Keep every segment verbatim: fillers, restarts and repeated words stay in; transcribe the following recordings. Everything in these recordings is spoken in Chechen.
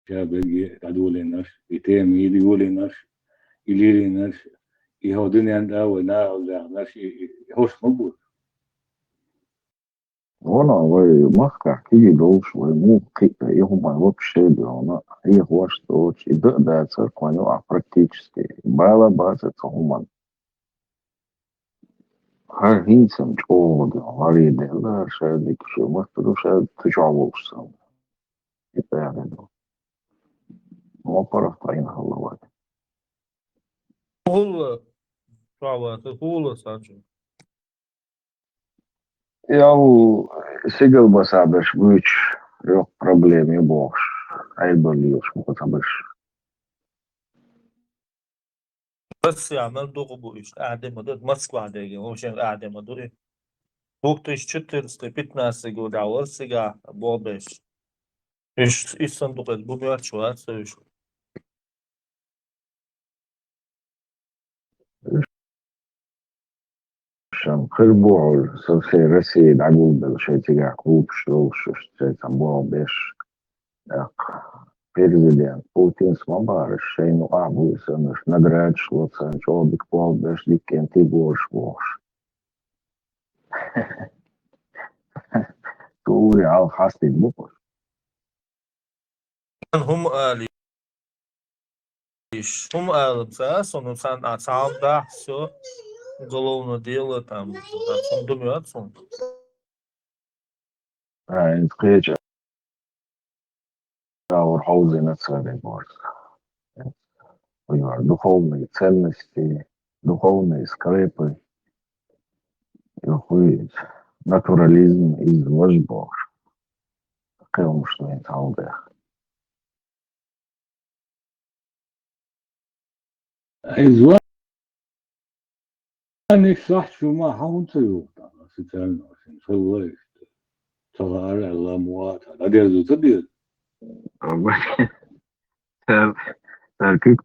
ша берриге дӀадолийнарш, и тема йилйолийнарш, и лелийнарш, и хӀокху дуьнен тӀа вай нахала даьхнарш, и, и, и хӀорш ма бу. Вон вай махкахь кегий долуш, вай муха кхиъна, и хӀума вообще а доьгӀна, хьехош а доцуш, и дан а дацара кхунна юкъахь практически. Бала а бацара цу хӀуманна. ХӀара хӀинца санна чӀогӀа ду, гӀаре делла, ша дика шу махка ду, ша ту чохь волуш санна. И тӀаьхьа ду. Мо паргӀат Ӏийна хилла вай. ХӀула, чохь вацара, хӀула санчу. Ял, сигал баса берш буьйцуш, йоккха проблема ю бохуш, Ӏелбалла лелаш бу ца берш. Россия мел дукха бу иштта, ахь де ма ду, Москва дерг, вообще ахь де ма ду и. Две тысячи четырнадцатый, пятнадцатый года вара цигахь болх беш. Уьш, уьш санна дукха бу моьттуш вац уьш. Шен хир бу хьуна, со всей России дӀагулбелла, шайн цигахь клубаш йолуш, шайн цхьа болх беш. ТӀаккха президент Путинс ма бара, шайна юкъахь буй санна, наградаш ло царна, чӀогӀа дика болх беш, дика кӀентий бу уьш бохуш. Тури хьалха хьастина бу-кх уьш. ХӀума али. Иш, хӀума алам ца, со, ну, сан, а, цхьа хӀума дахь, всё, уголовное дело, там, цунна дуьне яц хӀума. А, хӀинца кхеча агӀор хьовзийна цара и борз. Хуй вара духовные ценности, духовные скрепы, и хуй натурализм, иза важа бохуш. Кхин хӀумаш вайн цхьа хӀума беха. Ай, звонишь сахьт шу ма хьан хӀунда ца юху тӀаккха, официально, официально, хилла иштта. Ца лаара аьлла, муха а ца дӀадерзо ца деза? Цара, цара куьг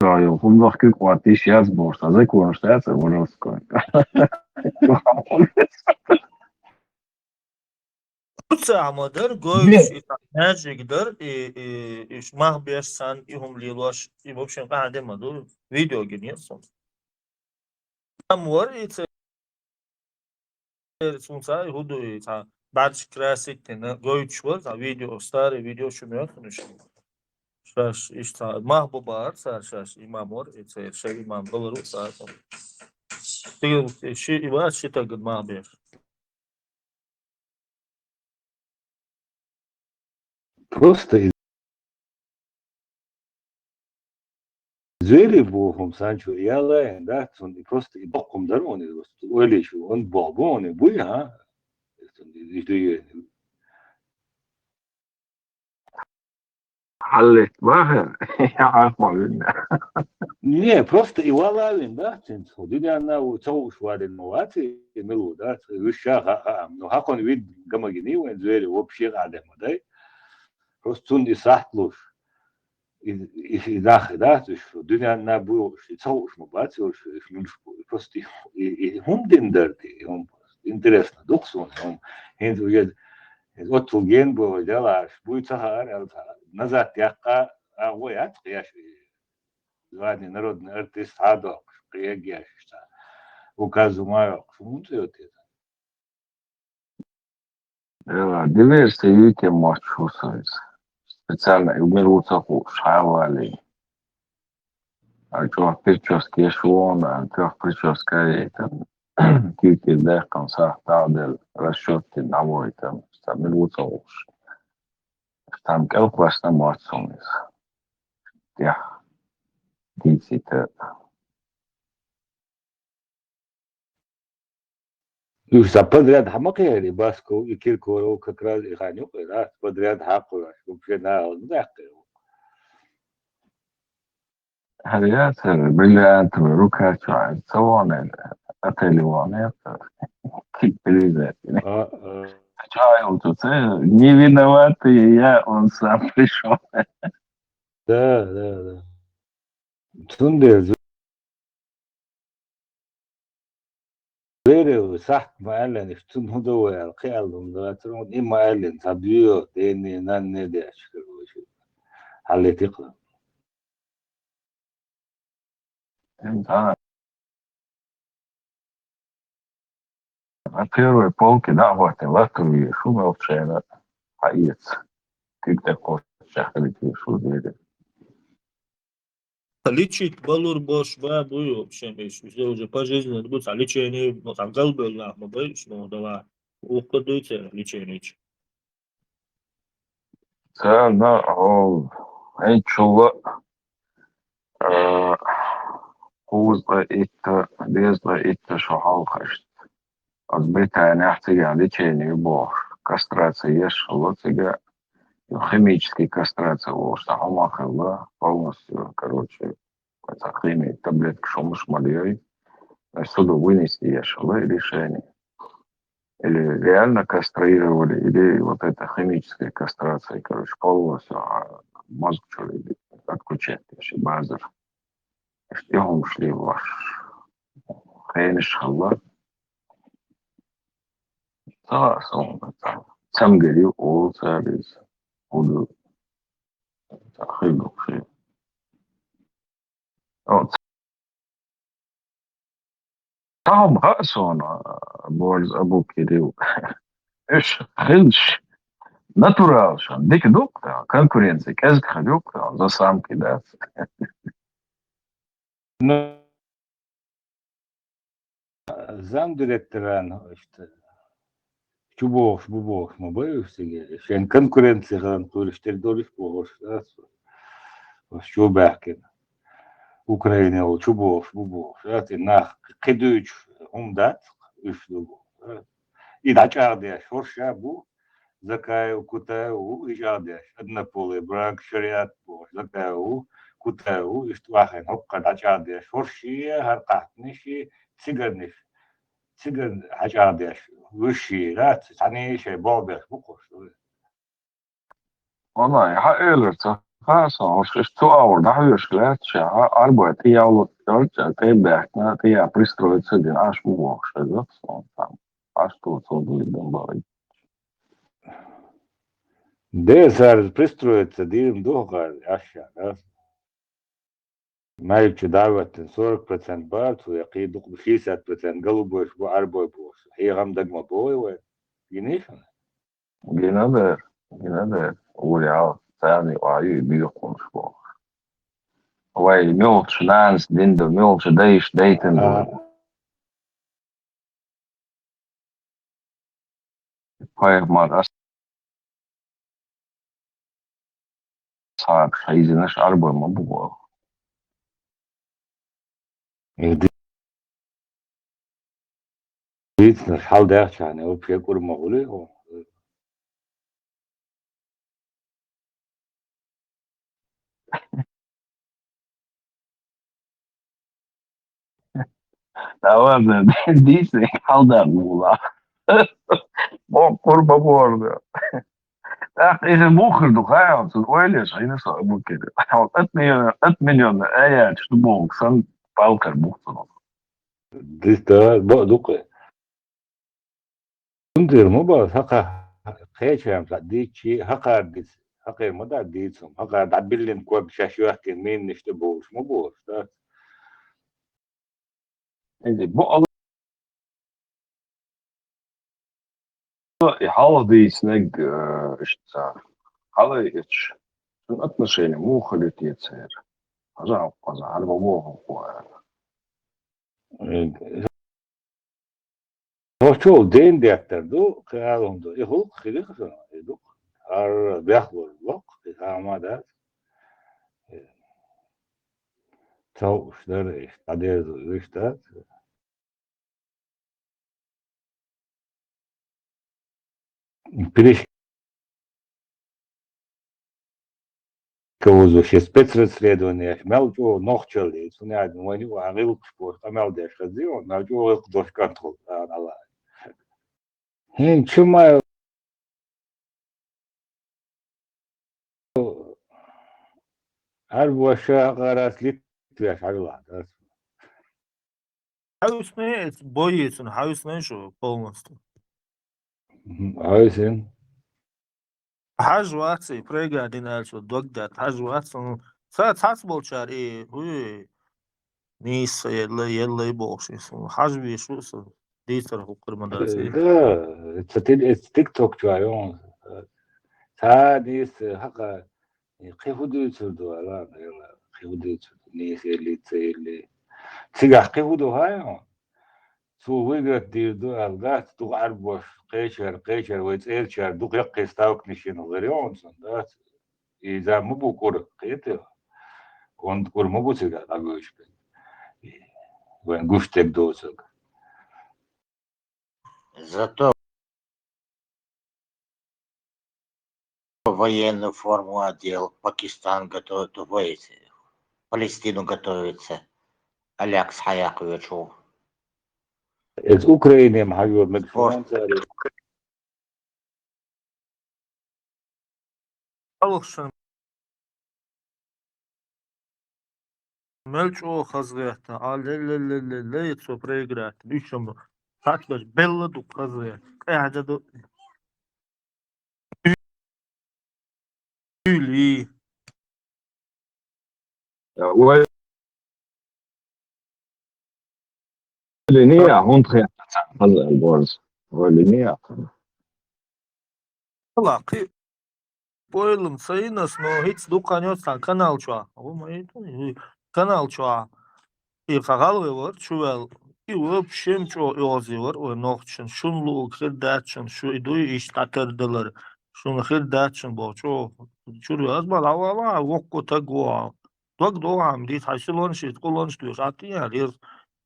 Ца йо, хӀуманах куьг къоттийша яц бохуш, цхьа законаш дац, а, воровской. Цхьа хӀума дара, гойтуш, и хьаьжиг дара, и, и, и мах беш санна, и хӀума лелош, и, в общем, къахьа де ма ду, видео гина яра суна. Там вара и ца Церан цунца и хӀун ду и цхьа бӀаьргаш красить дина, гойтуш вара цхьа видео, старый видео чу моьтту уьш. Шаьш иштта цхьа мах бу бахара цара шаьш, имам вара и церан, шайн имам балар ву цара. Стигал ши и вац ши тагана мах беш. Просто из-, звери бу хӀума санчу ялайн дац, он и просто и боккхум дар он и просто ойли шу, он бо бу он и буй, а? И дуй. Хьаллет бахар, я ахма винна. Не, просто и валавин дац, цин цо динана у цо уш вадин ма вац, и милу дац, виша ха ха, но хакон вид гамагини вен звери вообще адам дай. Просто цунна и сахьт луш, и, и, и нах, да, то есть дуьненна буй, и ца хууш ма бац, и уж, и муьлш бу, и просто и, и, и хӀума дина дара те, и хӀума просто интересно ду-кх суна, и хӀума. ХӀинца уже, оццул ген бу вай делаш, буй ца хаара, аьлла ца, назад яккха, а, вай ац кхеш, и звание народный артист хьадоккхуш, кхиягеш, ца, указу ма йоккхуш, хӀунда ца йоттийта? Эла, диверсия юй те моттуш ву со иза. Специально и мила ву ца хууш, хьавалий. А чӀогӀа прическа еш вон, а трёх прическа яйтан. Куьйкир даьккхина сахьт дӀаделла, расчёт дина дӀавойтан. Сан мила ву ца хууш. Там кӀелхваьсна мотту суна иза. ТӀехь. Дийцийта. Уьш ца подряд хьа ма кхиара, и Басков, и Киркоров как раз и хан юкъера, подряд хьакхуьлаш, вообще нахала ма даьккхира. ХӀара яцара, бриллиантовая рука чохь, ца вон, отеле вон, кик телевизор. А, а. Чохь йолчу ца, не виноватый я, он сам пришёл. Да, да, да. Цундела зверев сахьт ма аьллина, иштта цунна хӀун дан вай аьлла, кхин аьлла хӀума дацара, и ма аьллина, цхьа буьйо, дене, нанне деш хир ву. хьаллетихъ. Да. А первый полки, да, вот, и латури, шу мелчена, а иец. Ты такой, шахрити, шу дери. Лечить балур бош ба буй вообще меш. Всё уже пожизненно буц, а лечение, ну, там галбел нах, ма бай, что давай. Ухо дуйте, лечение. Царна, о, хӀинчула, э, кхузткъа итт, дезткъа итт шо хьалхашт. Аз Британияхь цигахь лечение бохуш, кастрация еш хилла цига, химический кастрация волуш цхьа хӀума хилла, полностью, короче, цхьа хими таблетка шумаш ма лой, значит, суду вынести еш хилла решение. Или реально кастрировали, или вот это химическая кастрация, короче, полностью, а, мозг чуьра отключать еш, базар. Иштта хӀумаш лелош. Хенаш хилла. Ца, сон, ца. Цамгари олу цара иза. Худу. Ца, хир ду ши. О, ца. Тахьа хаьа суна, Борз Абукирил. Уьш хилча, натуралшан дика ду-кх, конкуренция кӀезиг хир ю-кх, за самки дац. Ну, замдиректоран, иштта, чу бохуш, бу бохуш ма бай уьш цига. Шен конкуренция хилан кхуьлуш тера долуш бохуш, а, уьш чу баьхкина. Украинел чу бохуш, бу бохуш, а, ци нах кхидуьйчу хӀума дац, уьш ду бохуш, а. И дӀачӀагӀдеш хӀорш а бу, Закаев, Кутаев ву, и чӀагӀдеш, Однополый, Браг, Шариат бохуш, Закаев ву, Кутаев ву, иштта вахийна хӀокхара дӀачӀагӀдеш хӀорш а, хӀара кхаьхнаш а, цигарнаш, цигара хьачӀагӀдеш, вуьш а, цхьаьний шайн болх беш бу хӀорш. Валлахьи, хьан элира ца хаьа сан, хӀорш иштта цу агӀор дӀахьоьжуш лаьтташ, хьан Ӏарбой тӀеявлла, тӀе а баьхкина, тӀе а пристроиться дина, Ӏаш бу бохуш хеза сан, там, Ӏаш тоцо дуй дан бара. Де, цара пристроиться дийриг ду хӀокхара, Ӏаш а, да? Маьждиг чу дӀа а хӀоьттина, сорок процент бара цо, я кхин дукха, шестьдесят процент голубойш бу, Ӏарбой бохуш. Хьехам дага ма богӀий вай. Гиний шуна? Гина дара, гина дара. Ур ял, царний охьа ю и бехкъунаш бохуш. Вай муьлхачу нанас дина ду, муьлхачу дайша дайтина ду. А. Пайхамар асхьабаш хьийзинарш Ӏарбой ма бу боху. Дийцинарш хьалдаьхча, вообще кӀур ма хуьлий хьо. Давай, дийцина хьалдакъа мула. Бо курба борда. ТӀаккха иза муха хир ду, хаьа, цуьнан ойла еш хьийна со Абукира. Хьо ат миллион, ат миллион аяташ ду боху санна, палкар бух цунах. Диста бо дукха. Цундела ма боху, хӀокху кхечарна цхьаъ дийцчи, хӀокхара диц, хӀокхера ма дац дийцам, хӀокхара дӀабиллина ког шаьш йоьхкина минанаш тӀе бовлуш ма бохуш, да? Бо и хьалха дийцинарг, э, иштта, хьалаайча, шун отношение муха хилира те церан? Хьажа хьалха, хьажа, хьара ма боху хӀокхо аьлла. Э, хӀокху чул ден деттар ду, кхин ала хӀума ду. И гӀуллакх хилира шуна, и ду. ХӀара бехлур локх, и хӀама дац. Цо уьш дара, иштта, дӀадерзо уьш дац. Перешка вузу шен спецрасследование, мел чӀогӀа нохчаллица, хӀунда аьлча вайна юкъахь гӀиллакхаш бохуш къамел деш хаза ю, мел чӀогӀа гӀиллакх долуш кӀант хуьлу, ала. ХӀинца чу ма Ӏарбоша хьакъараца Литвеш хьавилахь дац. Хьовсне, бой цунна хьовсне шу полностью. Мгм, хьовсина. Хьажа вац и, проиграть дина аьлча дог даьтта, хьажа вац, м, ца-, цхьацца болчара и, уй, нийса елла, елла и бохуш, и суна хьажа везаш ву со, дийцар хӀокхуьра ма дац и. Да, ца тин-, эца TikTok чу а йогӀун. Ца нийса хьакха, и кхин хӀун дуьйцур ду, ала, ала, кхин хӀун дуьйцур ду, нийса елли, ца елли. Цигахь кхин хӀун ду хьан йогӀун? Цо выиграть дийр ду аьлла дац, дукха Ӏарбош, кхечара, кхечара вай цӀерачара дукха яккхий ставканаш йина гӀир йогӀун цунна дац. И зама ма бу кӀур, кхетий? Онда кӀур ма бу цигахь дӀагуьйцуш берг. И вайн гуш дерг доцург. Зато военную форму одел, Пакистан готовит, ой, Палестину готовится. Алякс хьаяккха вечу. Эца Украине ма хьайора мегаш ву цара. Алхшан мел чӀогӀа хаза гӀерта, а ле-ле-ле-ле-ле, цо проиграть. Уьш ма хатбеш белла ду хаза гӀерта. Къаьхьа ду. Уьли. Вай линия, хӀунда хетта ца хаза борз? Вай линия. Ала, кхин ойлам ца йинас, но хӀинца дукха хан йоцу тхан канал чохь. О, ма йиту, и канал чохь. И хьан гӀалгӀа вара, чу ваьлла. И вообще чӀогӀа оьгӀазе вара, ой, нохчашна. Шуна луург хир дац шуна, шу и дуй, иштта дӀатардалар. Шуна хир дац шуна боху, чӀогӀа чуьра ваьлла. Аз бала, вала, воккхо таг ву хьан. Дог догӀу хьан, дийца хьайн силонаш, иза къулонаш доьшу, хьан тӀе яьлла, иза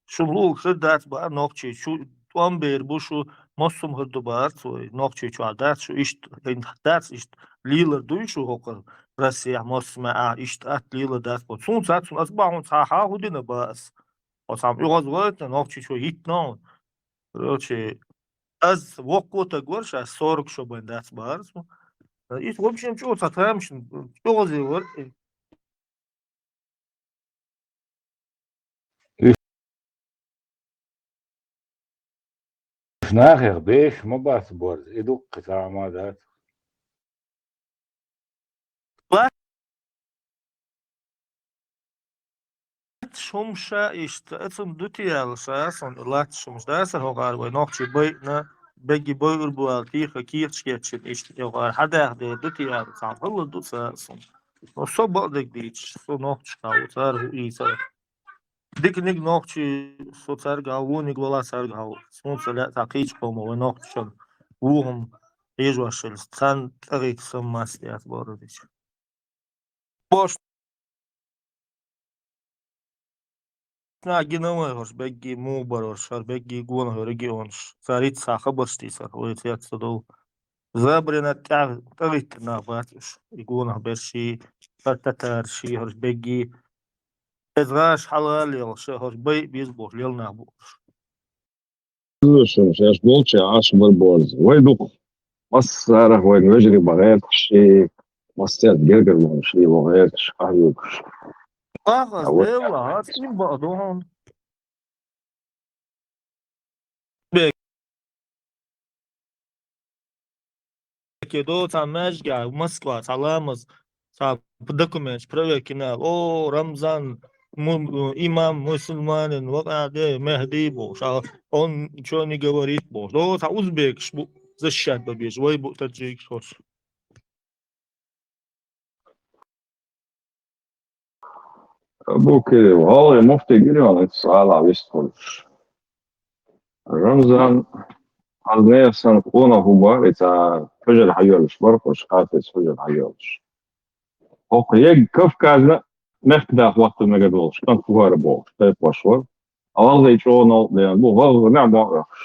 шуна луург хир дац баара нохчий, шу тӀом бер бу, шу массо а хӀума хир ду баара цо, нохчий чохь дац шу иштта, хӀинца дац иштта, лелар дуй шу хӀокху Россехь, массо а маьӀа, иштта атта лелар дац бо. Цунца цунна аса бахьана цхьа хьан хӀун дина ба ас? Хьо цхьамма оьгӀаз вайтина, нохчий чу йитина хьуна. Короче, ас воккхо таг вара ша, сорок шо бен дац баара цо. Иза вообще чӀогӀа цхьа тамашийна оьгӀазе вара. Уьш нахех беш ма бац борз, и дуккха цхьа а ма дац. Лаьтташ хӀумаш иштта, ацам ду те аьлла ша, сан лаьтташ хӀумаш дацара хӀокхара вай нохчий байъина, бегги байур бу аьлла, кехат кехаташ кечйина иштта хӀокхара хьадаьхна дер ду те аьлла, цхьа хӀалла ду цара сун. Но со бакъдерг дийцча, со нохчашкахь ву, цара хӀу ийцара. Диканиг нохчий со цаьрга хьал, вониг вала цаьрга хьал. Суна ца лаьа цхьа кхечу къомо вай нохчашна вухам хьежош хилла. Царна тӀагӀийта сан маста яц бохург дича. Бош на гина вай хӀорш бегги муха бар хӀорш, хӀара бегги гонах йолу регионаш. Цара хӀинца цхьа хабарш дийцара, вай цец ца довла. Забарина тӀехь тӀагӀиттина нах бац уьш. И гонах берш ший, хӀара татараш ший, хӀорш бегги. Иза гӀаш хьалааллехуш, хӀорш байъа беза бохуш лелла нах бу уьш. Шуна шаьш болчу Ӏаш бар борз. Вай дукха. Массарах вайн вежарий бахьерташ ший, массаьрца гергара вахана ший вахьерташ, къахьоьгуш. Ахас, а вот Делла, хьан цӀий бакъ ду хьуна. Бек. Ке до цхьа маьжгахь Москва, цхьа ламаз, цхьа документаш проверка йина аьлла: «О, Рамзан, му-, имам мусульманин, вакъа де, Мехди», — бохуш, а он ничего не говорит, бохуш. До цхьа узбекаш бу защищать бан безаш, вай бу таджикаш хӀорш. Абу Кирилл, гӀалгӀай муфтий гирий хьуна, иза гӀалахь вистхуьлуш? Рамзан, хьан нехан санна къонах хӀун бара, иза хьуьжар хьайоьллуш бара, хӀорш кхаччалц хьуьжар хьайоьллуш. ХӀокху ег Кавказна мехкада хӀотта мегар волуш, кӀант хӀара бохуш, тайпхош вара. ГӀалгӀай чӀогӀа новкъа лелла бу, гӀалгӀа неӀ ма а оьхуш.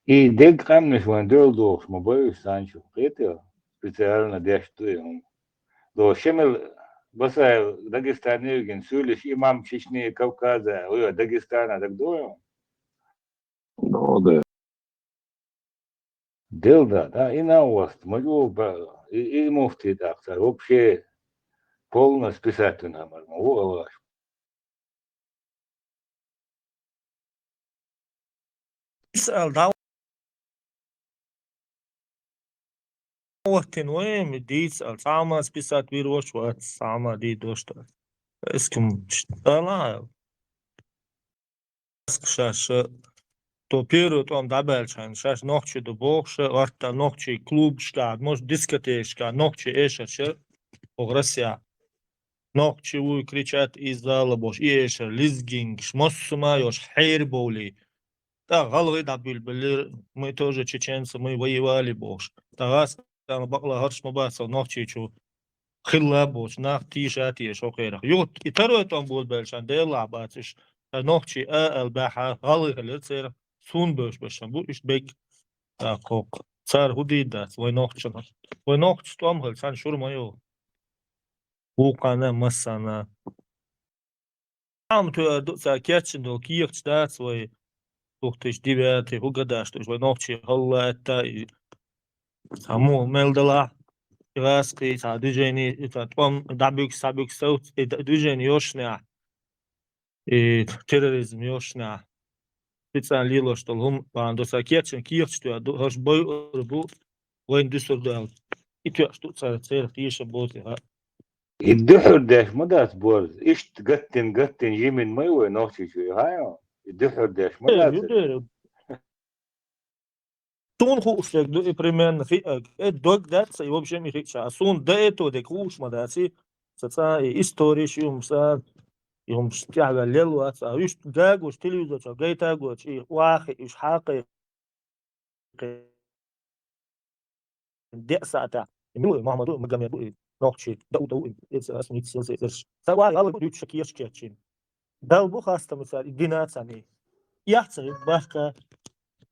И дерг къаьмнаш вайн дуьйла дохуш ма бай уьш цхьаьнчу, кхетий, специально деш ду и хӀума. До Шемил Басаев Дагестане вигина, суьйлиш имам Чечни, Кавказа, ой, Дагестана дагадогӀу хьуна? ДогӀу де. Дел да, да, и нан васт, ма чӀогӀа ба-, и, и муфтий тӀаккха цара вообще полно списать вина хӀамар ма ву, аваш. Исраил дӀа-, хӀоттина вай, ма дийца аьлла, цхьа а ма списать вир воч вац, цхьа а ма дийдош дац. Эскам ала аьлла. Шаьш, то первый тӀом дӀабаьлча хана, шаьш нохчий ду бохуш, орта нохчий клубашкахь, может, дискотекашкахь, нохчий эшарш, оха Россия. Нохчий вуй кричат из зала бохуш, и эшар, лезгинкаш, массо а ма йолуш, хьербовлий. ТӀаккха гӀалгӀай дӀабуьйлабелира, мы тоже чеченцы, мы воевали бохуш. ТӀаккха гӀазкхана бакъла хӀорш ма бац нохчийчу хилла бохуш, нах тийша а теша хӀокхерах. Юха и второй тӀом болабелча хана, Делахь бац уьш, ткъа нохчий а аьлла баьхьа, гӀалгӀай хилира церан, суна бевзаш башан бу, уьш бегга. ТӀаккха хӀокху. Цара хӀун дийр дац, вай нохчана. Вай нохчаша тӀом хилча, цхьана шура ма йо. Вукхана, массана. Амма тоьар ду, цара кечйина долу кехаташ дац вай, две тысячи девятый, хӀун гадаш ду, вай нохчий хӀалла а этта, и цхьа мел далахь, и гӀазкхий, цхьа движение, и цхьа тӀом дӀабуьгуш, схьабуьгуш совц, и д-, движение йолушшехь, и терроризм йолушшехь. Специально лелош долу хӀума бахьана ду, цара кечйина кехаташ тоьар ду, хӀорш бойур бу, вайна дуьсур ду аьлла. И тоьаш ду цара, церан тешам боций хаа. И дуьхьал деш ма дац борз. Иштта гаттина, гаттина, жимина ма ю вай Нохчийчоь, хаа? И дуьхьал деш ма Э, дац. ю дера. Суна хууш дерг ду, и примерно хиъаг. Э, дог дац, и вообще и хиъча. А суна да это дерг хууш ма дац, и ца цӀа, и история ши хӀумаш цӀа, и хӀумаш тӀаьхьаваьлла лелла вац. А уьш гагош телевизор чохь гайта а гоч, и вахи, уьш хьакхи. Деа саатехь. Милуй Мохьмад ву, Магомед ву, и нохчий, Дауд ву, и эца ас ниц сел се эцарш. Ца вай, гӀалгӀа дуьйцуш кехаш кечйина. Далла бу хастам цара, и дина царна. Яхь ца хир бахка.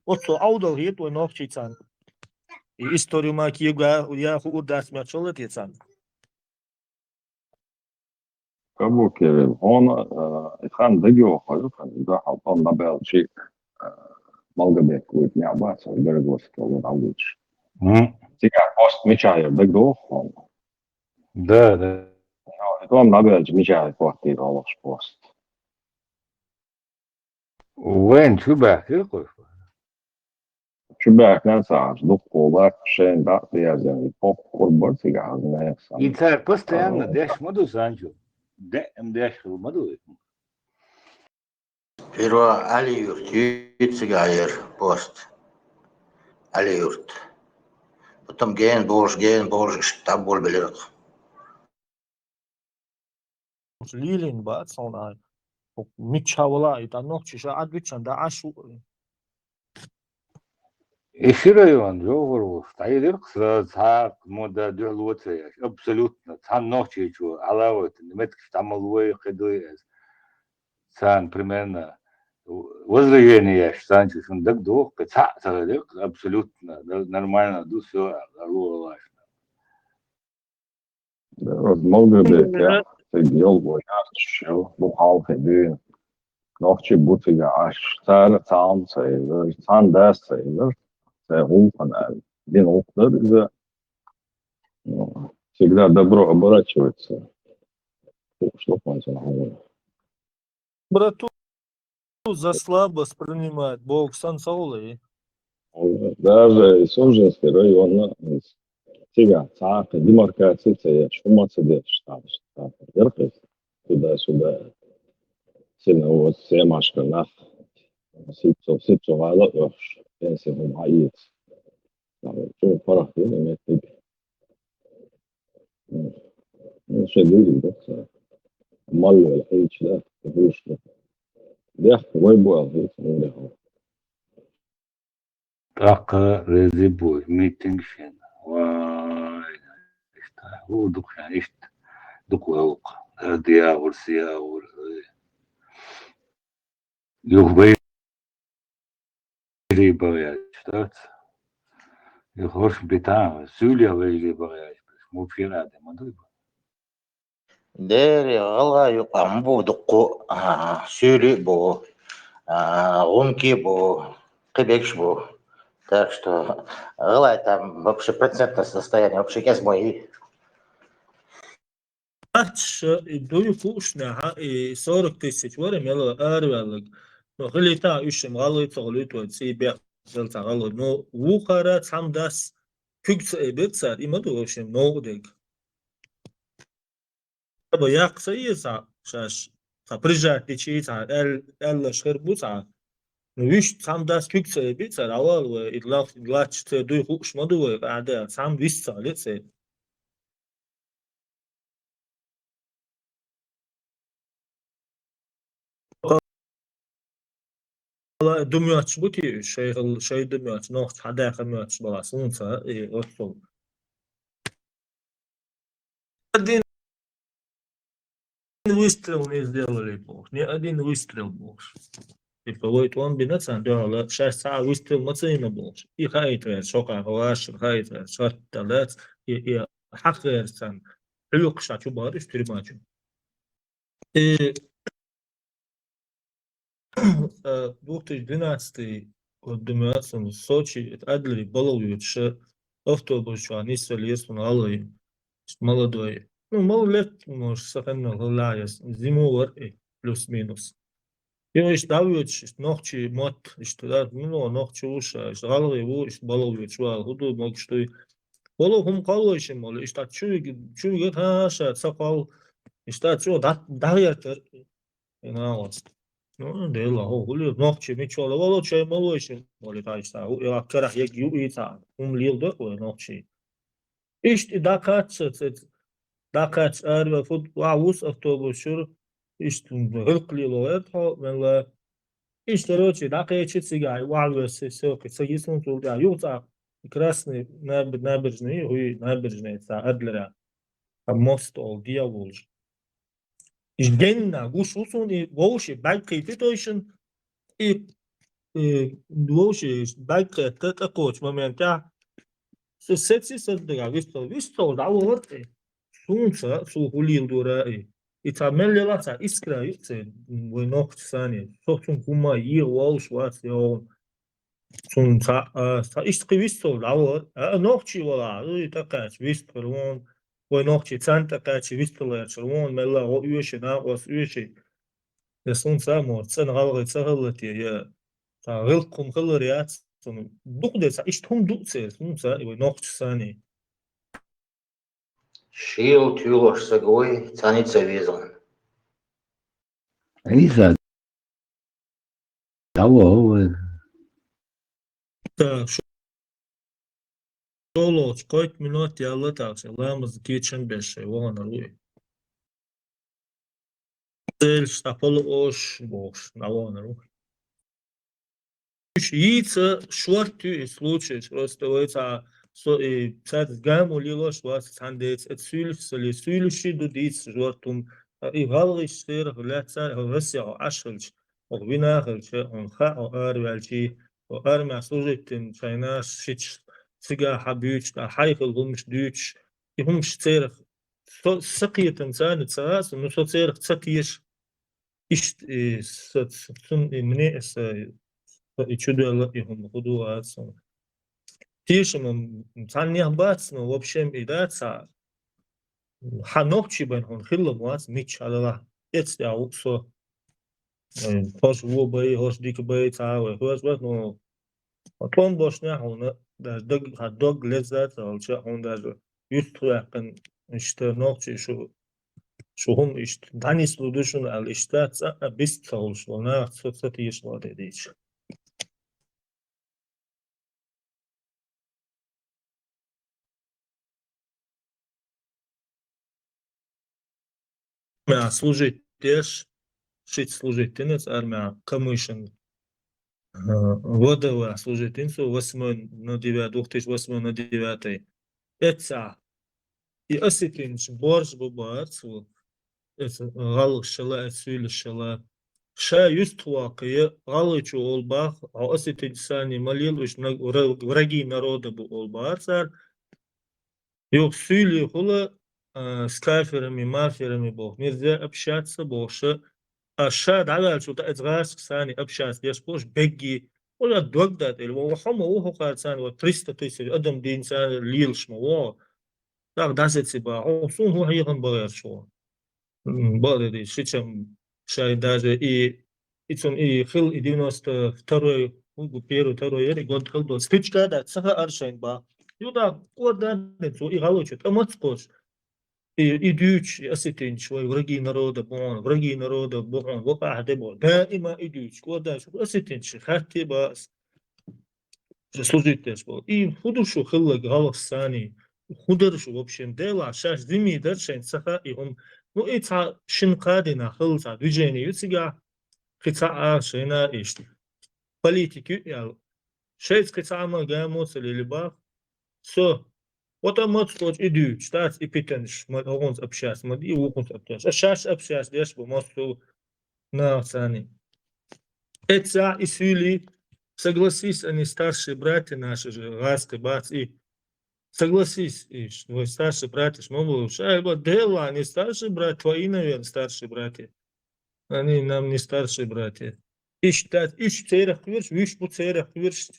Оццо Ӏовдал хета вай нохчий царна. И историю ма кега, я хуур дац мел чолла те царна. Кабу Кирилл, хьуна, а, и хан дагайохуш, хан дуьхьал тӀом дӀабаьлча, а, Малгобек вуьйцу неӀ бац, берг васкал ву дӀавуьйцуш. Мгм. Цигахь пост мичахь яра дагадогӀу хьуна? Да, да. Ну, и тӀом дӀабаьлча мичахь хӀоттийра хьалхаш пост? Вайн чу баьхкира кхуьш? Чу баьхкина ца Ӏаш, дуккха лакха шайна дӀа а тӀеязйина, и поппа курбар цигахь хаза нехан санна. И цара постоянно деш ма ду, Санчо. Даим деш хила ма ду. Первый Али-Юрт ю цигахь яра пост. Али-Юрт. Потом гена бохуш, гена бохуш, иштта дӀаболабелира. Лилин бац хьуна ай. Мичча вала и тӀа нохчий ша Ӏад виччан да Ӏаш ву. И ши район, жовхӀар ву, дӀайилира-кх сразу, цхьа а мо да дуьхьало ца еш, абсолютно. Цхьана нохчийчо, хьалавайтина, меткаш дӀа ма лой, кхидой ас. Царна примерно возражение еш, царна чу шуна дагадогӀу, кхин цхьаъ ца хилира-кх, абсолютно, да, нормально ду, всё, ало, ало, аш. Оцу Малгобека, цига йолго яхаш йолу, бу хьалхе дуьйна. Нохчий бу цига Ӏаш, цара цхьа хӀума ца элира, цхьана дас ца элира, цара гӀуллакхана аьлла. Дина гӀуллакх дара иза. Ну, всегда добро оборачивается. Хууш ду хьуна цунах хӀума. Брату за слабо воспринимает, боху сан ца хуьлий. Даже Сунженский районна цигахь цхьа а кхин демаркаци ца еш, хӀума ца деш, там, там, яркъис, туда-сюда. Сильно вот семашка нах, сипцо, сипцо гӀала оьхуш, пенсия хӀума хьаийца. Там, чу паргӀат йина меттиг. Ну, шайн дийриг ду ца. Малло хьийча да, хӀуш ду. Бехк вай бу аьлла хӀинца муьлехьа. ТӀаккха реза бу митинг шен. Вай, иштта, хӀу дукха шен, иштта, дукха вай вукха. Ара диягӀур, сиягӀур, ай. Юха вайрий бан яц, дац? Юха хӀорш битахь, суьйле вайрий бан яц, муха шен адам ма дуй бан. Дери, гӀалгӀа юкъа ма бу дуккху, а, суьйли а бу, а, гӀунки а бу, кхибегаш а бу. Так что гӀалгӀай там вообще процентное состояние вообще кӀезиг ма йий. Ачча и дуй хуушнехьа, и сорок тысяч вара мела араваьллаг. Ну, хилийта уьш шим гӀалгӀай ца гӀулуьйту вай, цӀий бехк дала ца гӀалгӀай. Ну, вукхара цхьамдас куьг ца эбира цара, и ма ду, в общем, новкъа дерг. Аба яккха ца еза цхьа шаьш, цхьа прижать дичи цхьа, аьл-, аьллаш хир бу цхьа. Ну, вуьшта цхьамма дас куьг ца эби цара, дӀавала вай, и лач-, лач ца дуй хууш ма ду вай, къаьхьа, цхьамма вист ца хили церан. Ала ду моьттуш бу те уьш, шайхал, шай ду моьттуш, нохча хьадаха моьттуш бала, сунца, и оццул. Один выстрел не сделали, боху, ни один выстрел, боху. Типа, вай тӀом бина царна дуьхьала, шаьш цхьа а выстрел ма ца йина, боху. И хаийтар, шокъа, ваша хаийтар, шатта лац, и, и хьакхер царна. Хьуьлкхаш чу бахар уьш тюрьма чу. И, э, две тысячи двенадцатый год, думаю, ацун Сочи, это Адлери, балагӀа йоьдуш, автобус чу нисвелла яра суна гӀалгӀай, молодой. Ну, мала лет, может, сан хеннал хилла яра, зимовар и, плюс-минус. И вай иштта дӀавоьдуш, иштта нохчий мотт, иштта, да, ну, нохчи ву ша, иштта гӀалгӀай ву, иштта балагӀа йоьдуш вала, хӀу ду, могуш дуй. Вало хӀума кхоллавайшин вала, иштта чуйга, чуйга тхьаша ца кхолла, иштта чу дӀа-, дӀагӀертар. И нагӀас. Ну, Дела, хӀу, хӀу ле, нохчи мича вала, вало чай ма вайшин вала, тхьаша, хӀу, и карахь ег ю и цхьа, хӀума леладо вай нохчий. Иштта и дӀакхаччалц, дӀакхаччалц араваьлла фуд, ваха вус автобус чура, иштта гӀуллакх лело гӀерта хьо, мелла. Иштта, короче, дӀакхечи цигахь, ваха вес, селки, ца гисун цул тӀаьхьа, юха цӀа красный наб-, набережный, хӀуй набережный цӀа Адлера. А мост ол дия волж. Иш генна гуш ву суна и вовши бӀаьг кхийти тойшин, и, и вовши бӀаьг кхетта тӀакхочу моментехь, со сеци саддага вистал, вистал дӀавахар и. Сунца, цу хӀулил дура и. И цхьа мел лела цхьа искра ю церан, вай нохча санна. Со цунна хӀума еха волуш вац йогӀун. Цунна цхьа, а, цхьа иштта кхин вистал дӀавахар. А, нохчий вала, и тӀакхаьчча вистхир вон. Вай нохчий царна тӀакхаьчча вистал гӀертар вон, мелла гӀо оьши, накъос оьши. Я сунца мор, цӀена гӀалгӀай ца хилла те, я цхьа гӀиллакх хӀума хилар яц, цунна дукха де цхьа иштта хӀума ду церан, сунца, и вай нохча санна. Шийла туьйлаш сага вай, цхьаьна ца веза. Иза. Дало вай. Так, шолгӀачу кхойтта минот яьлла, так, шайн ламаз кечам беш шайн ваханар ву и. Цельш дӀапала ош бохуш, дӀаваханар ву. Уьш йийца шорт ю и случай, просто вай цхьа со и цаьрца гамо лелош вац цхьана деца, это суьйлаш ца ле, суьйлаши ду дийца жортум, и гӀалгӀайш церах лаьцара, хӀара Россия хьо Ӏаш хилча, хьо вина хилча, хьуна хаьа хьо араваьлчий, хьо армехь служить дина шайнаш шича, цигахь хьан буьйцуш, хьан хьайхала хӀумаш дуьйцуш, и хӀумаш церах со, са кхетам царна ца хаа, ну, со церах ца теша. Иштта, и, са, са, цун, и, мне, са, са, и чудоьлла, и хӀума хӀу ду а, сан. Тешам, цхьаннех бац, но, в общем, и да, ца, хьан нохчий бен хьуна хилла вац, мичча хьалалахь, эцтӀехь ву со. Э, хӀорш вон бай, хӀорш дика бай, цхьа а вай, хӀорш бац, но, тӀом бошнехь хьуна, даже дог, хьан дог леза ца хилча, хьуна даже юьстах ваьккхина, иштта нохчий шу, шу хӀума иштта дӀанислу ду шуна аьлла, иштта цкъа а бист ца хуьлуш вара нах, со ца теша вара де дийча. Армия служить деш, шиц служить динец армия Камышин, э, В Д В служить дин со восьмой на девятый, две тысячи восьмой на девятый. Эца и осетинчу борж бу барц ву. Эца гӀалгӀашшала, эца суьйлашшала. Ша юьстахваккхе, гӀалгӀачо олу бах, хьо осетинчу санна ма лела уьш, наг-, вра-, враги народа бу олу бахар цара. Юха суьйле хула, а, с кафирами, мафирами боху. Нельзя общаться бохуша. А ша дӀаваьлча, тӀа эца гӀаршка санна общаться деш бохуш, бегги. Уьш дог датӀа, или, ва хьо ма ву хӀокхара царна, ва триста тысяч адам дийна царна лелаш ма ву. ТӀаккха дӀасеци бахьа, хьо суна хӀун хьехам бан гӀерташ ву? М, бакъдерг, шичам шайн даже и, и цун и хил, и девяносто второй, ну, первый, второй яра, и год хил долу. Стычка дац, ца хаьара шайн бахьа. Ю да, кӀордан цо и гӀалгӀачу тӀамац кхош. И, и дуьйцуш, и осетинцаш вай враги народа бу хьуна, враги народа бу хьуна, вакъа де бу. Даима и дуьйцуш, кӀордан шу осетинцаш хатте бац. Служить деш бу. И хӀун ду шу хилларг гӀалгӀас санна? ХӀун дара шу вообще? Делахь шаьш зими дара шайн ца хаьа и хӀума. Ну, и цхьа шина-кхаа дийнахь хилла цхьа движение ю цигахь, кхин цхьа а шайна иштта. Политика ю аьлла. Шайца кхин цхьа а ма гамо ца лели бах. Со. Вот а мац кхочу и дуьйцуш, дац и питанаш, ма хӀокхунца общаться, ма и вукхунца общаться. А шаьш общаться деш бу массо а нах санна. Эццахь и суьйлий, согласись, они старшие братья наши же, гӀазкхи бац и. Согласись, иш, вай старшие братья ма бу, шайба, делахь, они старшие братья, твои, наверное, старшие братья. Они нам не старшие братья. Иштта, иштта церах кхоьруш, вуьш бу церах кхоьруш.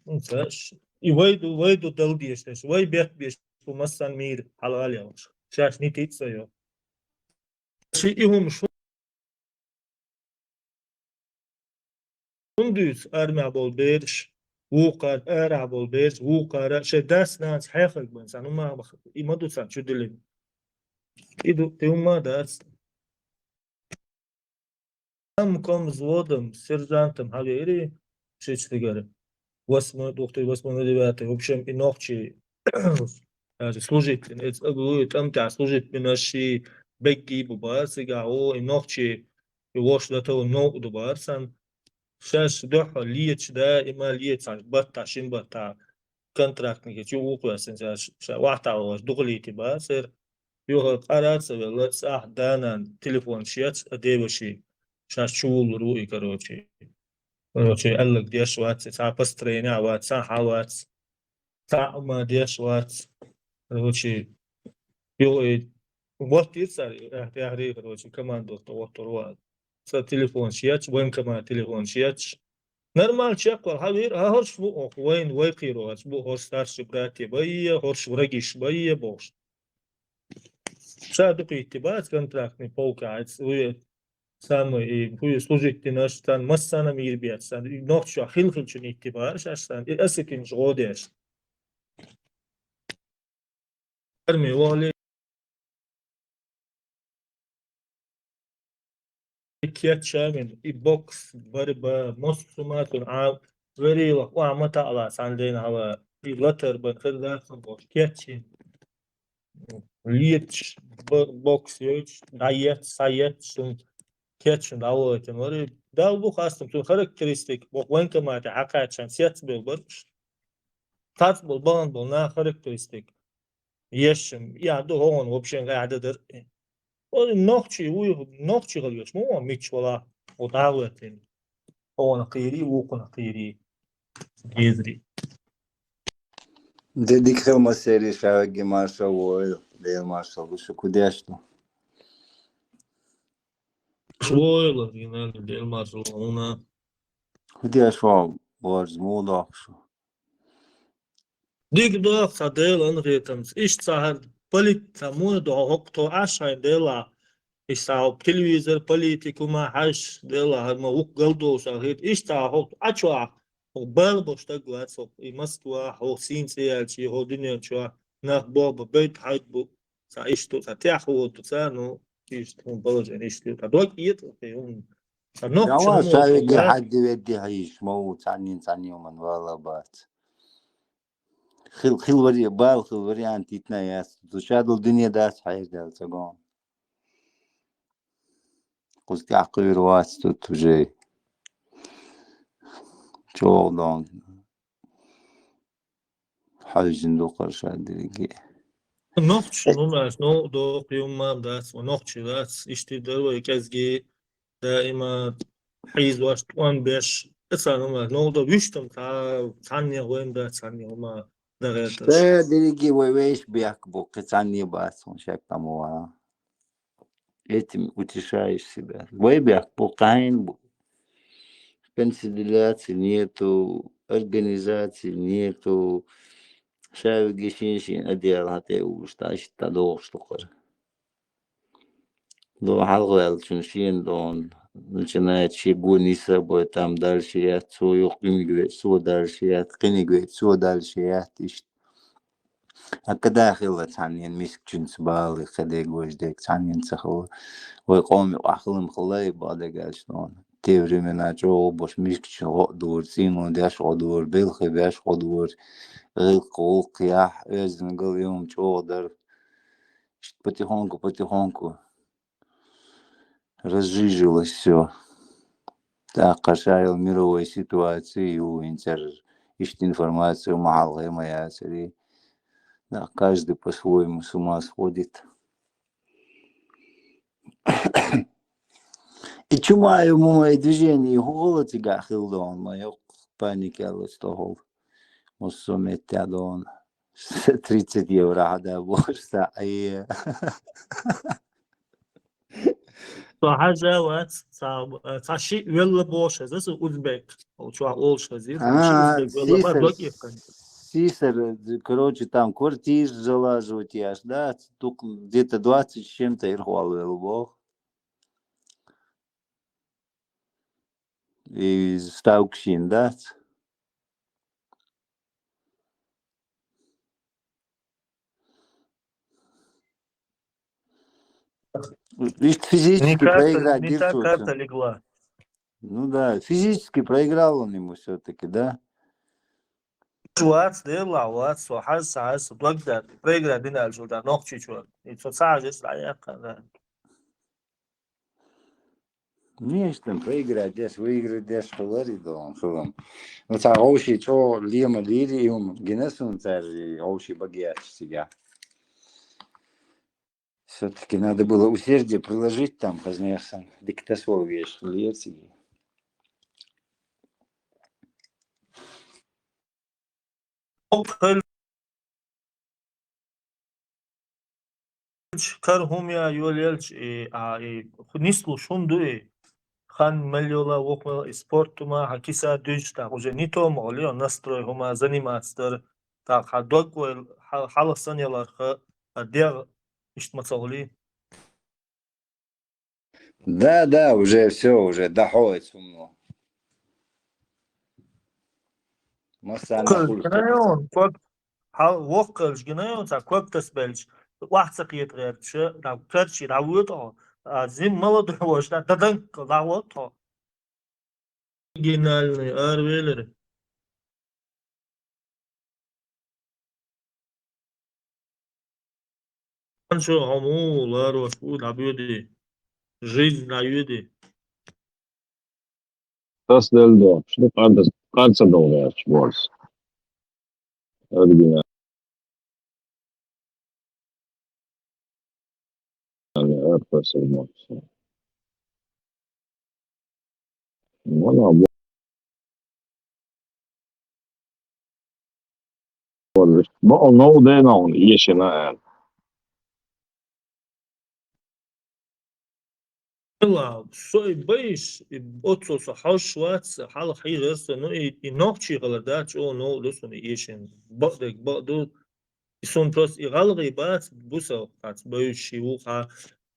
Ну, цаьш. И вай ду, вай ду дала дезаш, вай бетта беш бу массанхьа мийра хьалха а лелаш. Шаьш нитица йо. Ши и хӀума шу хӀун дуьйцу армехь болу бераш, вукхара арахь болу бераш, вукхара шайн дас-нанас хьехарг бан царна, ну, ма баха, и ма ду царна чу диллина. И ду, и хӀумма а дац. Замком взводом, сержантом хьавеарий шича дигара. Восьмой, две тысячи восьмой, девятый. В общем, и нохчий, даже служить, и цӀа гуй, тӀам тӀехь служить бинарш, и беггий бу бара цигахь, о, и нохчий, и вош датал новкъа ду бара санна. Шаьш дуьххьал леташ даима леташ, баттахь, шин баттахь контрактникаш чу вукхаваьссина, ша вахтахь вахаш дукха лийти бацара. Юха къара а ца велла, цӀахь да-нана телефонаш еш, а деваший, шаьш чу вуллур ву и, короче. Короче, аьлларг деш вац, цхьа построение а вац, цхьа хьал вац, цхьа а ма деш вац. Короче, юха и гӀоттийра цара, э, тӀаьхьарий, короче, командос тӀе гӀоттур ву. Цкъа телефонаш еш, военкомат телефонаш еш. Нормально чекхвала, хьан вир, хьан хӀорш бу, оха вайн, вай кхийро хӀорш бу, хӀорш старший братья байе, хӀорш врагиш байе бохуш. Ша дукха йитти бац контрактный полка, хьаьца, вуй, самый, и, вуй, служить динарш, царна массанхьа мийра бец, царна, и нохчо хила-хилчун йитти бара шаьш, царна, и осетинаш гӀо деш. Арми вали кечъян, и бокс, борьба, массо а цунна Ӏа верила, охьа ма таӀала, цхьана дена хьала, и латар бан хир дац, бохуш, кечъян. Леташ, бо-, бокс йойтуш, дӀаетта, схьаетта, шун кечъян дӀавахийтина вара. Дала бу хастам, цуьнан характеристика, боху, военкомате хьакхаьччан сецбевлла бара уьш. Цхьацболу, бахана болу нах характеристика. Ешшам, я ду хӀокхуна вообще къаьхьа дан дара. Оцу нохчий вуй, нохчий хила веш, ма вон мичча вала, оцу дӀагӀоьттина. Хьуна кхийрий, вукхунах кхийрий. Дезарий. Де дика хила массерий, ша вегги маршалла войла, Дела маршалла ду шу, кху деш ду. Войла, Геннадий, Дела маршалла хьуна. Кху деш вон, борз муха дохку шу? Дика доху цхьа Делан хетамца. Иштта цхьа хӀара полит-, цхьа муна доху хӀокху тхо Ӏаш хьайн Дела. Иштта цхьа хӀокху телевизор, политику ма хьаьжча Дела, хӀара ма вукху галдолуш а хета. Иштта цхьа хӀокху Ӏачохь, хӀокху бала бош стаг вац хӀокху. И Москва, хӀокху сийна цӀе яьлча, и хӀокху дуьнен чохь нах боху бейт хьайт бу. Цхьа иштта, цхьа тӀаьхьа хӀотту ца, ну, иштта хӀун положение иштта ю. Цхьа дог эта, хӀун. Цхьа нохча Ява, хӀун ша вогӀу вегги хьадди ведди хьийш, ма ву, цхьаннин цхьанна юман вала бац. Хил, хил вари-, бал хил вариант йитина яц. Ду ша долу дуьне дац хьайр дел ца гон. Кхуза тӀаккха вир вац тут уже. ЧӀогӀа дон. Хьаьжжина ду кхара ша дерриге. Нохча, ну, маьш, ну, доху юм-м дац, ва нохча дац, иштта дара вай кӀезги, даима хьийзош, тӀом беш, эца, ну, маьш, ну, до вуьштам, цхьа-, цхьанне вайн дац, цхьанне хӀума дагӀерташ. Ша дерриге вай вешан бехк бу, кхин цхьанне бац, хӀун шек там ва. Этим утешаешь себя. Вай бехк бу, кхайн бу. Консолидации нету, организации нету. Ша вегги шен-шен одеял хьатӀе уьш, тӀа иштта дӀадохуш ду кхара. До хьалхаваьллачун шена дон, начинает шен гонна собой, там дальше яц, цо юха къиниг ве-, цо дальше яц, къиниг ве-, цо дальше яц, иштта. Акада хилла цхьаннен мискачунца бала, кхе дегаш дег цхьаннен ца хилла. Вай къоми къахилам хилла, и бала дег аьлча дона. Те времена чӀогӀа бош мискачун гӀо дур, цӀийнон деш гӀо дур, белхи беш гӀо дур, гӀилкх, гӀулкх яхь, оьззингал юм чӀогӀа дар. Ишт потихоньку, потихоньку разжижилось всё. ТӀаккха шайл мировой ситуаци ю, инцер ишт информаци ма хьалхе ма яцари. Да, каждый по-своему с ума сходит. И чума ю мумай движение, хӀу гӀала цигахь хилла дона, ма йоккха паника яллац тохал. Муссо метта дона. Тридцать евро хьада бохуш ца Ӏе. Со хьажа вац, ца, ца ши велла бохуш хаза, со узбек. О, чу олуш хаза, со ши А, узбек велла, ма сисар, блокировка. Сисар, короче, там квартир залаживать яш, да, тук где-то двадцать с чем-то ирхвал велла боху. И ставка шин, да? Ишт физически Не карта, проиграть не та дирцу карта легла. Ну да, физически проиграл он ему всё-таки, да? Вац, дела, вац, со хьаз, хьаз, дог да, проиграть дина алжул да, нохчи чур. И со ца хьажес, да, я, да. Нечто там проиграть деш, выиграть деш хилари дон хилам. Ну, ца гӀовши чӀо лема лири, и ум гина сун цаьржи гӀовши багияч сига. Всё-таки надо было усердие приложить там, хазнех сан. Диктас вол веш лер сиги. Окхел кар хӀума я йолелч, и, а, и, ху-, нислуш хӀума ду и. Хан мел йола, вокх мел, и спорт тума, хьан киса дуьйцуш тӀаккха, уже не то ма гӀоле, настрой хӀума, заниматься дар, тӀаккха хьан дог вай, хьан, хьалха сан яларха, а дегӀ иштта ма ца гӀоле. Да, да, уже всё, уже доходит сумно. Массанна Кхел хулаш гина тӀаккха. Йон, ког, хьал, воккхалш гина йон, ца ког тас белч, вахца кхетар, ша, да, карчи, да, вуто, а, зим мала ду вош, да, да, данк, да, вуто. Оригинальный, арвелер. Анчо хьо мула ларош ву дӀабоьди? Жизнь дӀайоьди? Тас делла дохуш ду, къанца, къанца долу гӀерташ борз. Оригинал. Ара, ара, ара, ара. Вала, вала. Бо, нову дена хьуна эшина аьлла. Ила, со и байш, и оццо со хьожуш вац, хьалха хьийжар со, ну, и, и нохчий хилар дац, чӀогӀа новкъа ду суна и эшина. Бакъдерг бакъ ду, и суна просто и гӀалгӀай бац, бусалба бац, бевзаш и вукху.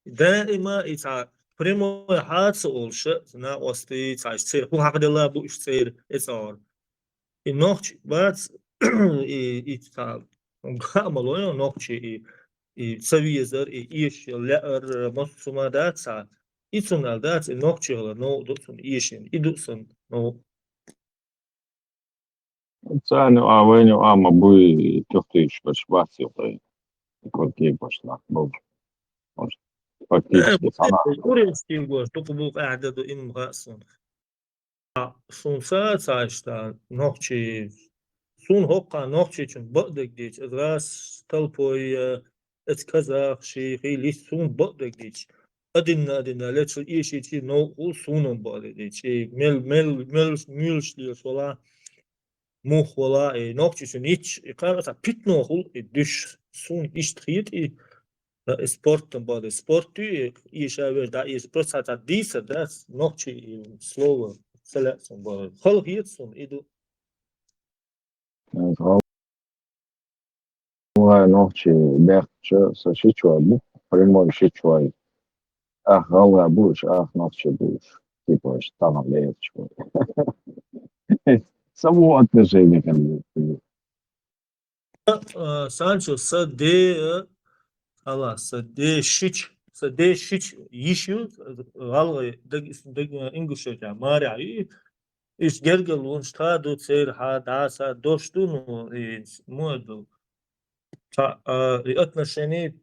Даима и цхьа прямой хьаца олуш, накъостий, цхьа иштта церан хӀун хьакхаделла бу иштта церан эцӀагӀар. И нохчий бац, и, и цхьа хаамало йо нохчий, и, и ца везар, и эшал лаьар, массо хӀума дац цхьа. И цунна аьлла дац, и нохчий хилар новкъа ду цунна эшина, и ду сан новкъа. Царна а, вайна а ма буй, тюхтуьйсуш берш бац юкъе. Квартира баш нах бу. Может, фактически Э, сама. Куриш тилгош, дукха бу къаьхьа ду, им хаьа суна. А, суна ца, ца иштта, нохчий, суна хӀокху нохчийчун бакъдерг дийча, аса гӀаз, талпой, э, эца казах, ший хилис, суна бакъдерг дийча. Адинна, адинна, лечил эшийчи новкъа хул, суна бакъдерг дийча. И мел, мел, мел, муьйлуш лелаш вала, мух вала, и нохчийчун йитча, и кхара ца питно хул, и дуьш, суна иштта хета, и, э, и спортан бакъдерг. Спорт ю, и эша веш, да, и просто ца дийцар, да, нохчий, и слово, ца лаьа суна бакъдерг. Хала хета суна, и ду. Вай нохчий бехча, со шичой бу, прямой шичой. Ах, гӀалгӀа бу уьш, ах, нохчий бу уьш. Типа, уьш тахана лерча. Само отношение к ним. А, Санчо, са де, а, ала, са де шич, са де шич йиш ю, гӀалгӀай, даг, даг, Ингушетия, маре ю. Иш гергарлонаш тха ду, церан хьа, дӀа са дош ду, ну, и мо ду. Ца, а, и отношение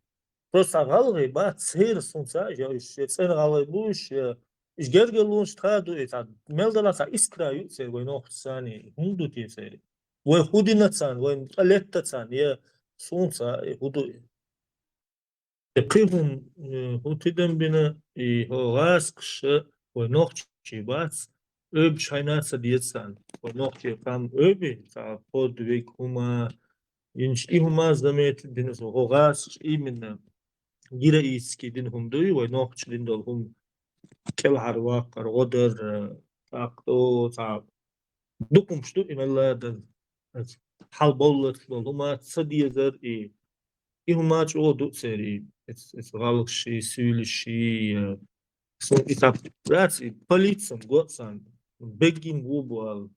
просто гӀалгӀай бац, церан сунца, я иш, я цӀена гӀалгӀай бу иш, я иш гергарлонаш тха ду, и ца, мел дала ца искра ю церан, вай нохчий санна, хӀунда ду те церан? Вай хӀу дина царна, вай цӀа летта царна, я сунца, и хӀу ду и? Кхы хӀума, э, хӀу тидам бина, и хӀо гӀазкхаша вай нохчий бац, оьбаш хьайна ца деза царна. Вай нохчий кхам оьби, ца подвиг хӀума, инш и хӀума заметить дина со, хӀо гӀазкхаша именно героически дина хӀума дуй, вай нохчий дина дола хӀума кӀелхьарваккхар, гӀо дар, э, тӀаккха, о, ца дукха хӀумаш ду, и мел ладар, хьал боллац дола хӀума ца дезар, и И хӀума чӀогӀа ду церан, и эц-, эц гӀалгӀаши, суьйлаши, э, сона и цхьа бац, и полицам го царна, бегим ву бу ала,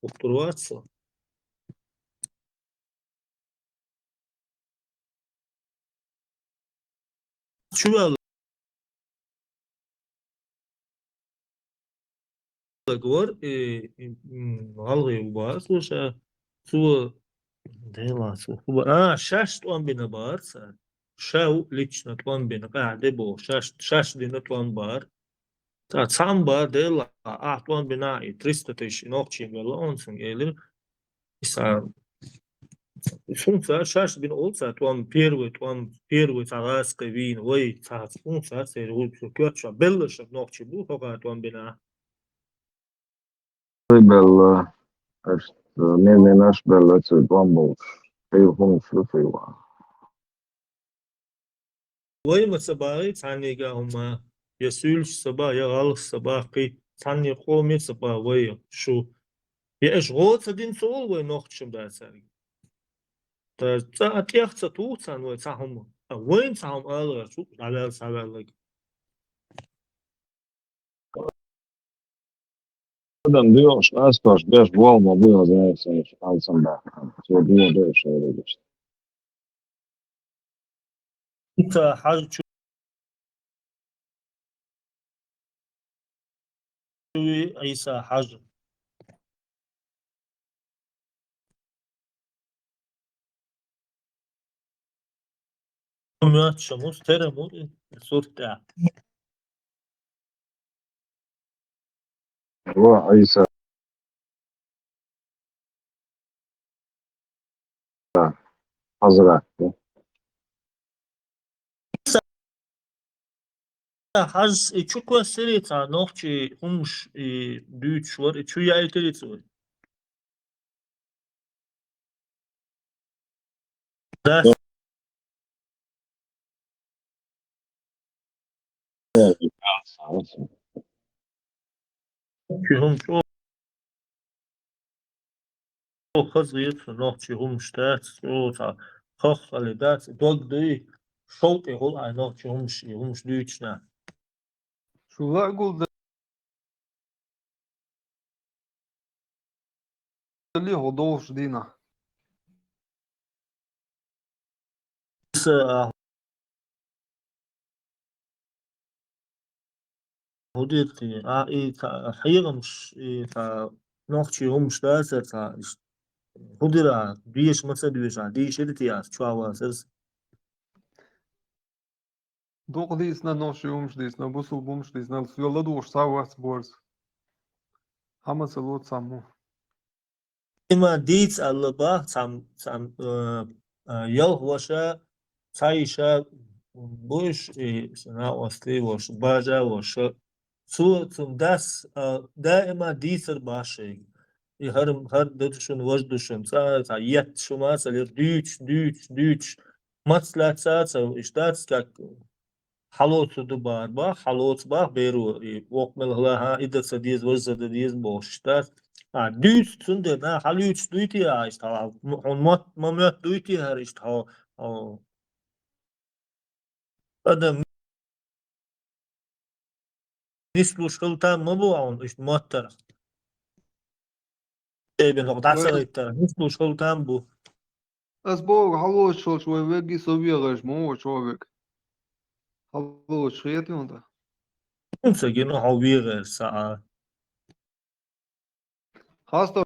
ухтур вац со. Чу ваьлла гор, э, э, м, гӀалгӀай ву бац, ша, цо, дела, цо, хӀу ба-, а, шаьш тӀом бина бац цар. Ша ву лично тӀом бина, къаьхьа де боху, шаьш, шаьш дина тӀом бац. Ца цхьаъ бац, дела, ахь тӀом бина, и триста тысяч нохчий велла, он цунга элира. Иса, сунца шаьш бина олу ца тӀом, первый тӀом, первый ца гӀазкхи вийна, вай ца сунца церан ву, цу коьртачу белларш нохчий бу, хӀокха тӀом бина. Белла, аш, мел-мел аш белла, цу тӀом болуш. Хьийла хӀумаш ду, хьийла. Вай ма ца бахий цхьаннега хӀума, я суьйлаш ца бах, я гӀалгӀаш ца бах, кхин цхьанне къоме ца бах вай шу. Я аша гӀо ца дина ца олу вай нохчашна бацарга. Та цӀа а тӀех ца туху царна вай цхьа хӀума. А вайна цхьа хӀума аларчу, дӀаваьлла, схьаваьлларг. Адам доьхуш, къастош, беш болу ма буьйла зайца, алсам баьхна. Цо дуьйна дойуш, Ӏийса Хьажа чу, Ӏийса Хьажа. Моьттуш ма ву, тера ма ву и сурт тӀехь. Ва Ӏийса. Хьазрат. Хьажас и чу кхоьссира цхьа нохчий хӀумаш и дуьйцуш вара, и чу яийтира цо. Да. Ши хӀума чӀогӀа хаза хета, нохчий хӀумаш дац, чӀогӀа цхьа хаххале дац, дог дуй, шовкъе хуьлу хьайн нохчий хӀумаш, и хӀумаш дуьйцуш нах. Шу лаа гулда ли хьо долуш дийнахь? Са, а, хӀу дира те? А, и ца хьехамаш, и ца нохчий хӀумаш дац, ца иш-, хӀу дира, а, деша ма ца доьша, а, дийшира те ас, чохь вацара ас? Дукха дийцина, нохчий хӀумаш дийцина, бусулба хӀумаш дийцина, соьга ладугӀуш цхьа вац борз. Хьан ма ца ло цхьаммо. Има дийца аьлла бах, цхьам-, цхьам-, э, э, ялх ваша, цхьа йиша, буш, и санаостли ваша, бажа ваша. Цо цунна дас, а, даима дийцар баш шайга. И хӀара, хӀара ду шуна, важа ду шуна, цӀа, цӀа етта шу ма ца лер, дуьйцуш, дуьйцуш, дуьйцуш. Мац лаьцна ца, иштта дац, как хьалоцу ду бахар бах, хьалоцу бах беро, и воккха мел хала, хьан и дан ца деза, важа ца дан деза бохуш иштта дац. А, дуьйцу цундела, на, хьалуьйцуш дуй те а иштта, хьо, хьуна мотт, ма моьтту дуй те хӀара иштта, хьо, хьо. Адам нислуш хила там ма бу хьуна, иштта моттара. Эбен хӀокху дӀа ца гӀиттара, нислуш хила там бу. Ас боху, хьалоцуш волчу вай вегги со вегӀарш ма ву чхьо вег. Хьалоцуш хета юнда? ХӀунца гина хьо вегӀар саӀа? Хасто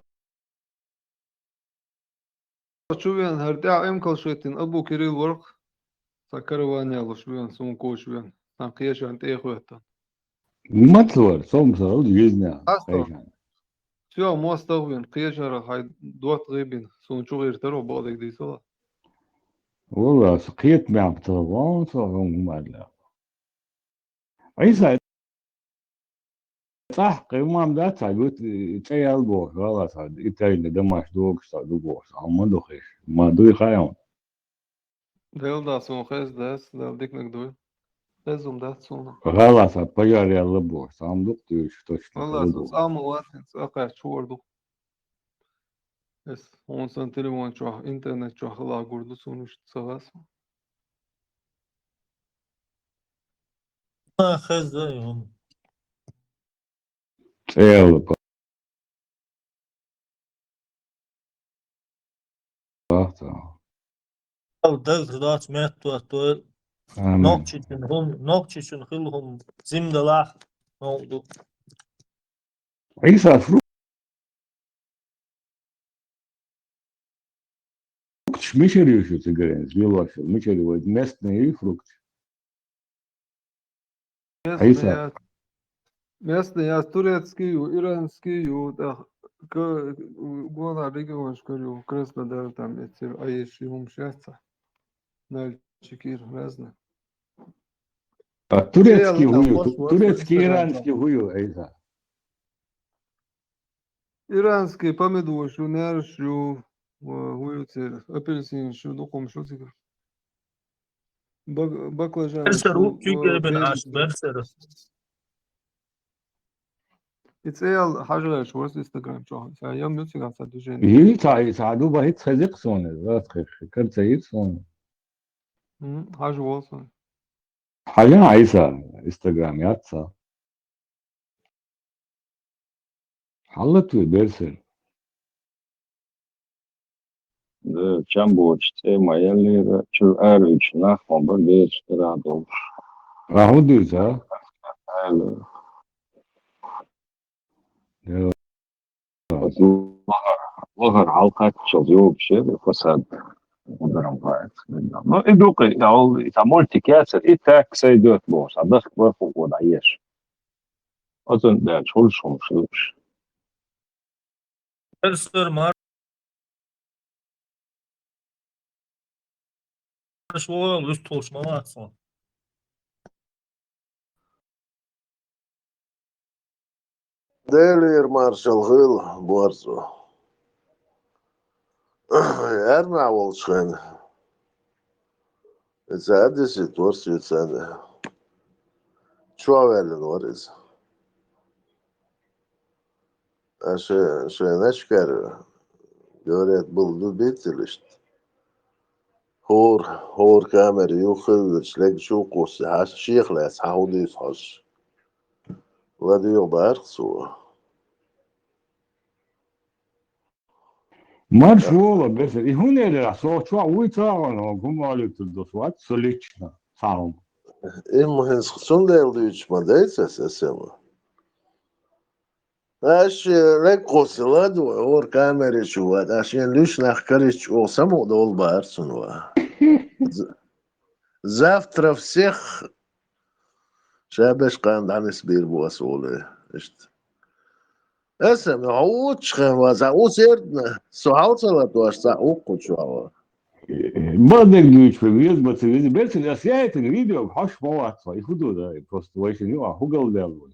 чу вен, хӀара тӀаьхьа эмкалш хӀиттина Абу Кирилл варх, сан караван ялуш вен, суна коча вен, сан кхечарна тӀе а хӀоьттина. Мацлор, сомсал, жизня. Хасто. Кхечарна. Всё, мостагӀ вен, кхечара хьай дот гӀийбина, суна чу гӀиртаро бакъдерг дийцала. Валла, со кхета мегӀ ца вон, со хӀума хӀумарла. Ӏийса, цӀахь кхин мам дац хьан гуьт, цӀе ял боху, гӀала сан, и тайна дамаш догуш сан ду боху, сан ма ду хиш, ма дуй хаьа. Дела да, суна хеза дас, Дела диканиг дуй. Хезум дац суна. ГӀала сан пожар ял боху, сан дукха дуьйш точно. Валла, сан цӀа ма вацин, цӀа кхаьчча хӀора ду. Эс хьуна сан телефон чохь, интернет чохь хила гур ду суна иштта ца хасу. А, хеза ю. ЦӀела пахта. Ал дагахь доцу меттот, Амин. Нохчичун хӀум-, нохчичун хила хӀума зимдалахь, новкъа ду. Ӏийса, фрукташ мичара ю шу цигаренца, лелош ю, мичара ю вай местные фрукташ? Местные Ӏийса. Яц, местные яц, турецкий ю, иранский ю, тӀаккха ка-, гонахь регионашкара ю, Краснодар там, эцир, а еш ю хӀумаш яц. Нальчикера, разные. А турецкий хӀу ю, турецкий, иранский хӀу ю, Ӏийса? Иранский помидораш ю, нераш ю, э, хӀу ю церан, апельсинаш ю, дукха хӀумаш ю цигара. Бак-, баклажанаш ю, э, куьйга бина аш, берсера. И цӀе ял хьажа гӀерташ вара Instagram чохь. Сан ям ю цигахь сан движение. Йиъ ца, ца ду бахӀитта хезира суна, вац хир, кар ца йира суна. М, хьажа волу суна. Хьажа Ӏийса, Instagram яц сан. Хьаллатве берсер. Э, чам боцу цӀе ма еллера, чуьра аравича нах ма бара бераш кара долуш. А хӀун дуьйцу, а? Ала. Лахара, лахара хьалакхаччалц йогуш яра фасад. Ударам бац. Ну, и дукха, и хьол, и цхьа мультик яцара, и так сойдёт бохуш, а дахка барху вон дӀаеш. Оцунна даьлча хуьлуш хӀумаш лууш. Эрсар мар-, марш вогӀал, вуьсталуш ма вац хьо. Делера маршалла хила, борзо. Армехь волчу хенахь. Иза Одессе торс ю царна. Чу а ваьллина вара иза. А шайн, шайн начкара, говорят, был любитель, иштта. ХӀора, хӀора камера юххе а вуьйцуш, легчу а кхуссий, хьаьжча шех лаьцна, хьан хӀун дуьйцу хьожуш. ЛадуьйгӀу баьркх цо. Марш вола, беса. И хӀун элира, со чохь вуй ца гӀо, хӀума алуьйтур долуш вац, со лично, цхьа хӀума. Имма хӀинца цундела дуьйцуш ма дайца аса, аса ма. Аш, э, легкхосса ладу, хӀора камери чу ван, аш ен луьш нах каричча, оха самукъа долу бахьара цунна ван. З-, завтра всех ша беш кхана дӀанисбийр бу ас олу, иштта. Аса, хьо вуччу хен ван, цхьа ус эрдна, со хьал ца латош, цхьа уккхучу ван. Баднег дуьйцу, веза, ма ца веза. Берцин, ас яйтина видео, хьош ма вац, и хӀу ду, да, просто вайшин ю, а хӀу галдаьлла вай.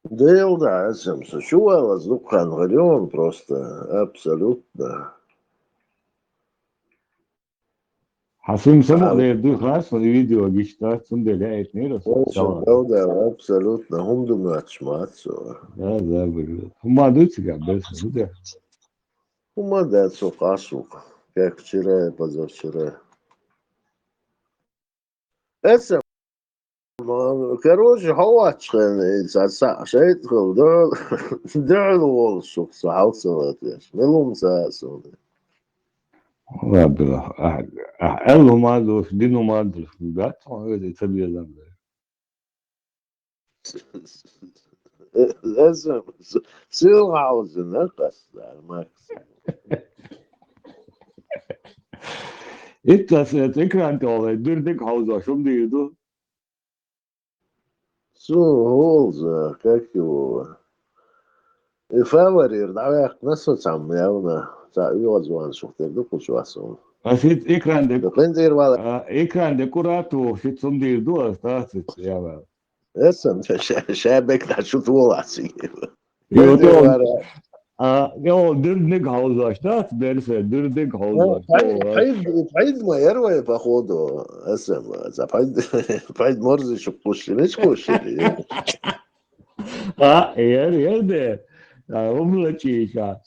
Дела да, Ӏесам, со чу валлалц дукха хан гӀайр ю хьуна просто, абсолютно. Хьан сим самукъа дер дуй хас, и видео гичта, цундела яйтнера со. Дела да, абсолютно, хӀума ду моьттуш мац со. Да, да, бу. ХӀума дуй цигахь, берса, хӀу де? ХӀума дац со къасух, как вчера и позавчера. Эца, короче, хьо вачхьана, и ца, ца, шайтӀа хила, дуьхьал, дуьхьал волуш шух со хьал ца латвеш. Мила хӀума ца а суна. Ладно, а, а, эл хӀума долуш, дин хӀума долуш, дац хьуна хӀета ца безам бер. Сил хьалзина къасдар, Макс. Итт ас экран тӀе гӀоле, дуьра дерг хьовзош хӀума дийр ду? Цу хӀолза, как его, и фаворит дӀаваьккхина со цхьамма явна, цхьа оьгӀазван шух тера ду кхучу васун. Ас ит экран де, Кхин тӀера вала. А, экран де кура тухуш, ит хӀума дийр ду ас, дац ит ява. Эсан ша, ша, ша бекда шу тула циги. Йо, Кхин тӀера то, вара. А, йо, дуьра дерг хьовзош, дац, берса, дуьра дерг хьовзош. Пайд, пайд, пайд ма яр вай, походу, эсан, за пайд, пайд морзи шу кушли, не кушли. А, яр, яр де. А, умлачи ша.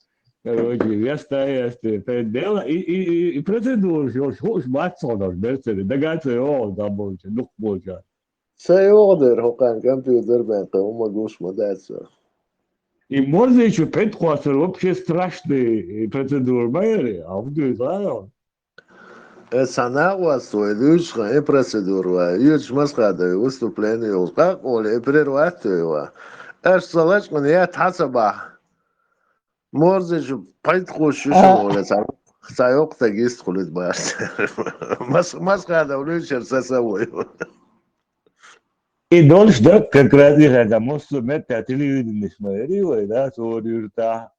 Короче, веста, веста. Дело, и, и, и, и процедура, шо, шо, шо, бац хьуна, берса, дагадоагӀа, да болча, дух болча. Ца йогӀу дера хӀокхарна компьютер бен кхин хӀума гуш ма дац. И морзичу пхьид кхоссар вообще страшный процедура ма яра, а хӀун дуьйцу ала? Э, цхьа накъост вай дуьйцуш хан и процедура вай. Юьрчу Масхадовой выступление йолуш къакъ оле, и прервать вай ва. Аша ца лачкъана я тхьа ца бахьа. Морзичу пхьид кхуш ю шуна вара, цхьа, цхьа йоккха таг йист хуьлуьйту бац. Мас-, Масхадов луьйчуьра са са вуй. И долуш даг как раз и хӀета, массо а метта телевиденеш ма яри вай, да, цо юьртахь.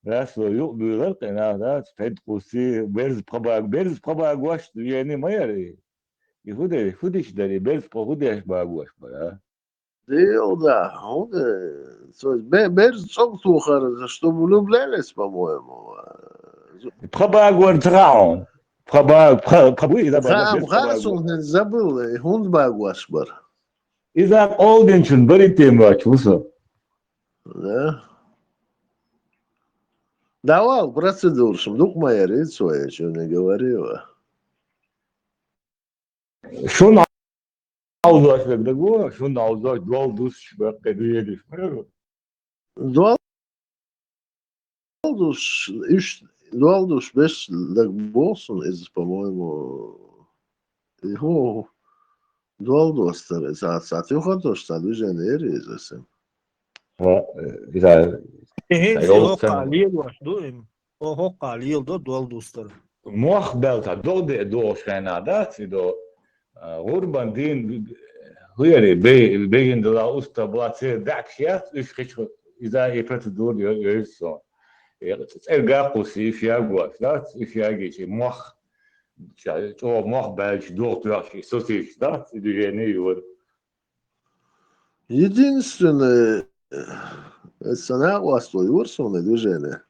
Раз вай юкъ буьйлар къинах, да, пхьид кхусси, берза пхабаг-, берза пхабагош движение ма яри. И хӀу де-, хӀу дича дари, берза пха хӀу деш багош бара? Дел, да, хӀунда, цо бе-, берза цӀог тухар, чтобы влюблялись, по-моему. Пхабагор ца хаьа хьуна? Пхаба-, пха-, пха-, буй, иза бага, Хаам берза хара пхабагор. Сун хӀин забыл, хӀунда багош бар? Иза къолдинчун бари тем вач, вусу. Да. Давал процедуру, шум дукъ ма яри, цо я, чё не говорила. Шуна алзош верг даго, шуна алзош дол дусуш баккхи дуьйдуш. Дол дусуш, иш дол дусуш беш даг бохсун иза, по-моему, и ху дол достар, иза ца тюха дош, ца движение ери иза сем. Ха, иза, И хӀинца иза йолу хӀокху цхьаьна лелош ду им. О, хӀокху лела до дол дустар. Мох бел цхьа догӀу де догӀуш хенахь дац и до, а, гӀурбан дийна хӀуьяри бе-, бегина дала уста бла церан даьӀахкаш яц, уьш хича иза и процедура йо-, йойла со. И цӀерга кхуссий, уьш ягош дац, уьш ягийча и мох, ша-, чӀогӀа мох баьлча догӀу тоьхча и сосийча дац, и движение юра. Единственное, э, сан накъост вай вара суна движение.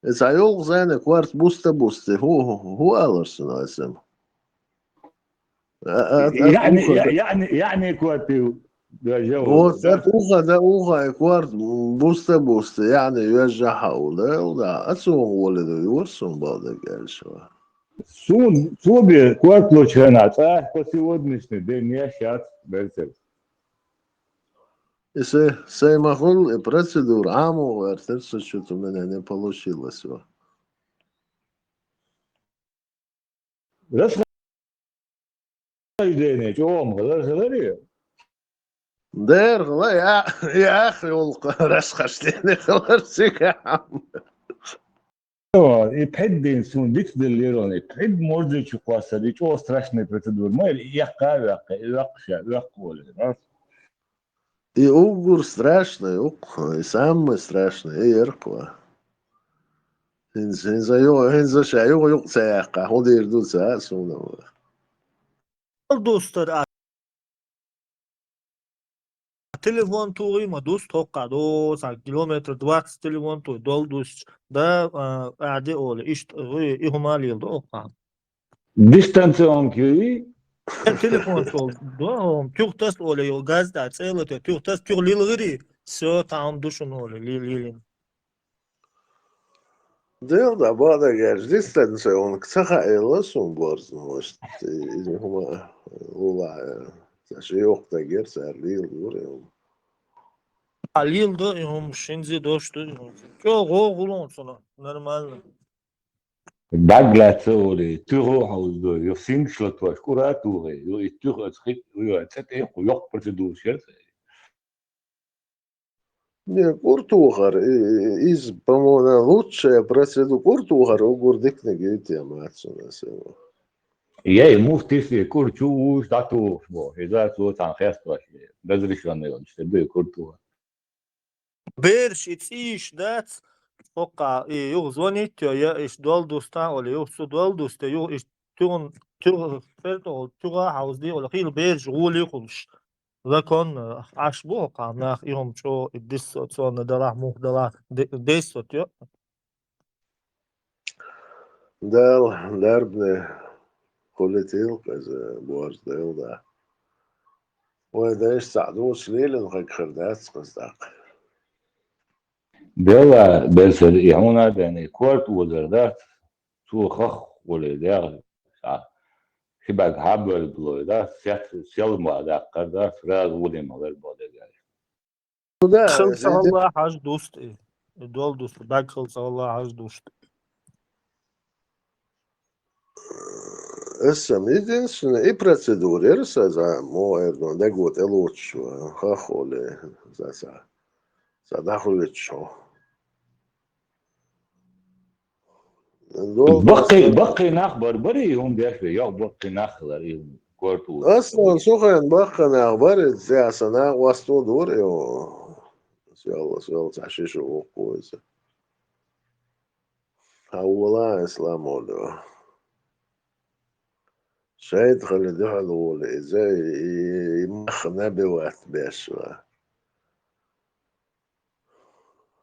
Э, сан йолу зайна корта буста-бусте, хӀу, хӀу, хӀу алар суна аса? А, а, а, ЯӀни, уха я-, да. ЯӀни, яӀни корта ю, я жа Вот, вара, да? Уха, да, уха, и корта буста-бусте, яӀни, вежа хьаула, да, а цо гӀоле ду, вара суна балда гершава. Суна, цо бе, корта лучу хенахь, цӀа по сегодняшний день яш яц, берцерг. И се-, сай ма хуьлу, и процедура Ӏамо гӀертира, со чу-, у меня не получилось его. Расхождение чӀогӀа ма хилар, хиларий? Дера хила, я, я, ахь йолу расхождение хилар цигахь. И пхьиддина суна дицделлера, и пхьид морзичу кхоссар, и чӀогӀа страшная процедура. Ма и эккха а ваьккха, и ваьккха ша, ваьккха волу. И уггар страшный, укх, и самый страшный, и яркъа. ХӀинца, хӀинца юха, хӀинца ша юха юкъа ца яьккха, хӀун дийр ду ца а суна. Дустар а. Телефон тугӀий ма дус, тхоккха до, цхьа километр двадцать телефон тугӀий, дол дусча, да, а, аде оле, иштта, и, и хӀума лела до, оккха. Дистанционки? Э, телефон сол, да, хӀума, туьх тас оле, йо, газ да, цӀела те, туьх тас, туьх лилгӀири, всё, там душун оле, лил, лилин. Дел да, бада герж, дистанционка ца хаъ элла сун борзна вашти, или хӀума лула, э, ца ши йохта гер, цар лил гур, э, хӀума. А лил до, и хӀума шинзи дош ду, и хӀума. Чо, го гулун цуна, нормально. Даглаца оле, туьгӀо хьовзадой, ю сингаш латош, кӀура а тухе, ю и туьгӀо ца хи-, ю цӀе тӀе йоккха процедура шерца. Не, кӀур тухар, и, и, из, по-моему, лучшая процедура, кӀур тухар, угур дикниг ю тема цунна сема. Яй, муфтис и кӀур чу уж дӀатухаш бо, иза цо цхьан хестош, разрешённый йолча, те дуй кӀур тухар. Бераш и цӀийш дац, хӀокха, и юха звонить йо, я иш дол дустан, оли, юха цу дол дусте, юха иш туьгӀун, туьгӀ-, фертӀо, туьгӀа хьовзди, оли, хила бераш гӀоли хулаш. Законно, Ӏаш бу хӀокха нах, и хӀума чӀо, и диссоционно далахь, мух далахь, де-, действовать йо. Дала, дарбане, хулитил кхеза, борз дел да. Вай дайш цхьа дувц лелин хак хир дац кхеза даккха. Дела, берсер и хьуна дени, корт озар дац, цо хах оле дегӀ, а, шибаг хьаббар блой да, сет, сел ма даккхар да, сразу вуди ма вер боде гай. Ну да, Хил сидик- сагӀалла хьаж дуст и. И дол дуст, даг хил сагӀалла хьаж дуст. Эсам единственное, и процедура, эр са за, мо, эр, ну, дагот, элоч, хахоле, за, за, за, дахует, шо. Баккхи, баккхи нах бар, бари, и хӀума деш ве, йох баккхи нах хилар, и хӀума корту. Аслан, сухен баккхи нах бар, и цӀяса нах васту дур, и хӀума. Сел, сел, цхьа шиша вукху иза. Хьавола, ислам олу. Шайт хали дуьхьал волу иза, и, и мах набивать беш ва.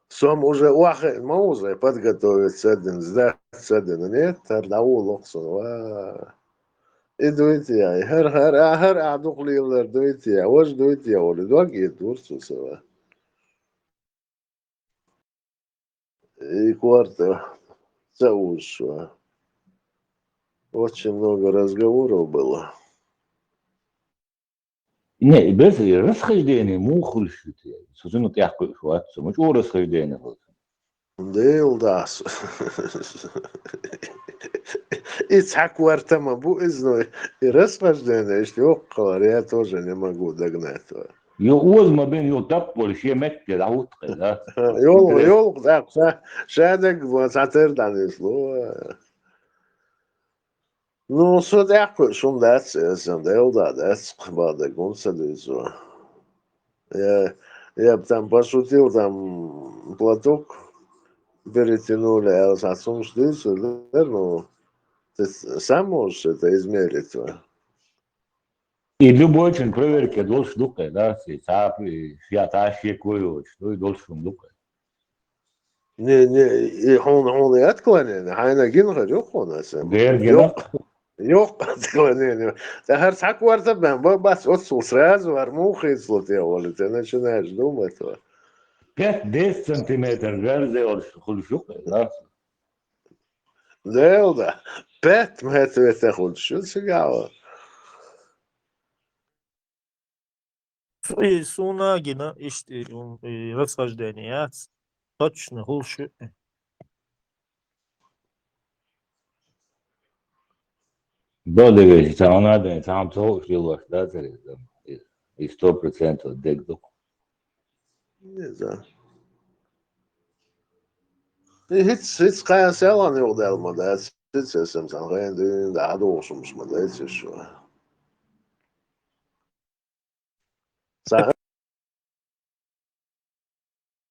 Сом уже охьа хиъна ма ву иза, подготовиться дина, сдать ца дина. Нет, хӀара дӀаволу локху суна, ва. И дуйти яй, хӀара, хӀара, а, хӀара а дукха лелар дуйти яй, важа дуйти яй, олу, дог и дур цу сава. И корта ца узуш ва. Очень много разговоров было. Не, и берс, и расхождение муха хуьлуш ю те? Со цунна тӀехь кхуьуш вац, со ма чӀогӀа расхождение хуьлу. Дел дас. И цхьа корта ма бу иза, но и расхождение иштта йоккхалар, я тоже не могу догнать ва. Ю оза ма бен, ю таппалаш, я метте дӀахӀутту кхин, да? Йол-, йолу даккха ша, ша дагга ма цхьа тера дӀанисло. Ну, со тӀаккха шун дац, эсам Дела да дац, кхин бакъдерг хӀунда ца дуьйцу. Я, я б там пошутил, там платок перетянули, аьлла, схьа цунаш дуьйцу, ну, ты сам можешь это измерить, ва. И любой чин проверка долуш ду кхе, да, си цхьа, и шен, цхьа шеко йоцуш, дуй долуш хӀума ду кхе. Не, не, и хьуна, хьуна и отклонение, хьайна гина хир ю хьуна аса. Дер гина. Йоккха, йоккха отклонение. ТӀаккха хӀара цхьа корта бен, ба-, бац, оццул сразу хӀара муха хийцало те олу, те начинаешь думать, ва. Пять-десять сантиметр герзе олуш хуьлуш ю кхе, да? Дела да. Пять метр вете хуьлуш ю цигахь. И суна гина иштта и, и расхождение яц. Точно хуьлуш ю. Бо дегайча, цхьа хӀуна а ден, цхьа хӀума ца хууш лелош дацара иза, и, и сто процентов дег ду-кх. Не знаю. И хӀинца, хӀинца кхана селхана юкъадаьлла ма дац, хӀинца эсам цхьана хенахь дуьйна дӀа хьадогӀуш хӀумаш ма дайца шу. Цхьа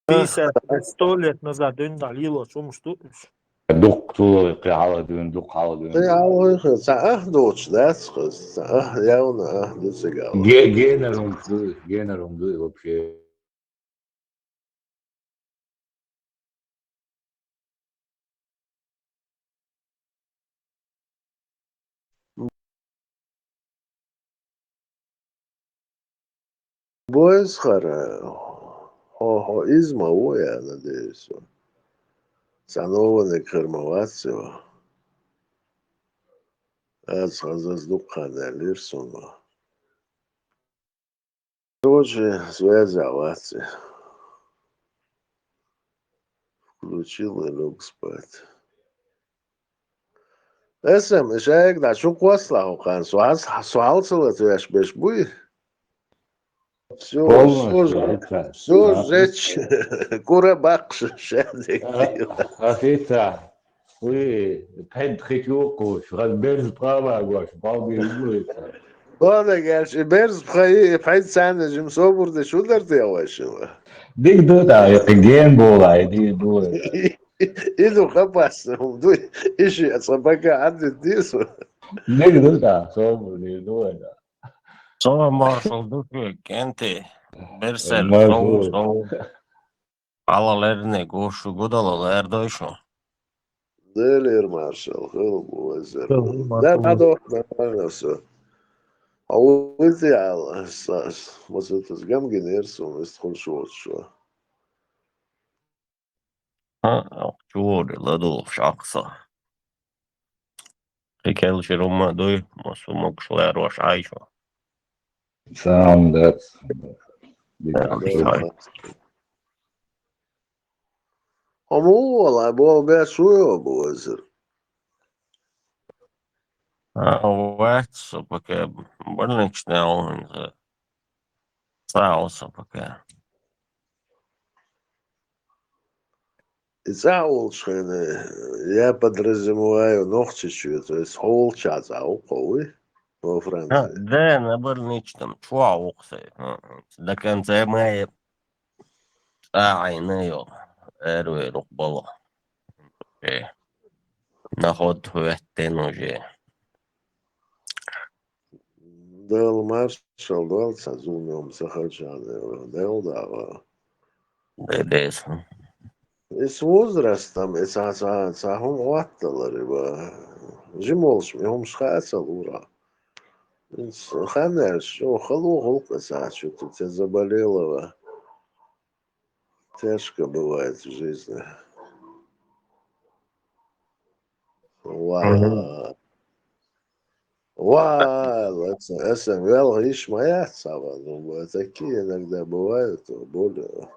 пятьдесят, сто лет назад дуьйна дӀа лелош хӀумаш ду уьш. Дукха цо кхин хьалха дуьйна, дукха хьалха дуьйна. Кхин хьалха, цхьа ах доцуш дац хаза, цхьа ах, явна ах ду цигахь. Ге-, генар хӀумаш ду, генар хӀума ду и вообще. Бойс хара, хьо, хьо иза ма ву, я, надеюсь, ва. Цхьа нованиг хир ма вац, ва. Аз хазаза дукха хан аьллера суна, ва. Тоже связь а вац. Включил и лёг спать. Эсэм, шайгда чу кхоссалахь хьо кхана, со хьас-, со хьалцалаца веш беш буй? Всё, всё, всё жечь, кура баккхаш, шадик. Хасица, уй, пхьед хи чу кхуш, хаз берз пхава гош, балби уй. Бона герч, и берз пхаи, и пхьед царна жим собур де шу дар те вайшила. Дик ду да, и ген бола, и дик ду. И ду хапас, ду, и ши, а собака адди дису. Дик ду да, собур, и ду да. Со маршал ду шуьга, кӀентий. Берсер, маршал. Сов, сов. Алла лерне гуш гудала лердой шу. Делер маршал, хил бу везер. Хил бу, да, маршал. Надо, нормально всё. А улити ал, сас, вот это с гамгинер сум, ист хул шо, шо. А, чури, ладу, шакса. Хикел ширума дуй, масу мокшлер ваш айшо. Сам, да. Да, да. Аму, вала, бо, бе, шуё, бо, эсэр. А, вац, пока больничный он, э, сауса пока. И цӀа волчхьана, я подразумеваю, Нохчийчоь, то есть хьо волча цӀа ву-кх хьо, уй, во Франции. А, да, на больничном, чу ву-кх со. А, до конца мая цӀа Ӏайна йо, эрве рух бало. Э, наход хӀоьттина уже. Дала маршал дол цхьа зулам ца хачана, Дала дагӀа. Бедес. И с возрастом, и цхьа, цхьа, цхьа хӀума хӀотталар, и ба. Жимолш, и хӀумаш хаа ца лура. Ин с-, ханнаш, о, хало гӀулакх цхьа чу, ты, ты заболела, ва. Тяжко бывает в жизни. Ва. Мгм. Ва, лаца, эсэм велха йиш ма яц цхьа ван, ну, такие иногда бывают, более.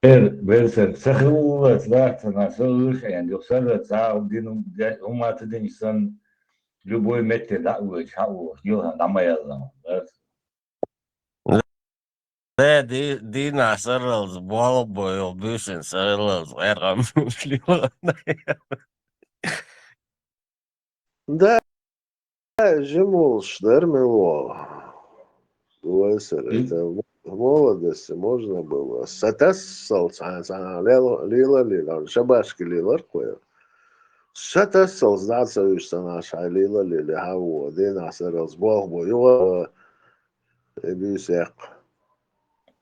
Бер-, берсер, сахилуллац лаьттана, со луьйш аьнна, юха сарра цхьа а дин, хӀума ца динча санна, любой метте дӀа а воьдуш, хьа а воьдуш, дилха дӀа ма яллахь, да? Да, ди-, дийнахь сарралц, болх бо, йо, буьйсанна сарралц, гӀергам лила. Да, жимулш дар мило. Вайсар, это в молодости можно было. Сатассал цхьа, цхьа, лела, лила, лила, шабашки лилар кхуя. Сатассал здаца уьш санаш хьай лила, лили, хьаво, дийнахь сарралц, болх бо, юха, э, буьйсекх.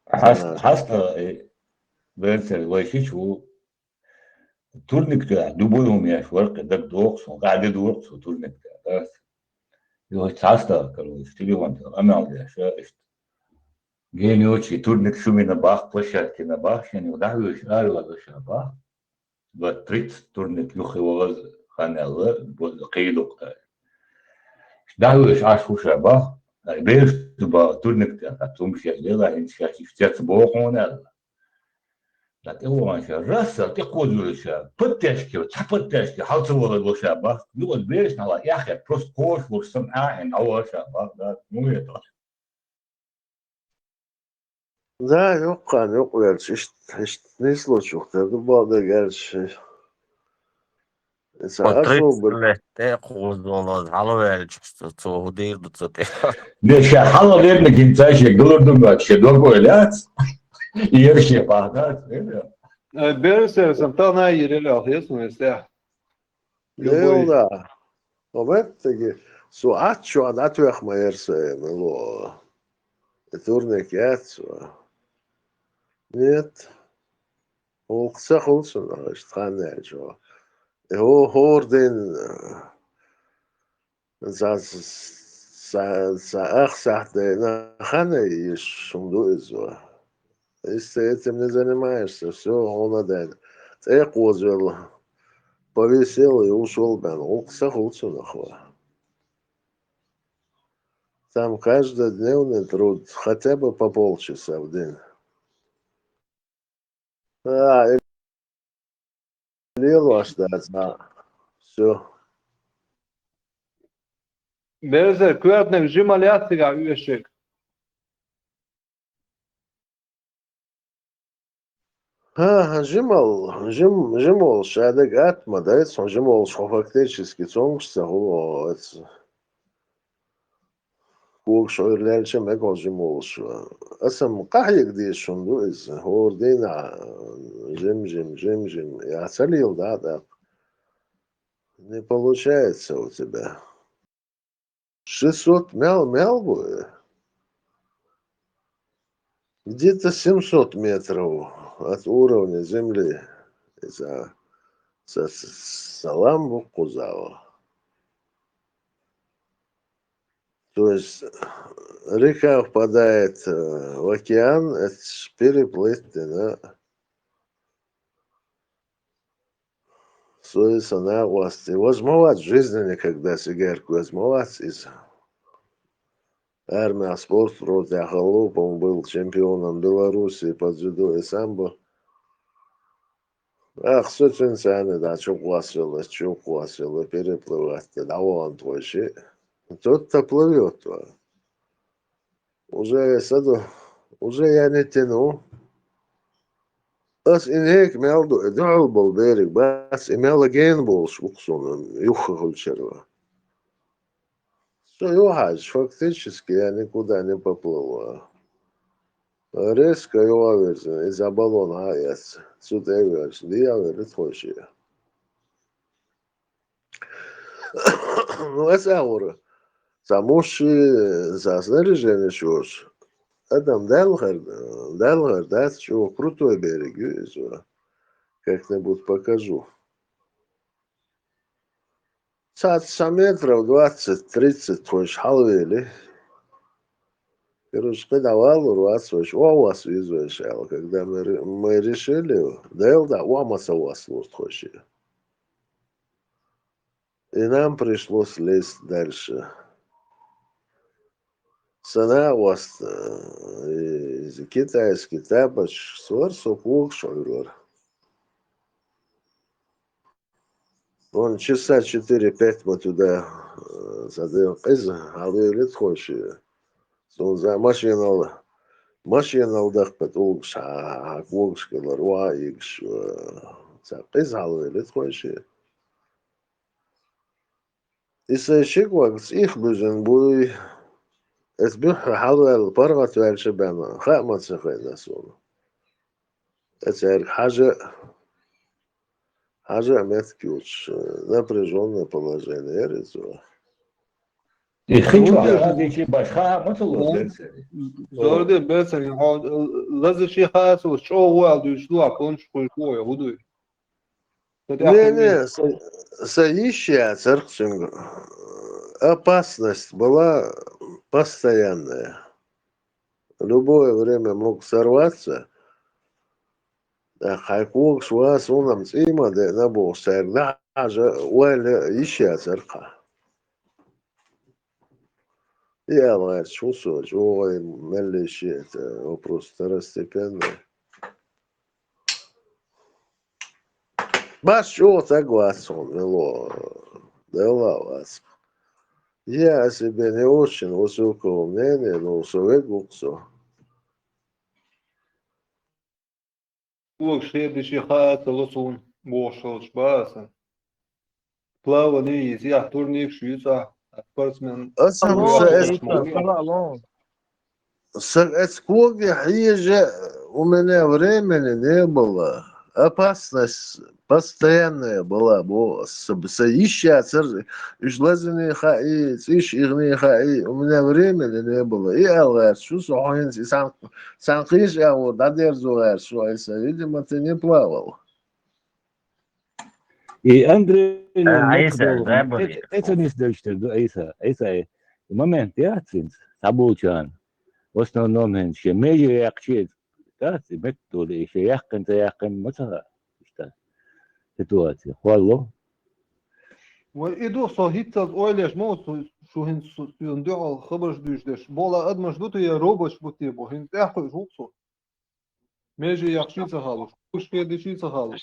Хьаст-, хьаста, э, берцер, вай шич ву, турник тӀехь дубой хӀума еш вара кхин, дагадогӀу суна, гӀади дора-кх со турник тӀехь, да? Юха цхьаста, короче, телефон тӀехь къамел деш, иштта. Геночи турник шумина бах, площадкина бах, шен дӀахьоьжуш, ара ваза ша бах. Два тридцать турник юххе валаза хан аьлла, бо-, кхийдукъ аьлла. ДӀахьоьжуш Ӏаш хӀуша бах, ай, бераш ду бах, турник тӀехь, а цумаш яц, лела хӀинца шаьш иштта цецбоху хьуна аьлла. ДӀа тӀе вахана ша, рассал тӀе кхозуьйтуш ша, подтяжки, цхьа подтяжки хьал ца валар ло ша бах, юкъа бераш нахала яххе, просто кхош луш санна, а, хьин дӀавахар ша бах, да, ну это. Да, юккъан, юкъ верча, иштта, иштта нийслучух тера ду бакъдерг аьлча. Ца ма асубар. Тридцать лет тӀе кхозуьйтуш хьалаваьлча, цо, цо хӀу дийр ду цу тӀе. Де ша хьалаваьллиг хӀинца ше галур ду моьтту, ше догой лаьц. Ер ше бахдац, э, да. Э, берсерсам тахана йирира, хӀесан вестехь. Любой. Дела да. Хьо меттиге, со Ӏаччохь дӀатоьхна ма яра со, э, мило. И турник яц со. Нет. ГӀуллакх ца хуьлу цунах, иштта хан яьлча. И хӀо-, хӀора ден, э, Ца, ца, ца ах сахьт дайна хан а йиш хӀума ду иза. Если ты этим не занимаешься, всё, хьуна дайна. ТӀе кхозавелла, повисел и ушёл бен, гӀуллакх ца хуьлу цунах ва. Там каждодневный труд, хотя бы по полчаса в день. А, лелош дац, а. Всё. Берзер, коьртаниг жимал яц цигахь оьшург? ХӀан-хӀа, жимал, жим-, жима волуш ша дага атта ма дай, цхьа жима волуш хьо фактически цомгуш ца хуьлу оха оцу. Когаш Ӏуьйра лелча мега хьо жима волуш. Аса-м къахьега дезаш хӀума ду иза. ХӀора дийнахь жим-жим, жим-жим, я ца леладахь а тӀаккха. Не получается у тебя. Шестьсот мел, мел бу, э? Где-то семьсот метров от уровня земли. Иза са, са, салам бу кхузахь. То есть река впадает, э, в океан, это ж переплыть, да? Соьца сан накъост. И вазма вац в жизни никогда сигарку, вазма вац иза. Армия спорт вроде ахалло, по-моему, был чемпионом Белоруссии по дзюдо и самбо. Ах, со цуьнца цхьаьна да, чу кхоссавелла, чу кхоссавелла, переплывать де, дӀавахана тхойши. Тот-то плывёт, ва. Уже саду, уже я не тяну. Ас и нека мел ду, и дуьхьал болу бериг бац, и мел гена болуш бу-кх суна юххе хуьлучара. Со юхьӀаьржа, фактически я никуда не поплыла. Резко юхавирзина, иза баллон хьа а эцна, цу тӀе а воьжна, дехьавелла тхойшиъ. Ну, аса агӀора, цхьа мушши, цхьа снаряженеш йоцуш. Адам Далла хир, Далла хир дац, чӀогӀа крутой берег ю иза. Как-нибудь покажу. Цхьацца метров двадцать-тридцать тхойша хьалавели. Короче, кхин дӀаваллур вац вайша, охьавосса веза вайша аьлла. Когда мы ре-, мы решили, Дела дӀа охьа ма ца воссалура тхойшиъ. И нам пришлось лезть дальше. Сан накъост, э, иза китайский тапочка, со вара, со когаш Ӏуьйра вара. Вон часа четыре-пять ма туда, э, сан ден къиза хьалавели тхойшиъ. Суна за машинал, машинал дахка тӀулгаш хьа, хьа когаш кӀелара охьа а ийгаш, э, цхьа къиза хьалавели тхойшиъ. И сайн ши ког цӀийх буьзина буй. Эца буьххье хьалаваьлла, паргӀатваьлча бен, хаа ма ца хиъна суна. Эцаьрга хьажа а, хьажа а меттиг йоцуш, напряжённое положение яра иза. И хин чохь Зурде, хаа дийчи баш, хаа ма ца ло, Берцари? Зорде, Берцари, хьо лаза ши хаа ца ло, чӀогӀа ву аьлла дуьйцуш ду, а кончу кхуьйш ву, я хӀу дуй? Не, не, са, са йиш яцара-кх цуьнга. Опасность была постоянная. Любое время мог сорваться. ТӀаккха хьайн когаш ван, суна-м цӀий ма деана бохуш, цаьрга дӀахьажа ойла йиш яцара-кх. И аьлла гӀерташ ву со, чӀогӀа меллише это вопрос второстепенный. Баш чӀогӀа стаг вац хьуна, мило, Делла вац. Я о себе не очень высокого мнения, но со вегу-кх со. Когаш хедичи хаа ца ло суна, бохуш хилча бан аса. Плавание йийца, ахь турникаш юьйцу ахь, ахь спортсмен. Аса Алло, ца эс-, Алло, алло. Сан эца коге хьежа у меня времени не было. Опасность постоянная была, бо, са, са йиш яцара, уьш лазиний хаий, цӀийш ихний хаий, у меня времени не было. И аьлла гӀерташ ву со, хьо хӀинца и сан, сан кхийша агӀор дӀадерзо гӀерташ ву айса. Видимо, ты не плавал. И Андрей, э, Айса, забыли. Э, это не сдержишь, да, Айса, Айса, э, момент яц хӀинца, схьаболчарна. В основном хӀинца шен меже яьккхича, да, и меттала, и шен яьккхина, ца яьккхина, ма ца хаьа, иштта ситуация. Хвалло. Вай, и ду, со хӀинццалц ойла еш ма ву, шу, шу хӀинца шу, шуна дуьхьал хабарш дуьйцуш дерш. Бола адамаш ду те, я роботш бу те бо, хӀинца тӀаьхьа кхуьуш ву со. Меже яхчий ца халуш, уьш хедичий ца халуш.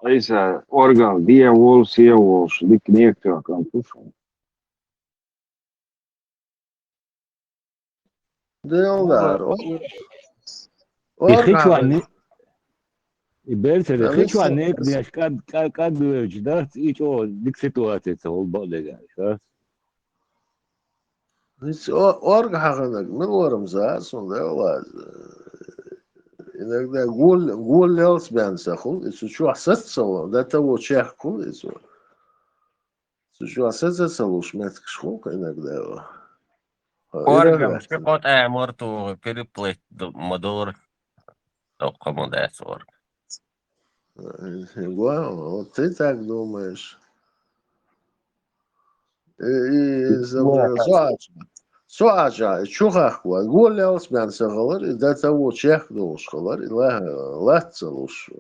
Айса, орган, ден волу, сен волуш, дика некъа тоьхна ду шуна. Деллара. И хи чохь не-, и берцаре хи чохь некъа деш кӀад, кӀад, кӀад вевзаш дац, и чӀогӀа дика ситуаци ца хуьлу бакъдерг аьлча, ха? Иза о-, орга хьаханарг мила вара-м за, суна делла иза. Иногда гол-, гол лелс бен ца хуьлу, и цу чохь саца ца ло, до того чехка хуьлу иза. Цу чохь саца ца луш меттигаш хуьлу-кх иногда. Хьо Оргам ирара ши кхо тӀамар туху, переплыть ду-, ма дора. Доккха ма дац орга. Ва, вот ты так думаешь. И, и, и, со, со ача, со ача, и чу хахка ван, гол лелс бен ца хилар, и до того чехка долуш хилар, и ла-, лац ца луш.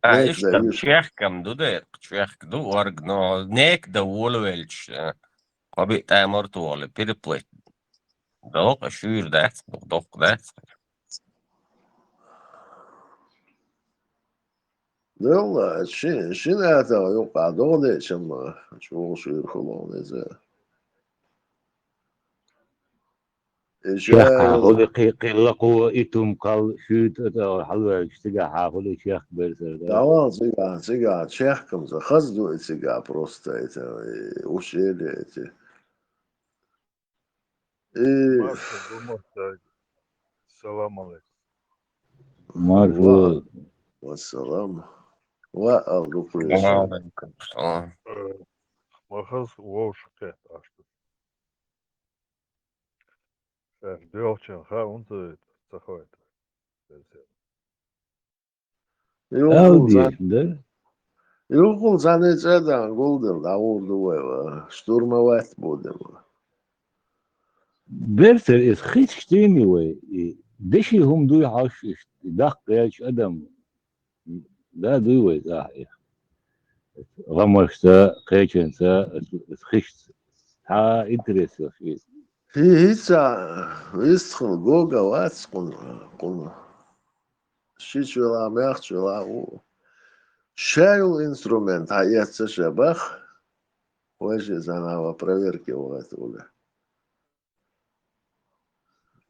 А, некъа иштта дан уьш. Чехкам ду дерг, чехка ду орга, но некъа дан волавелча, кхо-биъ тӀамар туху, переплыть. Доккха шуьйра дац, доккха дац. Делла, ши-, шина атагӀа юккъахь догӀа дечамма, чӀогӀа шуьйра хуьлу иза. И чехка ша хьахули кхи-, кхин лакхо, итум, кхал, шуьйра тӀе хьалаваьлча, цигахь хьахули чехка берзар дара. Давал цигахь, цигахь чехкамца хаза ду и цигахь просто это, и ущелье эти. И Марша, думал, так. Салам алейкум. Марша. Ва, ва салам. Ва алейкум салам. Ва алейкум салам. Э, ма хаза вовшах кхетта аша. Шаьш доьлхучун хаьа хӀунда ца, ца хойту. Юххул Ала цхьа-, дийшна дара. Юххул цхьаьна цӀа а дан гулдина дӀагӀур ду вай, ва, штурмовать будем. Берцара иза хица дийна вай, и деши хӀума дуй хьовш иштта, и даккха гӀерташ адам, да дуй вай, да, и. ГӀамашца, кхечанца, хишца, цхьа а интерес йолуш иза. ХӀи-, хӀинца вистхула гога вац кхуна, кхуна. Шича велахь, мехча велахь ву. Ша йолу инструмент хьаэцна ша баха, вайша иза нахана проверка вахийталур.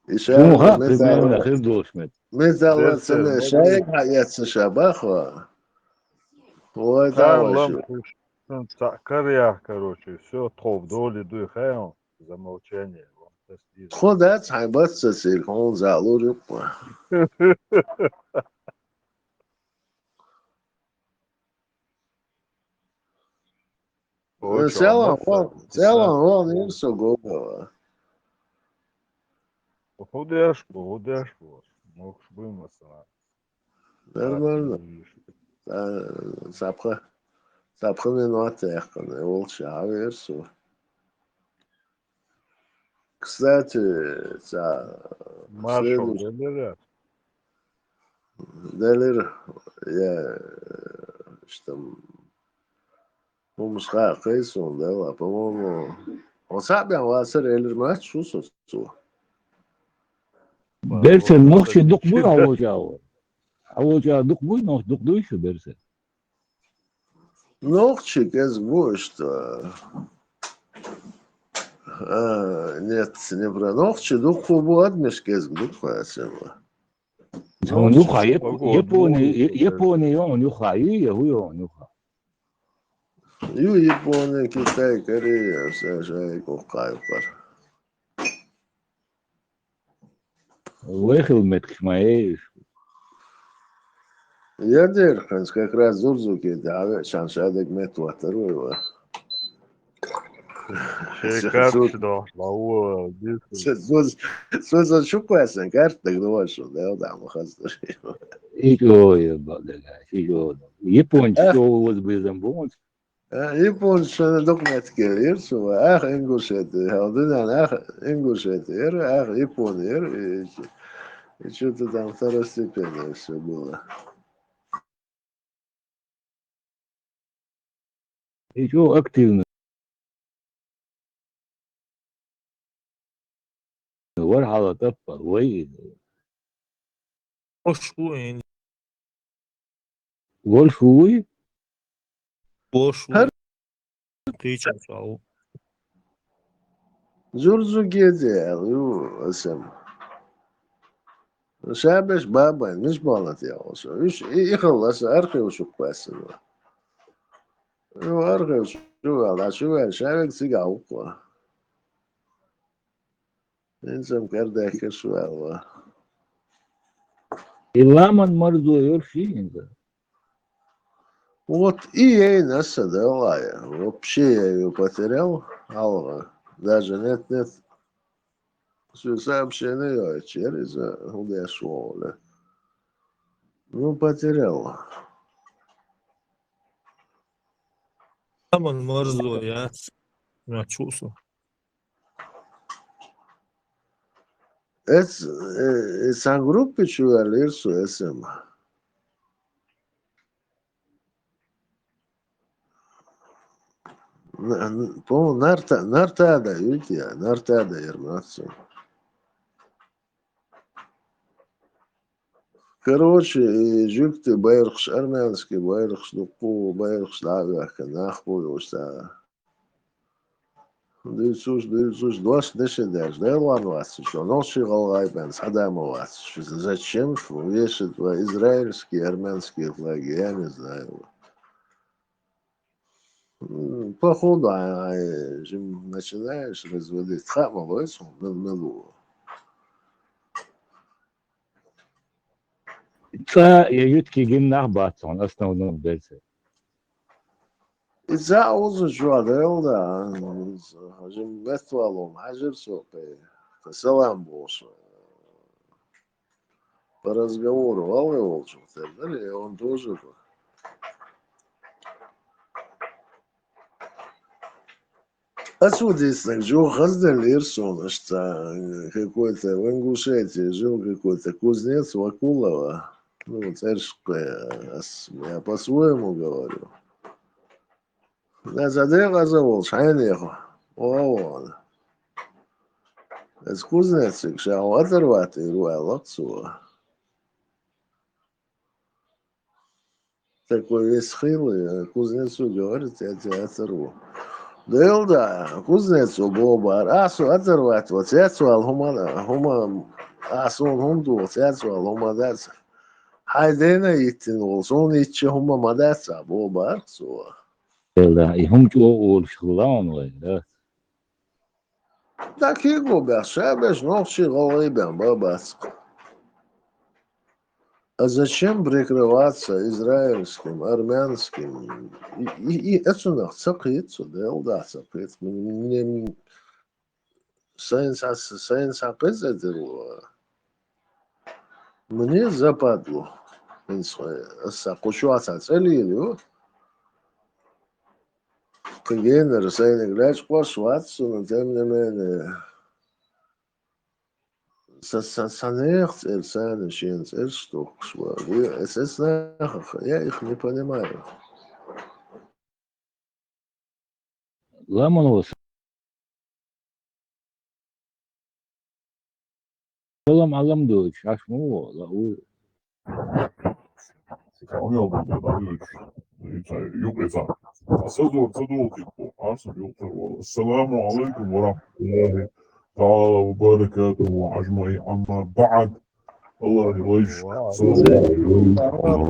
И ша Суна хаьа, металл-, примерно, хир долуш мет. Металлоцемен шайга хьаэцна ша баха. Вай, Тан давай лам шу. Хуш, сан цхьаъ караях, короче, всё, тхов доли дуй хаьа. За молчание. Тхо дац хьайн бац ца цийра, хьуна заа лур юккъа. Ой, Э, чё, Селан, молодцы, вон, Селан, вон, Ирсу Гогова. ХӀун деш бу, хӀун деш бу? Мокш буй масала. Нормально. А, цхьа пхи, цхьа пхи минот яьккхина, и волчу хьан версу. Кстати, ца, Маршал следующ-, делира? Делира, я, что там, хӀумаш хаьа кхайсуна делла, по-моему, оцхьаъ бен вацара элира мац шу со цо. Берцан нохчий дукха буй хьан волчу агӀор? Хьан волчу агӀор дукха буй, нохчий дукха дуй шу берцан? Нохчий кӀезиг бу иштта. А, нет, не про нохчий дукха бу, адамаш кӀезиг дукха хьаьцна. Хьуна юха Япо-, Япони, Япони йо хьуна юха, я хӀу йо хьуна юха. Ю Япони, Китай, Корея, все шайга уккха юккъара. Вай хила меттигаш ма ю уьш. Я дера, хӀинца как раз Зурзуке дӀавеача, ша дерг метта ваттар вай ва. Шайн карташ дохуш, ма ву, дийцина. Цо, цо, цо шу кхоьссина карта дага догӀуш, Дала дӀа ма хаздар. И чӀогӀа ю, бакъдерг аьлча, и чӀогӀа ду. Японцаш чӀогӀа оза безам бу хӀинца. А, японцаш шайна дукха меттиг яра цо, аха Ингушети, хьал дуьненна аха Ингушети яра, аха Япони яра, и, и чё-то там второстепенное всё было. И чё активно? Вархьала таппа, вай иза. Ош ву ин. Вольш вуй? Бош ву. ХӀара кхийча ву. Зурзу гезе аьлла ю аса. Ша беш бабайн, миш бала тӀе оша. Уьш и, и хала аса архив шух пассана. Ю архив шу вала, шу вала, ша вег цига вукхо. Инзам кардахкаш вала. И ламан марзо йорши инза. Вот и ей наса далая. Вообще я её потерял. Алла. Даже нет, нет. Всё сообщение я через удешёвле. Ну, потерял. Ламан марзо я. На чусу. Эц, э, эцан группе чу ваьллера со эсэм. Н-, н-, по-моему, Нарта-, Нартада, видите, я, Нартада Ермацу. Короче, и жуьгти байрахш, армянский байрахш, дуккху байрахш дӀа а ваьхкина, нах бу йош цара. Дуьйцуш, дуьйцуш, дош деши деш, Дела ван вацаш, нохчий гӀалгӀай бен, схьадама вацаш. Зачем вешать израильские, армянские флаги? Я не знаю. М, походу, а, а, жим начинаешь разводить. Хама лойс, мел, мел. Цхьа я ютки гин нах бац хьуна, основном берца. Иза узу жуа делда, жим метвалом, хьажир со пе, салам бош. По разговору, валла волчу, тердали, он тоже был. Отсюда из так же уходили Ирсон, что какой-то в Ингушетии жил какой-то кузнец Вакулова. Ну, вот, знаешь, я по-своему говорю. Наз а декъаза волуш хьенеха, оха вахана. Эцу кузнецига ша хьо оторвать вир ву аьлла цо. Такой весь хилый, кузнецу говорит, я тебя оторву. Делда, кузнецу боху бара, а со оторвать вац, яц вала хӀума, хӀума, а суна хӀума доху, яц вала хӀума дац. Хьайн дена йиттина волу, суна йитча хӀума ма дац а боху бара цо. Делла, и хӀума чӀогӀа олуш хилла хьуна вайн, да? Так и гу беш, ша беш нохчий гӀалгӀай бен ба бац. А зачем прикрываться израильским, армянским? И, и, и эцунах ца кхета цо, Делла да ца кхета. Мне, мне, Сайн ца, сайн ца кхеза дир ву. Мне западло. Аса кху чохь цхьа цӀе лийла ю. Кхин генара сайниг лечкъош вац суна, тем не менее. Са, са, сан нехан цӀера, царна шен цӀераш дохкуш вара. Я, эс, эс нахах, я их не понимаю. Ламан ву. Салам Ӏалам доцуш, Ӏаш ма ву, ла ву. Ассаламу алейкум ва рахматуллахи таала ва баракатуху, ажмаин, амма баъд. Аллах лайш.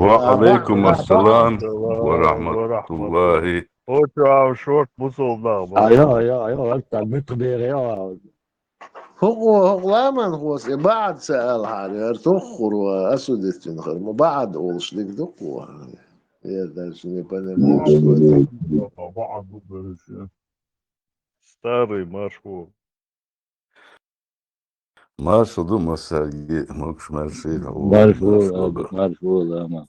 Ва алейкум ассалам ва рахматуллахи. Очу ав шорт мусулман. Айо, айо, айо, артта митхбере, айо. ХӀокхо, хӀокху ламан хос, и баӀд ца аьлла хьара, яра туххур ва, асудитин хар, ма баӀд олуш дика ду кхо. Я даже не понимаю, что это. БаӀд ду береш, я. Старый марш ву. Маршал ду массаьрга, могуш маршийла. Маршо, маршо, лама.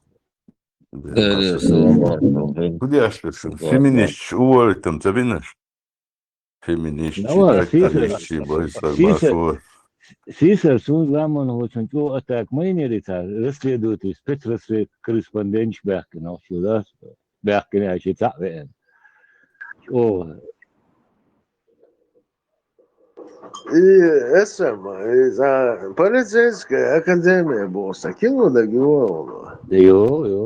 Худеш ду шун. Феминисташ уволить там ца бинаш? Феминисташ, давай, сисар, сисар, маршо. Сисар, сун ламан хӀочун чӀо атак майнери ца, расследователь, спецрасслед-, корреспонденташ баьхкина, хӀо шу да? Баьхкина, ши цхьаъ веана. ЧӀо. И эсэм, и за полицейская академия боху сан кино дагайо. Йо, йо.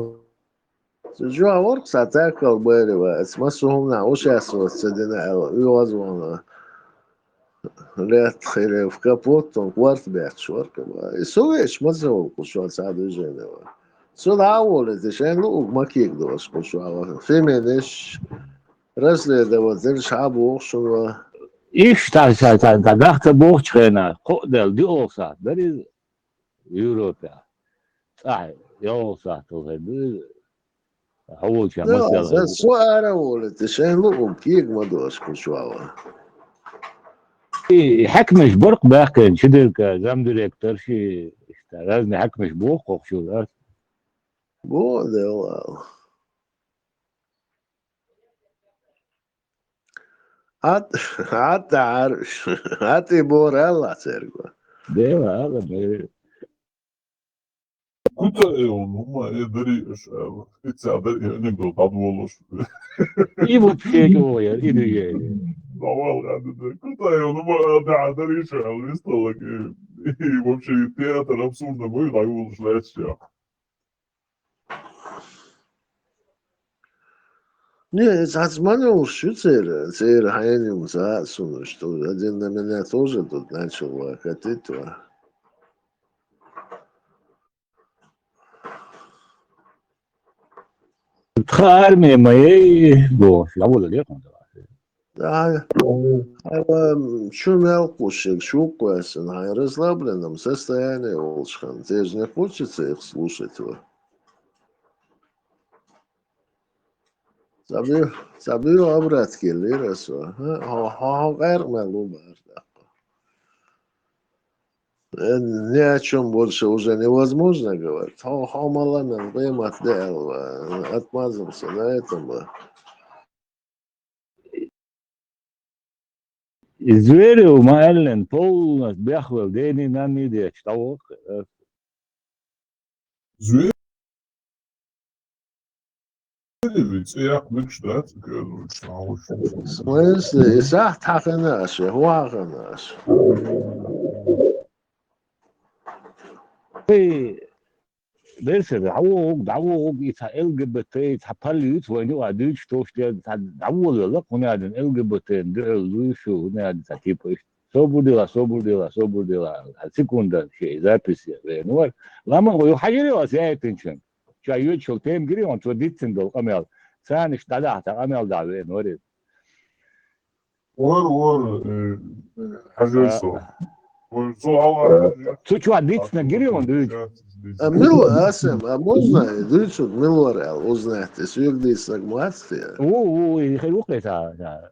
Цу жоа ворхӀ схьа таккал байри ва, эца массо хӀуманахь ушаьссо ца дина аьлла, оьгӀазвахана летта хиле, в капот он корта бетташ вара кхаба. И со веача ма ца волу кху шо цхьа движение ва. Со дӀа а волийта, шайн луург ма кийга долуш кху шо ва. Феминиш, расследовательш хьа боху шуна ва. Иштта, ша, ша, ша, дахта бохучу хенахь, кхоъ даьлла, диъолгӀа сахьт дара иза Европехь. ЦӀахь йолгӀа сахьт хилла хир ду иза. Хьо волчохь Да, маса сан со ара а волу, те шайн луъург кийга ма долуш кху чохь ван. И хьаькамаш баркъ баьхкина, чидерг замдиректорш и, иштта разный хьаькамаш боху кху чу, да? Бо, Делла. Ат, ат, ар, ат и бора аьлла церга. Делла, ала, бе. Кута эвн, хӀума э дари аша аьлла. Ица дари анекдот дӀадолуш. И вообще чӀогӀа яра, и дуье. Давал гӀада да. Кута эвн, хӀума а да дари аша аьлла, висталлаг. И вообще театр абсурда гой дӀайолуш лаьцча. Не, иза хьаца ма луш ю церан, церан хьенан юмца а суна, что один на меня тоже тут начал, а, катить, а. Тха армия ма ей, бо, я буду летом давай. Да, а, м, чу мел кхушиг, шу кхоьссина, хьайн расслабленном состоянии волчу хан, те же не хочется их слушать, ва. Цхьа буьйху, цхьа буьйху обратка йиллира аса. Хьо, хьо, хьо къаьркъа мел ву бахара тӀаккха. Э, ни о чём больше уже невозможно говорить. Хьо, хьо ма ла мел къемат де аьлла, отмазался на этом, а. И Зверев ма-аьллина, полностью бехвала, дений-нанний дечу, дӀавоккху. Зверев цӀе яккха мегаш дац, кхерург, сан вуьш. В смысле? И сахьт хьахина аша, хӀун хьахина аша? Эй, Берсер, дӀавогӀуг, дӀавогӀуг, и цхьа Л Г Б Т, и цхьа пал юьйцу вайна юкъахь дуьйцуш, товш дер, цхьа дӀаволавелла, хӀунда аьлла Л Г Б Т-н дуьхьал луьйш ю, хӀунда аьлла цхьа типа иштта. Собар дела, собар дела, собар дела, цхьа секунда шен запись веана вара. Ламан гӀо ю хьажарий аса яийтинчун? Ша йоьдучул тема гирий хьуна, цо диццина долу къамел. Царнаш дӀадахьа цхьа къамел дахьа веана вара иза. Вара, вара, э, хьажар со. Вара, со хьалха хьажар. Цу чохь дицна гири он дуьйцу. А, мила, Асем, а можно дуьйцург мила вара аьлла узнать? Соьга дийцинарг ма вац те? Ву, ву, и хир ву кхета, да.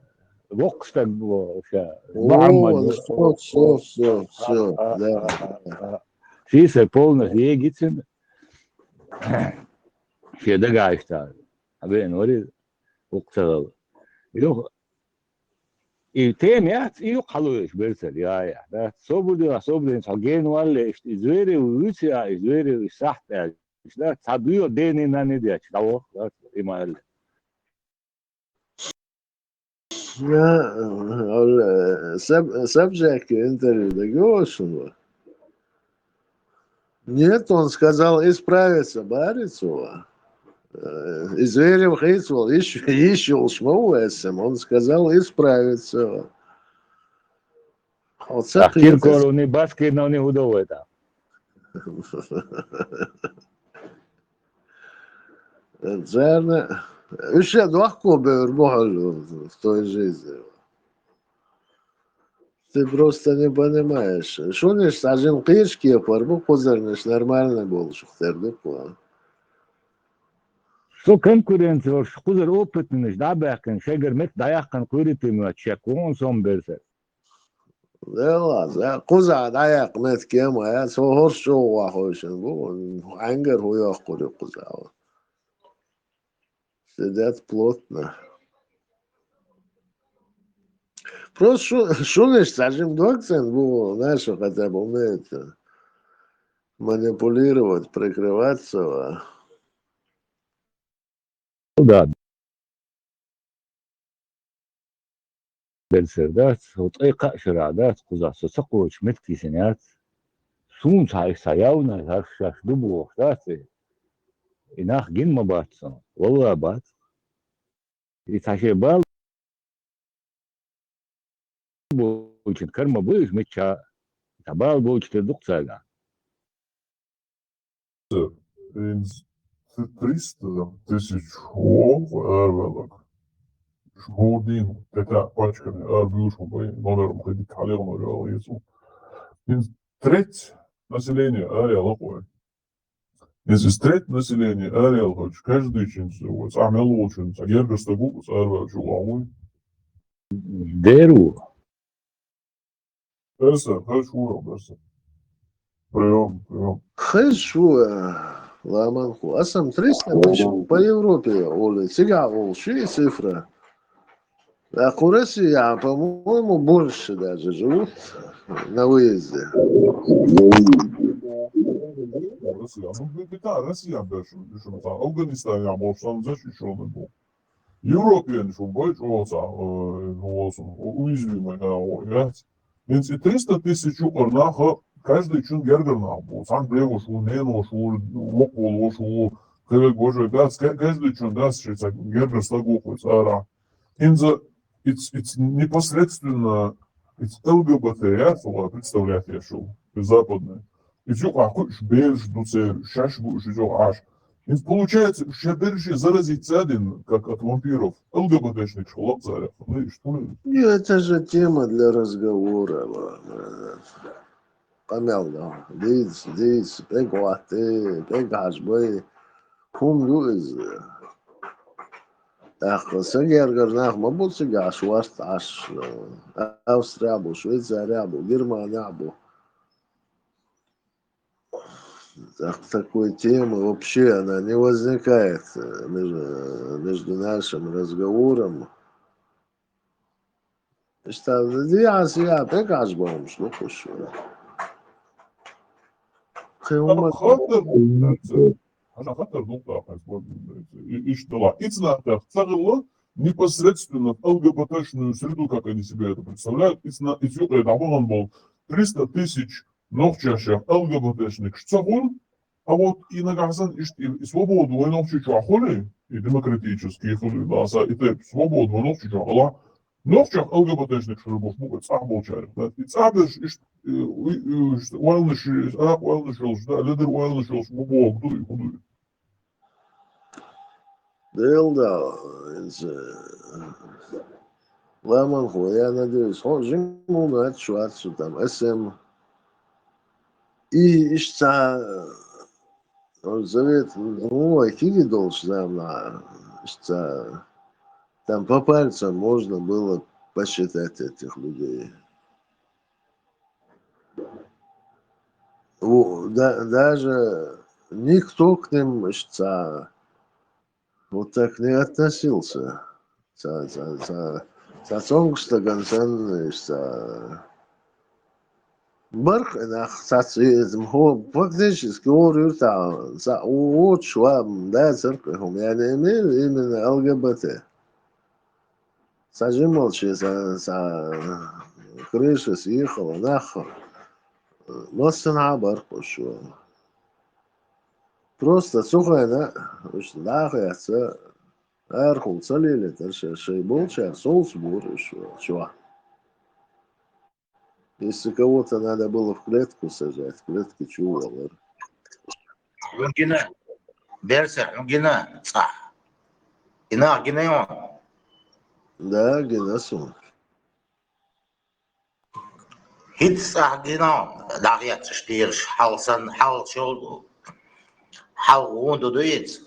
Воккха стаг бу, ша. О, Мухаммад. Всё, всё, всё, всё, да, да. Шийсар полностью егицина. Шен дагахь иштта. Хьан веана вари, вукху цагал. Юха, и тема яц, и юкъа хьалуьйш берцара, я, я, да. Собар дела, собар дела, цхьа гена валле, иштта, и Зверев вуьйцу я, и Зверев, и сахьт аьлла, да. Цхьа дуьйла дений-нанний дечу, дӀавоккху, да, и ма аьлла. Я, э, саб-, сабжеки интервью дагайо шуна? Нет, он сказал, исправится, барицо. Э, и Зверев хийцвол, иш, иш йолуш ма ву эсам. Он сказал, исправится. Оцу Ах, Киркоровни, Баскиновни хӀун до вай тӀаккха? Царна, уьш ша дохко бевр бу хьуна в той жизни. Ты просто не понимаешь. Шуна иштта цхьа жима кхечу кепара бу, кхузарнаш нормальный болуш тера ду-кх. Со конкуренци йолуш, кхузара опытныйш дӀа а баьккхина, шайгара меттиг дӀаяккхина кхуьйрий тема йоцу шек ву, он сом берсар. Делла, за, кхузахь дӀаяккха меттиг кема яц, хӀо хӀорш чӀогӀа вахойшина бу, Ӏаьнгара хӀун йоккхур ю кхузахь. Сидят плотно. Просто шу-, шуна иштта цхьа жима дог цӀена бу, наша хотя бы умеет манипулировать, прикрываться, а. Ну да. Берсер дац, хӀо ткъе кхаа шарахь дац, кхузахь со ца кхочу меттиг йисина яц. Суна цхьа иштта явна, хӀарш шаьш ду бохуш дац и? И нах гин ма бац цунах. Валлахӏи бац. И цхьа шен бала болчун кара ма бу уж мичча, цхьа бала болчу тера ду-кх цаьргахь. Ин триста тысяч вогӀу арабаьлларг. Шу хӀора дийнахь, тӀе пачкаме арабуьйлуш ма бай, номер ма хи дика хьалха номер яла еза. Ин треть населения араяьлла-кх вай. Иза из треть населения араяьлла хилча, каждыйчуьнца, цхьа мел волчуьнца, цхьа гергара стаг ву, цхьа арабаьллачул а вуй. Дера ву. Берса, хаза шу, берса. Приём, приём. Хаза шу, э, ламанхо. Аса-м триста тысяч по Европе олу, цигахь олу ши цифра. А кху Россия, по-моему, больше даже живут на выезде. Россия. Ну, битта Россия беш, шу ца Афганистан я, больше там защищённый был. Европе шу бой, чё ца, э, ну, вот, уязвимый, да, вот, я. Ин цхьа триста тысяч юкъара наха, каждый чун гергара нах бу. Цхьана бегош ву, ненош ву, вокхо волуш ву, кхевег вожа дац, ка-, каждый чун дац, ши ца гергара стаг ву кхуьца ара. Инза, it's, it's непосредственно, it's Л Г Б Т, я, цула представлять я шу, западный. Иза юкъахь кхуьуш бераш ду церан, шаьш бу уьш иза юкъахь Ӏаш. Иза, получается, уьш шен берриш заразиться дина, как от вампиров. Л Г Б Т-шникаш хилла-кх царех. Ну, и что? Ну, это же тема для разговора, ладно. Къамел ду. Дийца, дийца, пӀелг хӀотта, пӀелг хьажа бай. ХӀума ду иза. ТӀаккха сан гергара нах ма бу цигахь, Шварц Ӏаш, Австрия бу, Швейцария бу, Германия бу. Так, такой темы вообще она не возникает, э, между, между нашим разговором. Иштта, дехьа-сехьа пӀелг хьажа бохуш ду кхуш. Кхин хӀума хаттар ду, хьажа хаттар ду, и-, иштта ла. Ица нах тӀехь ца хилла, непосредственно Л Г Б Т-шную среду, как они себе это представляют, ица на-, ица юкъе дӀабахана болу триста тысяч нохчашех Л Г Б Т-шникаш ца хуьлу, а вот и нагахь санна иштта и, и свобода вайн нохчи чохь хуьлий, и демократический хуьлий, да, аса и тайпа свобода вайн нохчи чохь хилахь, нохчех Л Г Б Т-шникаш хир бу бу цӀахь болчаьрга. Да, и цӀахь берш иштта, и, и, и, иштта ойланаш, арахь ойланаш йолуш, да, ледара ойланаш йолуш бу боху ду, и хӀун ду. Делла, иза, ламанхо, я надеюсь, хьо жимма ву ма аьлла, шу вац шу там, эс эм. И иштта, э, завет, ну, вай киги долуш заманахь, иштта, там по пальцам можно было посчитать этих людей. Во, да, даже никто к ним, ца, вот так не относился. Ца, ца, ца, ца цомгуш стаган санна, ца. Барх нах, ца, ца, хо, фактически, хӀора юьртахь, ца, у-, вочу ва, да, церкви хӀума, я не имею именно Л Г Б Т. Ца жиммал шен ца, ца крышас ехала нах, массанхьа а барх уьш. Просто цу хенахь уьш дӀа а хецна, арахула ца лелийтара шаьш, шайн болчара совцабора уьш чохь. Если кого-то надо было в клетку сажать, в клетке чу валара. Гина, берса, гина, цӀахь. Гина, гина йон. Да, гина сун. ХӀинца цӀахь гина, дӀахецаш дийраш, хьал санна, хьал шо, хьал гӀун ду дуьйца?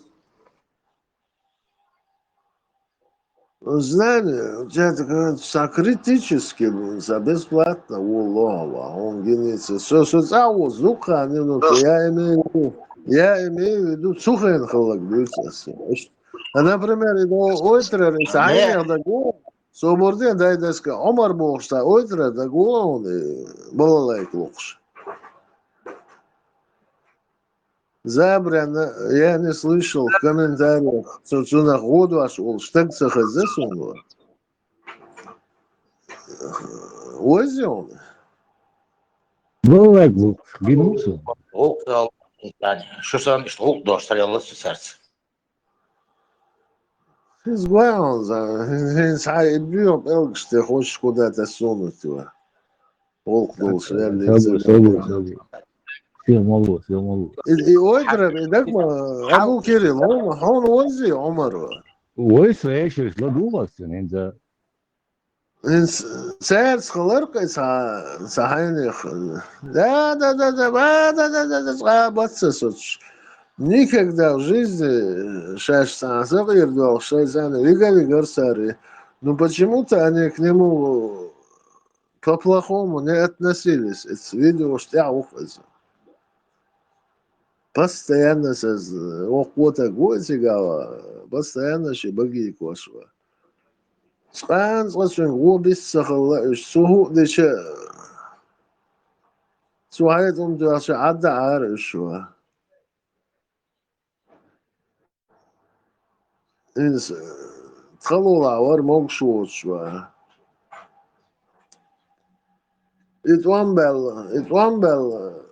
Знание, у тебя такое, ца критически, ца бесплатно, воллахӀи, хьуна гиница. Со, со цӀа а возу, дукха минута, я имею в виду, я имею в виду, цу хенахь хилларг дуьйцу аса. А, например, и до ойтрар, и ца хьайнех даго, соборден дай деска, Ӏумар бохуш ца ойтрар даго, хьуна, балалайка лохуш. Забрана, я не слышал в комментариях, цу, цунах водош волу стаг ца хеза суна. Веза он? Бывает, ну, гинуться. Вовк стал. Шу сан иштта гӀуллакх дош тарелла цу царца. Хиз гой хьуна, хӀинца хьай и буьйху пӀелгаш тӀе хозаш куда тасунут ва. ГӀулакх долуш ваьлла. Сабур, сабур, сабур. Сел малу, сел малу. И, и ойдарар, и даг ма, Абу Кирилл, хьуна, хьуна вайзи Ӏумар ва? Вайса эшарш ладугӀу ас цунна хӀинца. Ин с-, цаьрца хилар кхин цхьа, цхьа хьайнех. Да, да, да, да, ба, да, да, да, да, цкъа а бац аса оцуш. Никогда в жизни шаьш цхьа сакъера доьлхуш шайца вига-вигара цара. Ну почему-то они к нему по-плохому не относились. Эца видеош тӀехь ву-кх иза. Постоянно саз, воккхо таг ву иза гала, постоянно ши багийкош ва. Цкъа-цкъа цуьнга гӀо бист ца хилла уьш, цу хӀуъ дича, цу хьайтӀам доьлча Ӏадда Ӏара уьш ва. Иза тхалулахь вара могуш воцуш вара. И тӀом баьлла, и тӀом баьлла,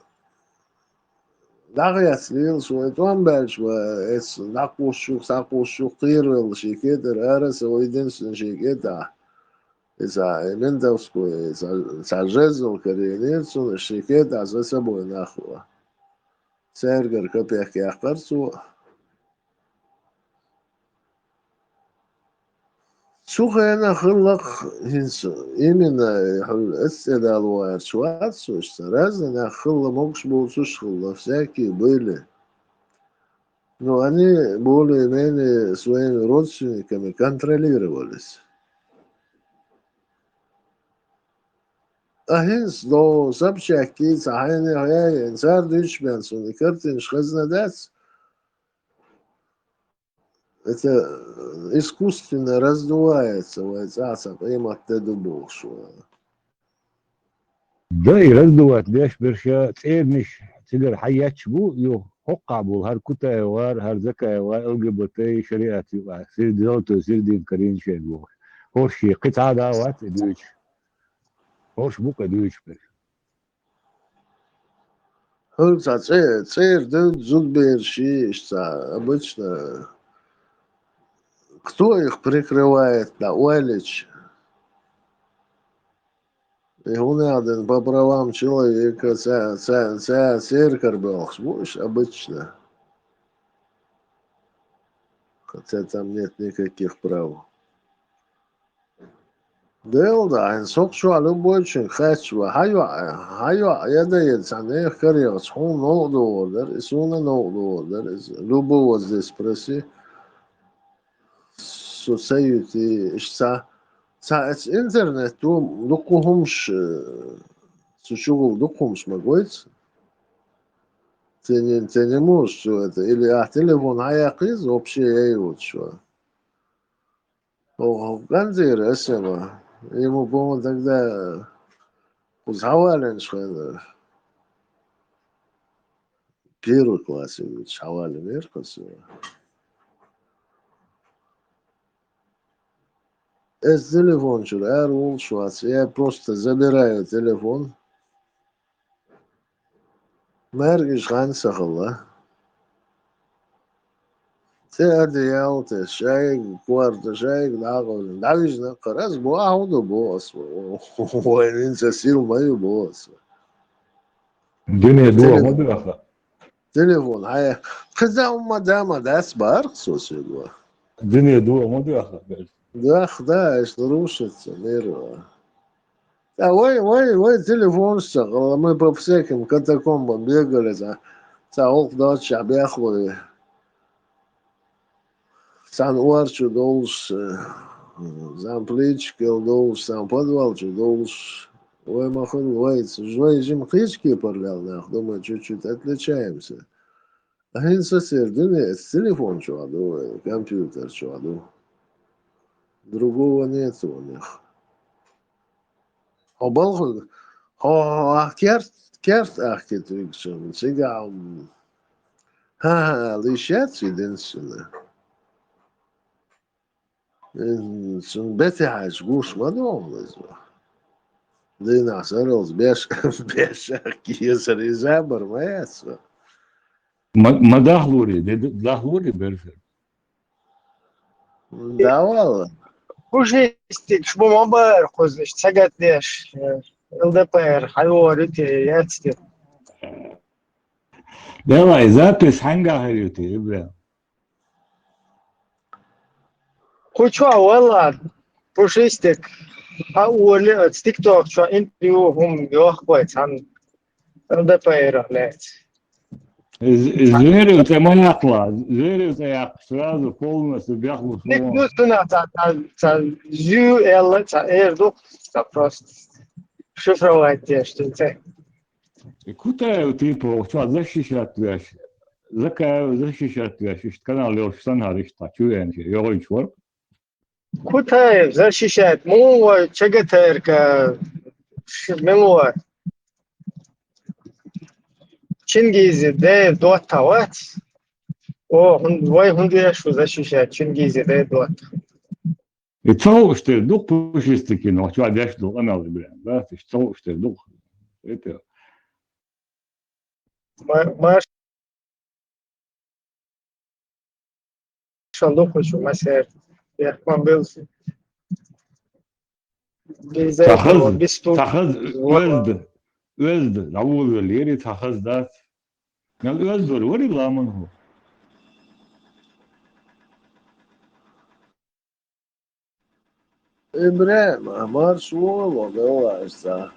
дӀахецлийла суна, и тӀом баьлча вара, эца дӀакхуссуш, схьакхуссуш, кхеравелла шен кетӀара ара а ца ву, единственный шен кетӀахь. Иза, и ментовской, иза, цхьа жезл карийнера цунна, шен кетӀахь за собой нах ву. Цаьргара капек яьккхара цо. Цу хенахь хилла-кх хӀинца, именно, хьуьлла эццӀе дала ваьрча вац цо иштта, разный нах хилла, могуш боцуш а хилла, всякие были. Но они более-менее своими родственниками контролировались. А хӀинца до собчаьркий цхьа хьайнех яйина, цара дуьйцуш бен суна и картинаш хезна дац. Это искусственно раздувается, вай цӀахь цхьа къемат де ду бохуш вара. Да, и раздувать деш берш цӀерниш цигара хьаетташ бу, юха хӀокхахь болу хӀара Кутаева, хӀара Закаева, ЛГБТ, шариат юкъахь, сирди-, золотой середина карийна шайга бохуш. ХӀорш кхин цхьа а да вац и дуьйцуш. ХӀорш бу-кх и дуьйцуш берш. ХӀара цхьа цӀе-, цӀера девдда зудабераш, иштта цхьа обычно. Кто их прикрывает, да, ойлича? И хӀунда аьлла по правам человека цхьа, цхьа, цхьа церкара боьлхуш бу уьш обычно. Хотя там нет никаких прав. Дела да, хьайн сох чохь любойчуьнга хаьтташ ван, хьан йоӀ, хьан йоӀ я дан еда цхьа нехан карайоьхча, хьуна новкъа догӀур дара, и суна новкъа догӀур дара иза. Любого здесь спроси. Со ца юьти, иштта цхьа, цхьа эца интернет ду, дуккха хӀумаш, э, цу чугӀула дуккха хӀумаш ма гойту. Ты не, ты не можешь всё это. Или ахь телефон хьан яьккхий иза, вообще яй воцуш ван. Оха кӀанзера аса ма. Ему, по-моему, тогда кхуза хьаваланаш хенара. Первый класс юьгуш хьаваланера кхуза. Эс телефон чуьра ара волуш вац, я просто забираю телефон. МаьркӀаж хан ца хилла. ТӀе одеяло тесна, шайга корта, шайга дӀакъевлина, дӀавижна кхара ас бу, ахьа хӀун ду боху ас. Вайн хӀинца сил ма ю боху ас. Дуьне дуьхьа ма доьху. Телефон, хьай, кхидӀа хӀумма да ма дац боху со соьга. Дуьне дуьхьа ма доьху. Дах, да, аш рушится, мир. Ткъа вай, вай, вай телефонаш ца хилла, мы по всяким катакомбам бегали, цхьа, цхьа гӀуллакх доццушехь бехло. Цхьана ор чу долуш, э, замплитчик йолу долуш, цхьана подвал чу долуш, вай ма хуьлу вайца, вай жима кхечу кепара лелла нах, думаю, чуть-чуть отличаемся. А хӀинца сацеран дуьне эца телефон чохь ду, компьютер чохь ду. Другого нету у них. Хьо балхуьйга, хьо, хьо, ахь керт, керт ахкитуьйгучун, цигахь, м, хӀан-хӀа, лиш яц и динцина. М, цун бетехьаьжча гуш ма ду хьуна иза. Дийнахь сарралц беш, беш кесар иза бар ма яц ван. Ма, ма дахлури, де, де, дахлури берзер. Да, валла. Пушистик, шу ма бар кхуза, иш цагат деш, э, ЛДПР, хьайвори те, яцте. Давай, запись хьанга хьарю те, Ибрахим? Кху чу валла, Пушистик, хьа ули, э, ТикТок чу интервью хӀума йохкой, цхьан ЛДПР лец. З-, Зверев цӀе ма яккхала, Зверев цӀе яккха, сразу полностью бехлу. Ник слова. Ну, цуна ца, ца, ца, зю, элла, ца, эр ду, ца просто шифровать деш, что это. И Кутаев, типа, чё защищать веш? Закаев защищать веш? Ишт канал лёш сан харишта, чё я ничего, я говорю, чё? Кутаев защищает. Му ва ЧГТРК, ш-, милуа. Чингизи де дота вац. О, хун-, вай хунди шу защищает. Чингизи де дота. И цо уштер дух Пушистикин, чё деш дух, анал Ибрахим, да? Цо уштер дух. Это. Ма-, Маршал духучу масер. Яхман был. Без этого, без стука. Цахаз, цахаз, оьзда, оьзда, на улвелири цахаз дац. Нал оьзда вари ламан ху. Ибрахим, а марш вон вон, Эллаша.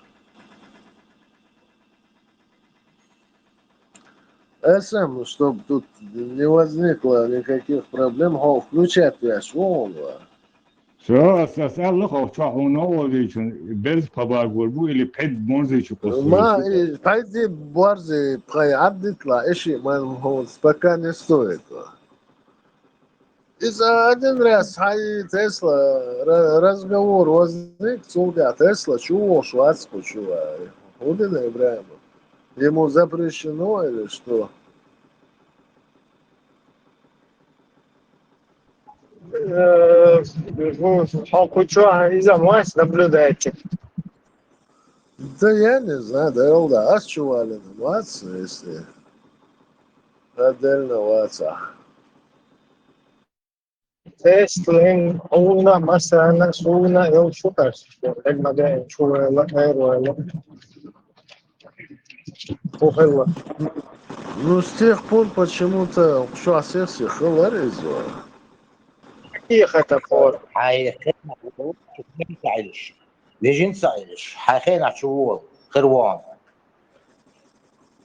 Эсэм, чтоб тут не возникло никаких проблем, хо, включать веш вон ва. Всё, ас, ас, Аллах, хо, чё, хо, но, о, вичун, берз пабагур бу или пед морзи чу косу? Ма, и, пайди борзи, пхай аддитла, эши, ман, хо, пока не стоит, ва. Из один раз хьай Тесла ра-, разговор возник, цулга Тесла чувош вацку чува. Удин Ибрахим. Ему запрещено или что? Э, ну, хо кучу, а, из-за вас наблюдаете. Да я не знаю, да, Элда, ас чувалина вац, если отдельно ваца. Теслин, уна, масана, суна, эл шукаш. Эл магаен, чуэла, эруэла. Ухела. Ну, с тех пор почему-то, что всех сихалар из-за. Какие это пор? Ай, хена, вижин саилиш. Хай хена чувол, хервон.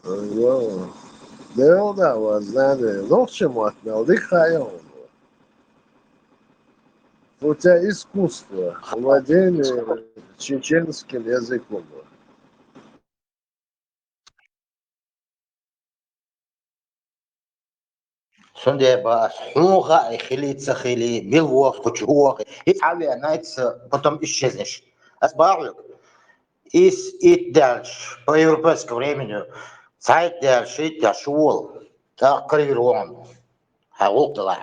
Ага. Дел да, вот, знали. Ну, к чему отмел? Дыхаем. У тебя искусство, владение чеченским языком. Сунде ба ас хьуха хили ца хили, мил вохс кучу вохи. Ис авиа найц потом исчезнешь. Ас бахук. Ис ит дальше, по европейскому времени, сайт дальше, ит дальше вол. Так, карьер вон. Ха, вол тала.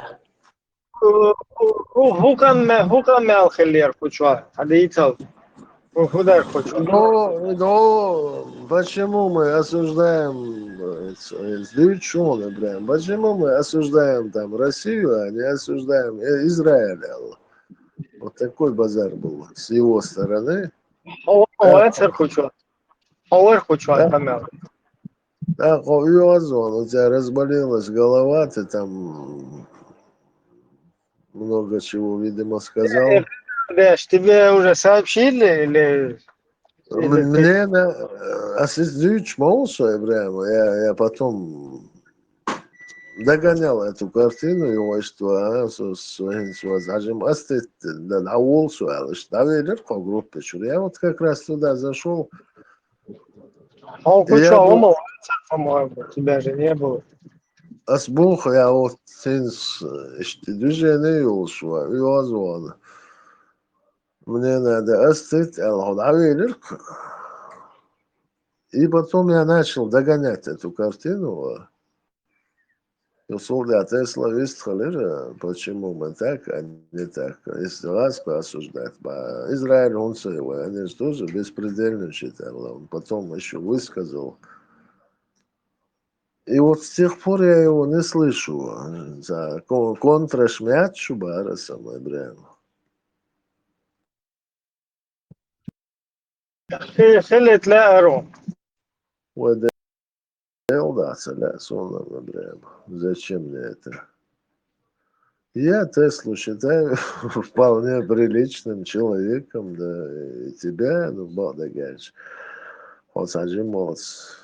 Ху-, ху-, ху-, хукам ме-, хукам мел хиллер кучу. Хадитал. Ху-, худар кучу. Но, но почему мы осуждаем, э, с-, э, сдвиг шумы, прям? Почему мы осуждаем там Россию, а не осуждаем, э, Израиль? Вот такой базар был с его стороны. О, о, это кучу. О, это кучу, да. Камел. Так, о, и озон, у тебя разболелась голова, ты там много чего, видимо, сказал. Э, Даш, тебе уже сообщили или, или ты М-, мне на, э, ассистент Маусу Ибрахима, я, я потом догонял эту картину, его что, а, с-, с-, с-, Аджим Астет, да, на Уолсу, а, лишь, да, велер по группе, чё. Я вот как раз туда зашёл. А он кучу, я был, по-моему, тебя же не было. Ас буху, я вот сенс, э, ишти движение юлшва, юазван. Мне надо остыть, алхуд авелирк. И потом я начал догонять эту картину. Юсулда Тесла вистхалир, почему мы так, а не так. Если вас осуждать, ба, Израиль, он своего, они же тоже беспредельным считали. Он потом ещё высказал. И вот с тех пор я его не слышу. За ко-, контраш меца шу бара сама, Ибрахим. Хи-, хилит ла ару. Вай Дела дац, ла сона, Ибрахим. Зачем мне это? Я Теслу считаю вполне приличным человеком, да, и тебя, ну, Бог да гайч. Он сажи молодец.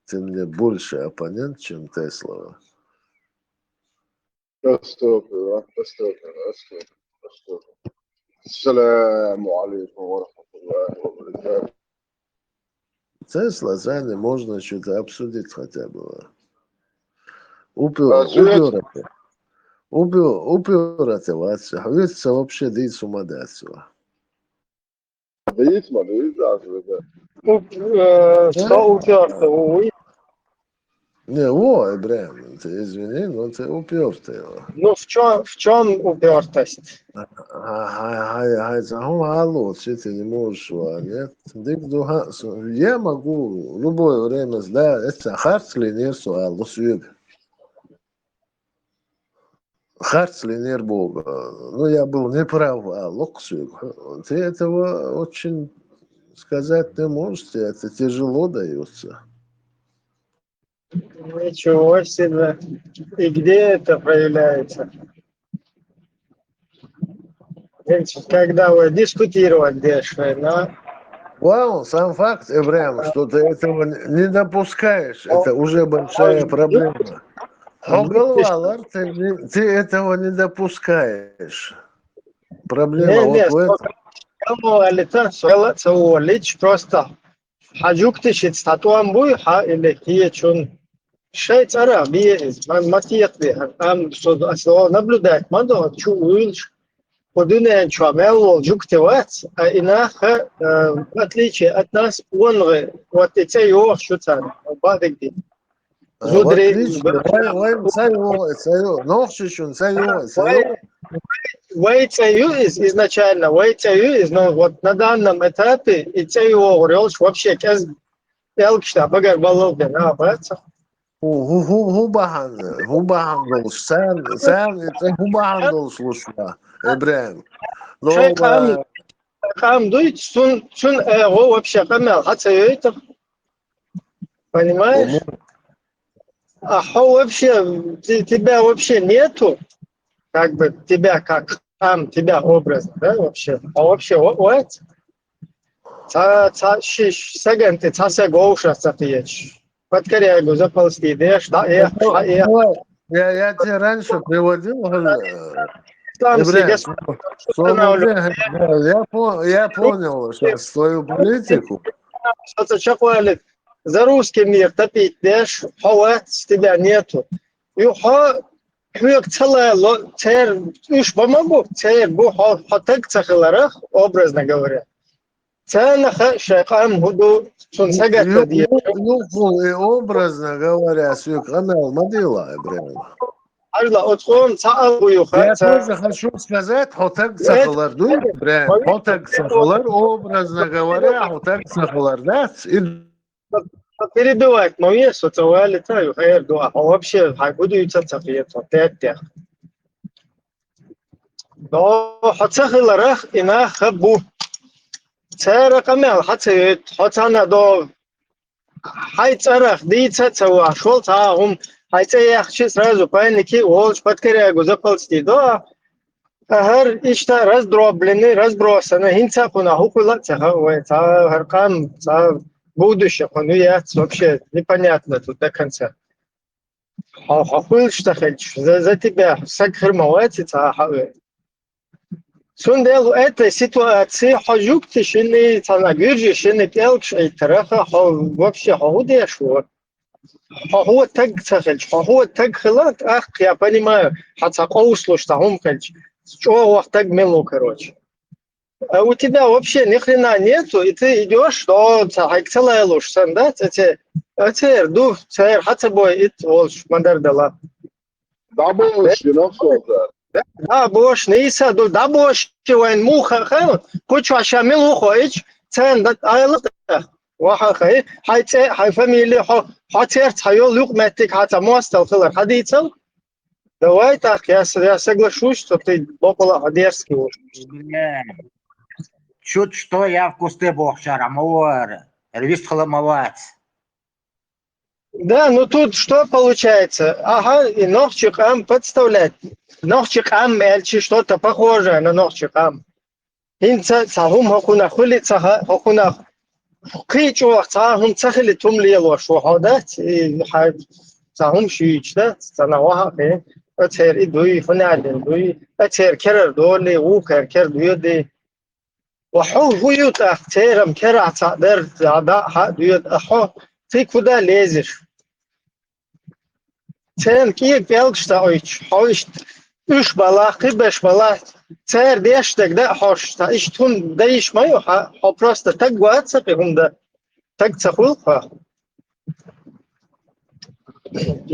Ты мне больше оппонент, чем Тесла. أستغفر الله، أستغفر الله، أستغفر الله، أستغفر الله. السلام عليكم ورحمة الله وبركاته. Тесла, Саня, можно что-то обсудить хотя бы. Упёр, А, упёр это. Упёр, упёр это, Вася. Ведь это вообще дый с ума дать его. Дыйт ма, дыйт, да, да, да. Уп-, э, что упёрся, уй. Не, во, Ибрахим, ты извини, но ты упёртый. Ну, в чём, в чём упёртость? Ай, ай, ай, ай, за хум алло, ты не можешь, а, нет? Дык духа, с-, я могу любое время, да, это харц ли не суал, лусюб. Харц ли не Бога. Ну, я был неправ, а луксюк. Ты этого очень сказать не можете, это тяжело даётся. Ничего себе. И где это проявляется? Значит, когда вы дискутировать дальше, но Вау, сам факт, Ибрахим, что ты этого не не допускаешь, это уже большая проблема. Хьо галвалар, ты не, ты этого не допускаешь. Проблема Не, вот не, в этом. Галвалица, села, ца увалич, просто хьа жугтишиц татуам буй, хьа или хие чун. Шей цара бие из, ма-, матият бе, ам, что, что наблюдать, ма до, чу уилш, по дунен чу, мел вол жугти вац, а инаха, э, в отличие от нас, он, вот и цей ох шуцан, бадыгди. А, в Зудри, отличие, вай, вай, цай о, цай о, нохчи шун, цай о, цай о. Вай, вай цаю из, изначально, вай цаю из, но вот на данном этапе и цаю о, вообще, кез, элкшта, багар баллал бе, на, баца. Ху, ху, ху, ху бахан, ху бахан долуш, сан, сан, это ху бахан долуш лушма, Ибрахим. Шей Нова. Кам, кам дуй, сун, сун, э, го вообще камел, хаца ёйтер. Понимаешь? Ому. А хо вообще, ты, тебя вообще нету, как бы тебя как там, тебя образно, да, вообще? А вообще, о-, вот? Ца, ца, ши, ш-, саган ты, ца, са гоуша, ца ты еш. Подкорягу, заползти, деш, да, э, Ну, а, э. ну, я, я тебе раньше приводил, э, Там Ибрахим, себе ну, что слушай, останавливает. ну, я по-, я понял сейчас твою политику. Что-то чаквали. За русский мир топить, деш, хо, вот, тебя нету. И хо, хьоьга ца лайло, цер, уьш ба ма бу, цер бу, хьо, хьо таг ца хиларах, образно говоря. Цанаха шай къам хӀу ду, цун сагатта Ю-, деза. ю-, юххул и образно говоря, соьга къамел ма дила, Ибрахим. Хьажла, оцу къоман цхьа алгу юха, Я ца- тоже хочу сказать, хьо таг ца Нет, хилар ду, нет, Ибрахим? Хьо таг ца хилар, образно говоря, хьо таг ца хилар, дац? И Ца перебивать ма ве, со ца валица, ю, хер ду, а вообще, хьай хӀу дуьйцур ца хета, теттех. До, хьо ца хиларах, и нах ха бу. Цара къамел хьа ца йойту, хьо цхьана до. Хьай цӀарах дийца ца вахьаш волу цхьа а хӀума, хьай цӀе яхча сразу паники, волчу подкорягу заползти до, а хӀара иштта раздробленный, разбросанный, хӀинца а кхунах хӀу хуьла а ца хаьа вай, цхьа хӀара къам, цхьа будущее кхунна ю яц, вообще непонятно тут до конца. Хьо, хьо хуьлуш ца хилча, за, за тебя саг хир ма вац и цхьа а хьа а ве. Цундела эта ситуация хьо жугташна, цхьана гуьржашна кӀелгаш Ӏиттарах, хьо вообще хьо хӀун деш ву? Хьо хӀун таг ца хилча, хьо хӀун таг хила, тӀаккха, я понимаю, хьан цхьа къовсалуш цхьа хӀума хилча, чӀогӀа стаг мила ву, короче. А у тебя вообще ни хрена нету, и ты идёшь, до, ца хьайга ца лайлуш санна, да, ца, ца, а церан ду, церан хьан ца бой, итт волуш ма-дарра дала. ДӀабош, Э? динархо. Да, дӀабош, нийса ду, дӀабош, вайн муха хан, кучу ша мила ву хоич, царна да, айла да. Ваха хай, хьай цӀе, хьай фамилия, хьо, хьо церца хьайолу юкъаметтиг, хьан цхьа мостагӀа хилар хьадийцал. Давай тӀаккха, я с-, я соглашусь, что ты бокъала хьо дерзкий волуш. Бля, чуть что, я в кусты бохучара ма вара, вистхила ма вац. Да, ну тут что получается? Ага, и нохчи къам подставлять. Нохчи къам аьлчи что-то похожее на нохчи къам. ХӀинца цхьа хӀума хӀокхунах хуьли ца хаьа, хӀокхунах кхин а чӀогӀа цхьа а хӀума ца хилийта хӀума лелош ву хьо, дац? И хьан цхьа хӀума шуьйчу, дац? Цхьана ваха а хи, оцеран и дуй, хӀунда аьлла дуй, оцеран керара долий, вукхара кера доьдий. Ва хьо хӀун ю тӀаккха, церан керахь цхьаъ дара, дӀа а хьа а доьду, а хьо кхин куда лезаш? Церан кӀега пӀелгаш ца Ӏуьйтуш, хьо иштта уьш балахь, кхин беш балахь, цара деш дерг дан а хьош, цхьа иштта хӀума дан йиш ма ю хьан, хьо просто таг вац сан кхин хӀума дан. Таг ца хуьлу хьо.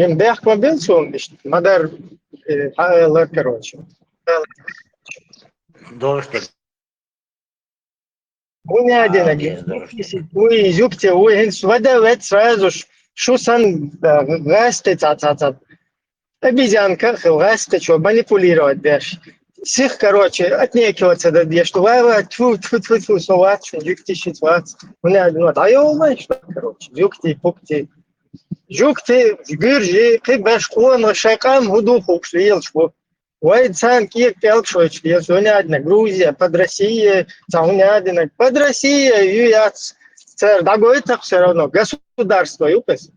Ин бехк ма била суна иштта, ма-дарра, э, хьан элар, короче. Дождик. ХӀунда аьлла динарг? Вуй, юкъе вуй, хӀинца вада вец сразу ж, шу сан, э, гӀаьсти ца, ца, ца. Обезьянка а хила, гӀаьсти чу манипулировать деш. Сих, короче, отнекиваться дан деш. Вай, вай, тьфу, тьфу, тьфу, тьфу, со вац, шу юкъе шиц вац. ХӀунда аьлла динарг? ДӀайоллай, что, короче, юкъе, пукъе. Юкъе, гуьржи, кхин беш къона, шайн къам хӀун ду хууш лелаш бу. Вай царна кӀега пӀелгаш Ӏуьйтуш деза, хӀунда аьлла динарг, Грузия, под Россия, цхьа хӀунда аьлла динарг, под Россия ю яц, цара дӀагойту-кх всё равно, государство ю-кх иза.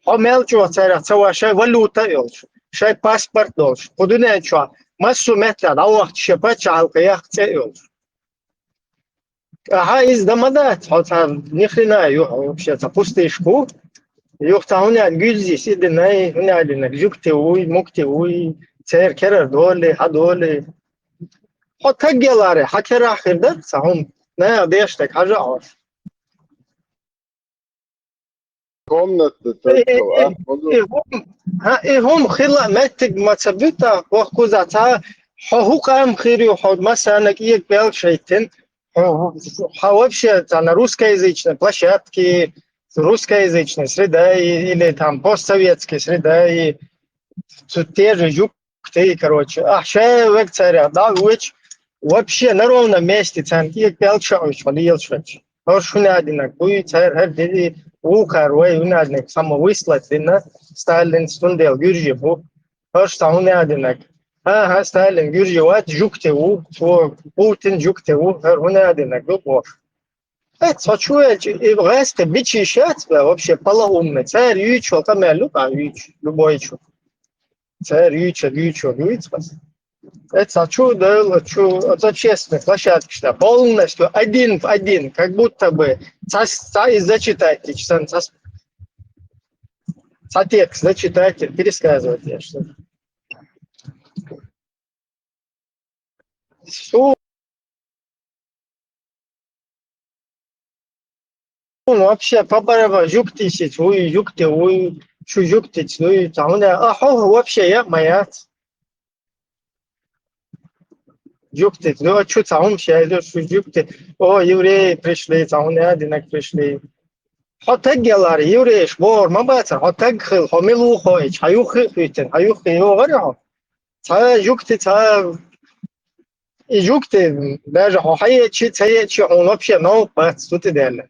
Хьо мел чӀогӀа царах ца ван, шайн валюта а йолуш, шайн паспорт а долуш, кху дуьнен чохь массо а меттехь дӀавахча шен пачхьалкхан яккха цӀе а йолуш. Ахьа иза дан ма дац, хьо цхьа ни хрена ю, хьо вообще цхьа пустышка ву. Юха цхьа хӀунда аьлла гуьззий, сидинай, хӀунда аьлла динарг, юкъе вуй, мукъе вуй, церан керара долий, хьан долий. Хьо таг яларе, хьан керахь хир дара цхьа хӀума, наха деш дерг хьажа а хьош. Комната Э, э, только, э, а, хӀун ду? Э, хӀума, хьан, э, хӀума хила а меттиг ма ца буьту, воккхуза цхьа, хьо хӀун къам хир ю, хьо массарна кӀега пӀелгаш Ӏуьттина, хьо, хьо, хьо вообще цхьана русскоязычной площадке, русскоязычной среда и, или там постсоветской среда и, цу те же жук- Кхин, короче, ахь шайн вега царах дӀа а воьдуш, вообще на ровном месте царна кӀега пӀелгаш а Ӏуьттуш хьо лелаш хилча. ХӀорш хӀунда аьлла динарг буй, цара хӀара дели, вукхара вай хӀунда аьлла динарг, самовыслать дина Сталинца, цундела гуьржи бу. ХӀорш цхьа хӀунда аьлла динарг. ХӀан-хӀа, Сталин гуьржи вац, юкъе ву, цо Путин юкъе ву, хӀара хӀунда аьлла динарг ду бохуш. Э, цхьа чу велча, и гӀаьсти бича йиш яц бен, вообще полоумный. Цара юьйцуш йолу къамел ю-кх ахь юьйцуш, любой чу. Цара юьйцуш, юьйцуш, юьйцуш. Э, цхьа чу, Дала, чу, оцу общественных площадкаш тӀехь полностью один в один, как будто бы цхьа, цхьа иза зачитать дича санна, цхьа, цхьа текст зачитать, пересказывать деш. Суна вообще по барабану, жуьгтий шица вуй, жуьгтий вуй, шу жуьгтица дуй, цхьа хӀунда, а хьо вообще яа ма яц. Жуьгтица дуй, а чу цхьа хӀума шаьржа, шу жуьгтий, о, евреи пришли, цхьа хӀунда динарг пришли. Хьо таг ялара, еврейш бохур ма бацара, хьо таг хила, хьо мила ву хьо, хьан юххе а хӀуьттина, хьан юххе йогӀур хьо. Цхьа жуьгти, цхьа и жуьгти, даже хьо хьаечи, ца ечи, хьуна вообще новкъа бац цу тӀе даьлла.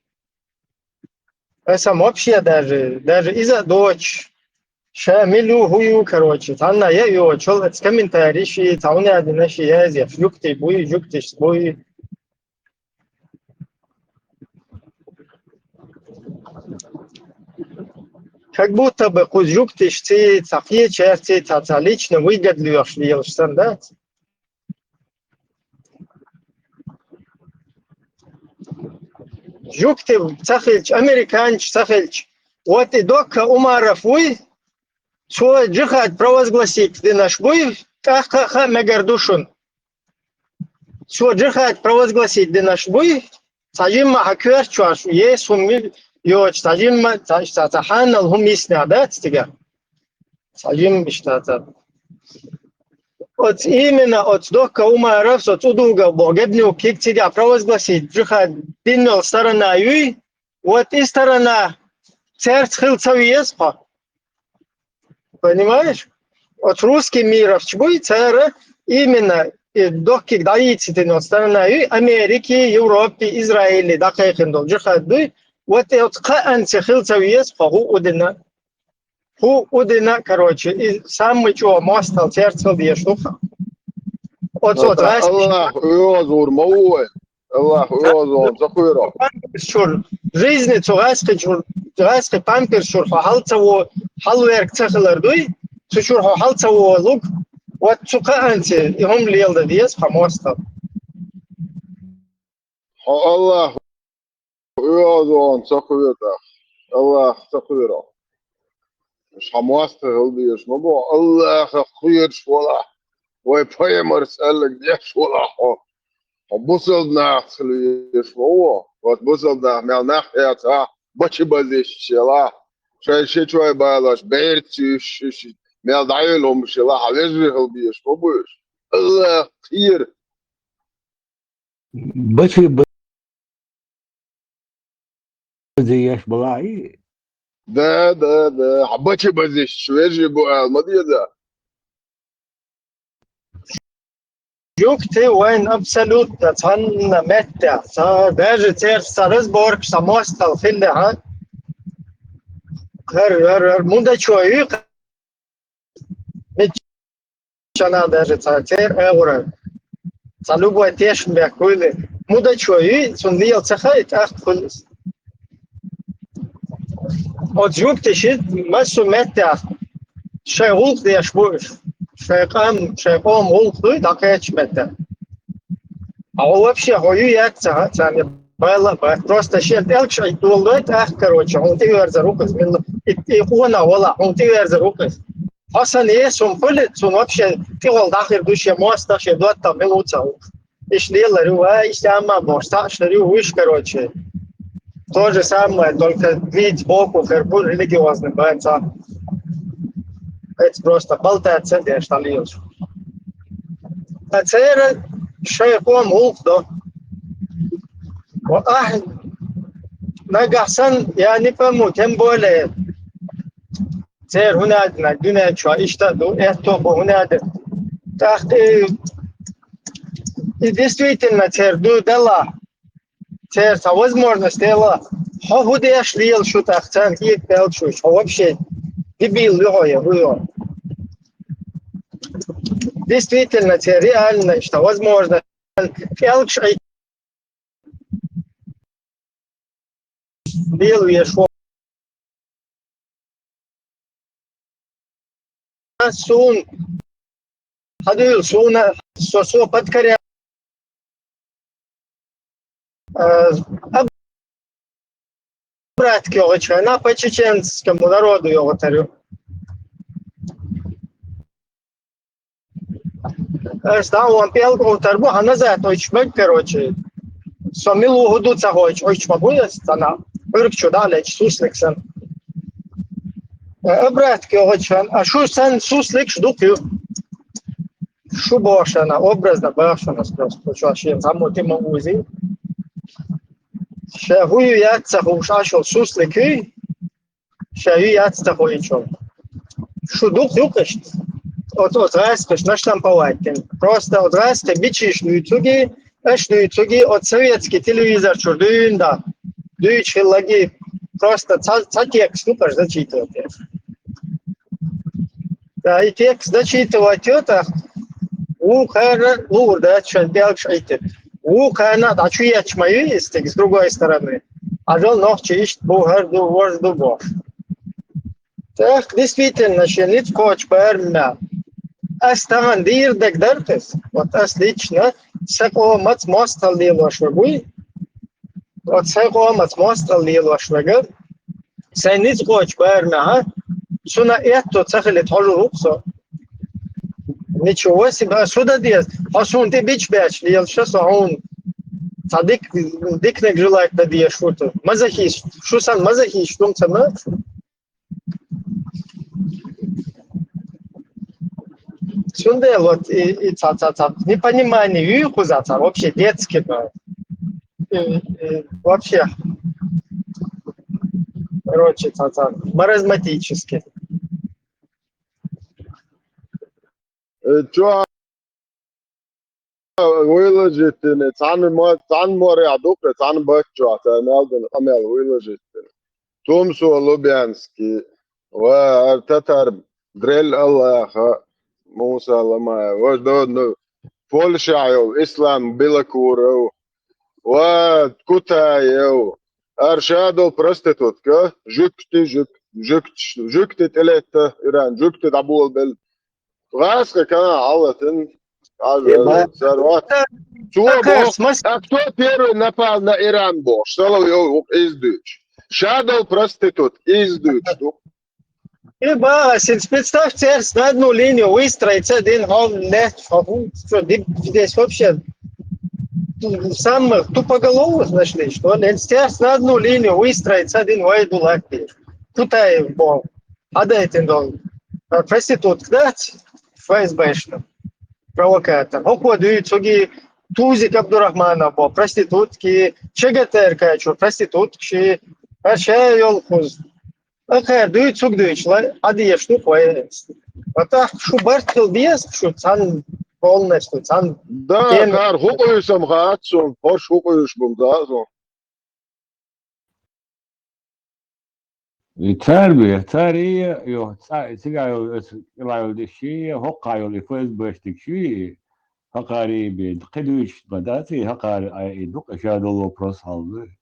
Аса вообще даже, даже иза а доцуш, ша мила ю, хӀун ю, короче, цхьанна а йоцуш, оцу комментарий ши, цхьа хӀунда дина ши язъеш, жуьгти буй, жуьгтиш буй. Как будто бы кху жуьгтишций, цхьа кхечаьрций, цхьа, цхьа личный выгода лоьхуш лелаш санна дац. Жуьгти ца хилча, американцаш ца хилча, вот и Докка Умаров вуй, цо джихад провозгласить динарш буй, тӀаккха а хаа мегар ду шуна. Цо джихад провозгласить динарш буй, цхьа жимма хьан коьртачохь еш хӀума йоцуш, цхьа жимма, цхьа, цхьа, цхьа хьанал хӀума йиснехь дац цигахь. Цхьа жимма иштта цхьа. Оцу именно оцу Докка Умаровс, оцу удугов боху Гебнюкиг цигахь провозгласить джихад дина йолу сторона юй, Вот и сторона церц хила ца веза хьо. Понимаешь? Оцу русский мировч буй, цара именно и доккиг дӀайийцитина оцу сторона ю Америки, Европе, Израиле дӀакхайкхина долу джихад дуй. Вот и оцу кхаанца хила ца веза хьо, хӀу удина. ХӀу удина, короче, и самый чӀогӀа мостагӀа церцал деш ву хьо. Оцо Аллах оьгӀазур ма ву вай. Аллах оьгӀазур ца кхоьро. Памперс чур, жизни цу гӀаьскхи чур, гӀаьскхи памперс чур хьо хьал ца во, хьал верг ца хилар дуй, цу чур хьо хьал ца волуг, вот цу кхаанца и хӀума леладан деза хьо мостагӀа. Хьо Аллах оьгӀазонца кхоьру тӀаккха. Аллах ца кхоьро. Ша мостагӀа хила дезаш ма боху. Аллахах кхоьруш волахь. Вай пайхамарс аьлларг деш волахь хьо. Хьо бусалба нахаца хила везаш ма ву. Вот бусалба нах мел нах яцахь, бачи базиш елахь. Шайн ши чой балош, берцаш, ши, ши, мел дӀайолу хӀумаш елахь, хьан вежарий хила безаш ма бу уьш. Аллах кхера. Бачи базиш еш балахь и? Да, да, да. Хьан бачи базиш вежарий бу ала ма деза. Юкъа тӀе вайн абсолютно цхьанна меттехь, цхьа, даже церан цхьа разборка, цхьа мостагӀа хиллехь, хӀара, хӀара, хӀара, мудачо ю, миччана даже цхьа церан агӀора, цхьа любой тешнабехк хуьлу, мудачо ю, цунна лела ца хаьа, тӀаккха хуьлу иза. Оцу юкъа тӀе ши массо а меттехь шайн гӀуллакх деш бу уьш. Шайн къам, шайн къоман гӀуллакх дуй, дӀакхечу меттехь. Хьо вообще хьо ю яц ца, царна байла а бац. Просто шен пӀелгаш Ӏийта долу дой, тӀаккха, короче, хьуна тӀеверзар ву-кх иза, милла, и, и къонах валахь, хьуна тӀеверзар ву-кх иза. Хьо санна еза хӀума хуьлу, цунна вообще тӀехула дӀахир ду шен мостагӀа, шен доттагӀа мила ву ца хууш. Иштта лелар ю, ва, иштта амма бохуш, цхьаъ шар ю, вуьш, короче. То же самое, только видеть сбоку, хӀара бу религиозный бан цхьа. Эца просто болтать ца деш, дӀалелаш. Ткъа церан шайн къоман гӀуллакх до. Ва ахь нагахь санна, я не пойму, тем более, церан хӀун аьлла, дуьнен чохь иштта а ду, аьтто а бу, хӀун аьлла. ТӀаккха и, и действительно церан ду делахь, церан цхьа возможность делахь, хьо хӀун деш лела шу тӀаккха царна кӀеда пӀелгаш ю, хьо вообще дебил ю хьо я хӀун ю? Действительно, церан реально иштта возможность пӀелгаш Ӏийта лела веш ву. Суна, хьан дуьйла суна, со, со подкоря-, э, обратка йогӀучу хенахь по чеченскому народу йогӀур ю. Ас дӀа ван пӀелг Ӏуьттур бу, хьан назад Ӏуьттуш мега, короче. Со мила ву хӀун ду ца хойчу, Ӏуьттуш ма бу ас, цхьана Ӏуьрг чу дӀа а лечу, суслик санна. Э, обратка йогӀучу хенахь, а шу санна сусликаш дукха ю. Шу боху шена, образно боху шена, ас просто чохь шен цхьаммо тӀе ма узи. Ша хӀун ю яц ца хууш, аш йолу суслик юй? Ша ю яц ца хуийчул. Шу дукха юкъашт? Оцу, оцу гӀаскхаш наштамповать дина. Просто оцу гӀаскхи бичиш дуьйцуги, аш дуьйцуги, оцу советский телевизор чуьра дуьйна да. Дуьйцуш хиллаги, просто ца, ца текст ду, аш зачитывать. Да, и текст зачитывать йо тӀаккха. Вукхара луур дац шайн пӀелгаш Ӏиттина. Вукхана дӀа чу ечма ю и стиг, с другой стороны. Ажал нохчи иштта бу, хӀара ду, важа ду бохуш. ТӀаккха действительно шен ницкъ кхочу барамехь. Ас тахана дийр дерг дара-кх иза. Вот ас лично сан къомаца мостагӀа лелош вагуй. Вот сан къомаца мостагӀа лелош вага. Сайн ницкъ кхочу барамехь, цунна аьтто ца хилийта хьожур ву-кх со. Ничего себе, ас хӀун дан деза? Хьо суна тӀе бичбаьча лелаш со хьуна. Цхьа дик-, диканиг желать дан дезаш ву-кх. Мазохист, шу санна мазохист ду-м ца ма. Цундела вот и, и ца, ца, ца, непонимание ю кхуза ца, вообще детский, да. И, и вообще. короче, цхьа-цхьа маразматически. Э, чё, выложить, цхьана мо-, цхьана море а дукха, цхьана баччо, цхьа мел дина, къамел выложить. Тумсо Лубянский, ва ар татар Дрель Аллаха, Муса Ламаев, ва до, ну, Польша йол, Ислам Белокуров, ва Кутаев, ар ша дол проститутка, жугти, жуг-, жуг-, жугти тӀелетта, Иран, жугти дӀаболабелла. ГӀазкхи кана Аллатин, Э, ма- сарват. Цо Акар, бо-, смысл? А кто первый напал на Иран, бо? Соловьёв, ук издуч. Ша дол проститут, издуч, ну. Э, ба, син представь, церс на одну линию выстроить, один, он, нет, а вы что, ди-, здесь вообще самых тупоголовых нашли, что ли? Церс на одну линию выстроить, один, ой, дулак, Кутаев, бо. А дайте, дол. А проститутка, да? ФСБшна. Провокатор. Хокко дуй, цуги Тузик Абдурахманов бо, проститутки, ЧГТРК чу, проститутки, а ша йол хуз. Аха, дуй, цуг дуй, чла, а дие штук, ой. А так, шу барт хил без, шу цан полностью, цан Да, тем- кар хукуй сам хатсун, хош хукуйш бум дазун. И цар бе, цар и, йо, ца-, цига йо, эс, илайол деши, хокка йол, и ФСБшник ши, хакари бе, кхидуч ма дац, и хакар, а, и дук, ша дол вопрос халды.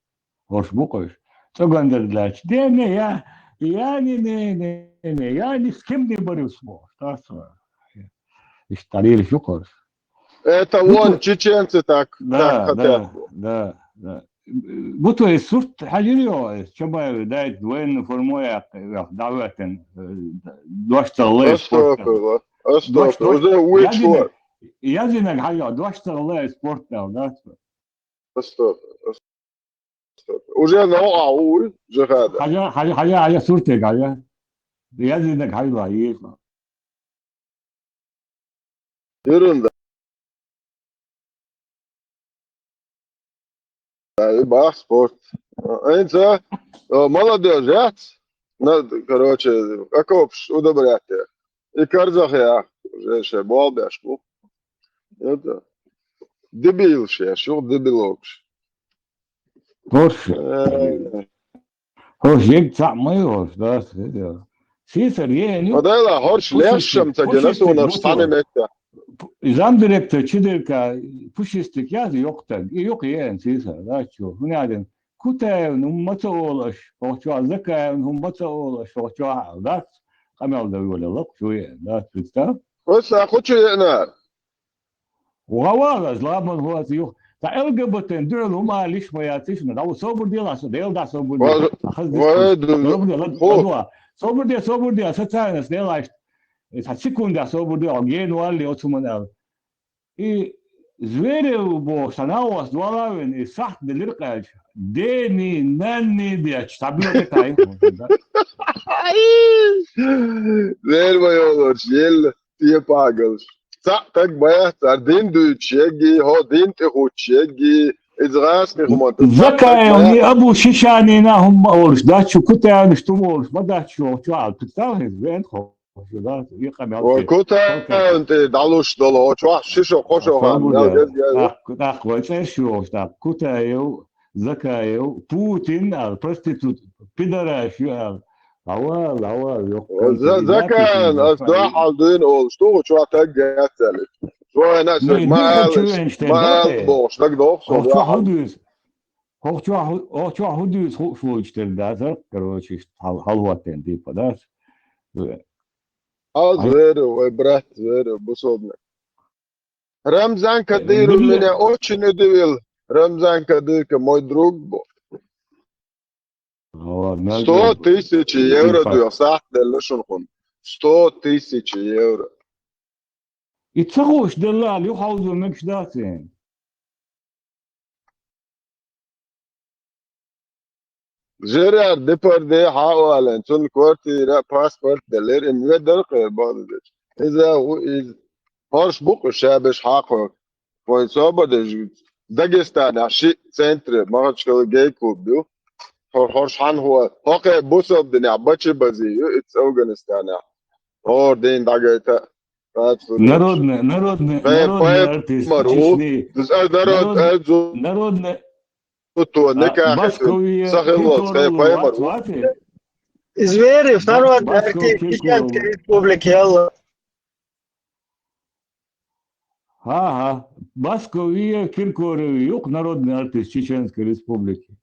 Хош букуш. Цогандер дач. Де, не, я, я, не, не, не, не, я ни с кем не борюсь, бо. Так что, и старили шукуш. Это Ну, вон то- чеченцы так, Да, так хотят. Да, да, да. Бу то есть сурт хьалирё, Чабаев дайт военную форму я, я, даватен, э, дошта лэ спорта. Астопа, астопа. Дошта- Уже Я уйчур. динаг, я динаг хьалё, дошта лэ спорта, да? Астопа, астопа. Уже но а уй, жихада. Хьалё, хьалё, хьалё, хьалё суртег, хьалё. Я динаг хьалё, есть. Ерунда. Да, и бах спорт. Энца, э, молодежь, яц? Ну, короче, как вообще удобрять я? И карзах я, уже ше болбяшку. Это дебил ше, шу дебилок. Хош. Э, Хош, егг цаӀ ма йолуш, да, седа. Сийсара еана ю. Падайла, хорш Пушистик, лешшам ца гина пушистик, суна пушистик. Цхьана метта. Пу-, замдиректор Чидирка, пушистик яз йокътаг. И йокъ еана сийсара, да, чу. ХӀунадин Кутаевна хӀумма ца олуш, хӀокху чохь Закаевна хӀумма ца олуш, хӀокху чохь а дац, къамел дан йолалла, чу еана, дац, представь? Оцу а кху чу еана. ГӀавала, зламан хӀоца юха. Цхьа ЛГБТ-н дуьхьал хӀума алиш ма яц ишна. ДӀа собар дела, со Дела дӀа собар дела. Ва-, Хаза ва-, дискуссия. ду-, Собар дела, ху. Дела. Собар де, собар де, социальность делаешь. Цхьа секунда собар де, гена валли, оцу манал. И Зверев боху, сан хьалхас дола вина, и сахьт делира къаьлча. Дени, нанни дечу, цхьа билка тай. Зверь ма йолуш, елла. Тепагалш. Цхьаъ таг бац, цара дин дуьйцуш егги, хьо дин тӀе хӀуттуш егги, иза гӀазкхи хӀума ду. Закаевни, Абу Шишанина хӀумма олуш дац шу, Кутаевнаш ту олуш ма дац шу, чу Ӏалпа цхьа хӀинца вен хо, шу дац, и къамел Ой, те. Кутаевн тӀе дӀалуш долу, хьо чохь ши шо, кхо шо хан, Собур мел де. Гезга ю. ТӀаккха, тӀаккха вай цӀераш ю, тӀаккха Кутаев, Закаев, Путин, а, проститут, пидораш ю, а, Хьавал, хьавал, йоккха За-, Закан, ас дохьал дуьйна олуш, ту чохь таг гаццалли. Чойна Ну, аса и ма дуьйна алаш, чу венчу тен ма да, ал э? Бохуш, таг доху со Хьо чохь дохьал. ХӀу дуьйцу? Хьо чохь хӀу, хьо чохь хӀу дуьйцу хууш волчу тера дацара, короче, иштта хьал-, хьалхӀоттина типа, да? Аз Ай- верю, вай брат, верю, бусалбаниг. Рамзан Кадыров Милли- меня очень удивил. Рамзан Кадыров мой друг был. Ава, мел Сто тысяч евро Ипа. Дуьхьа сахьт делла шуна хӀуна. Сто тысяч евро. И ца хууш делла ала, юха хьовзо мегаш дац вайн. Жерар Депардье хьаалален, цунна квартира, паспорт делира, им ведар кхера бахьана деш. Иза ву иза. ХӀорш бу кху шабеш хьакхо. Вайн собар деш, Дагестанехь ши центре, Махачкала гей-клуб ю. хӀор-, хӀорш хьан хӀу, хӀокхе бусалба динехь бачи базе ю, ицца Афганистанехь. ХӀор дийна дӀагайта. Народный, народный, Вайн народный артист пайхамар ву. Чечни. Из ай народ, Народ-, ай зу-, народный, то а, никахь Басковия, сан хилла, Киркоров тхайн пайхамар ву. Вац, вац? Из Зверев, Бас-, народный Басков, артист Киркоров. Чеченской Республики, ялла. Ага, Басковия, Киркоров, юкъ народный артист Чеченской Республики.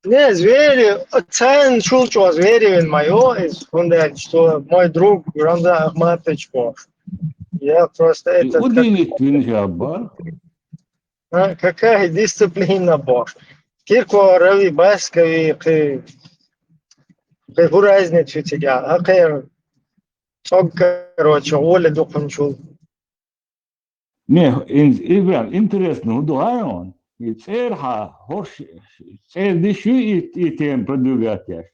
Не, Зверев, царна чул чӀогӀа Зверевин ма ю, из, хӀунда аьлча, что мой друг Рамзан Ахматович боху. Я просто И этот, удивить как вина ша бар. А, какая дисциплина боху. Киркоров и Баскови, кхи, кхи хӀу разница ю цига, а кхи цӀог, короче, гӀоле ду кхунчул. Не, ин-, и прям интересно, хӀун ду хьан? И цӀера хьан, хӀорш, цӀера диш ю и, и тема продвигать еш?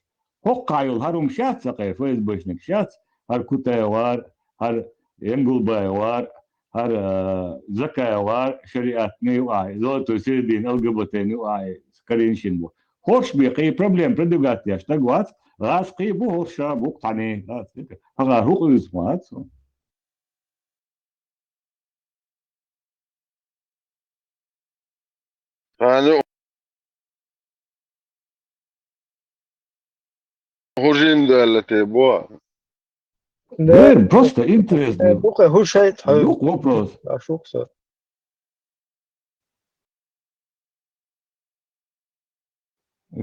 ХӀокхахь йолу хӀара хӀума шац сан кхе, ФСБшник шац, хӀара Кутаев вара, хӀара Янгулбаев вара, хӀара, а, Закаев вара, шариатный ю ахьа, золотой середина, ЛГБТ-н ю ахьа, Кариншин бу. ХӀорш бен кхин проблема продвигать еш стаг вац, гӀаз кхин бу хӀорш ша бу кхане. ХӀара хӀу къуьйсу ма хац. Хьан ю хӀужин даьлла те бо? Да. Вер, просто интересно. Э, бу-кх, хӀу шайт хьо. Юкъ вопрос. А шух со.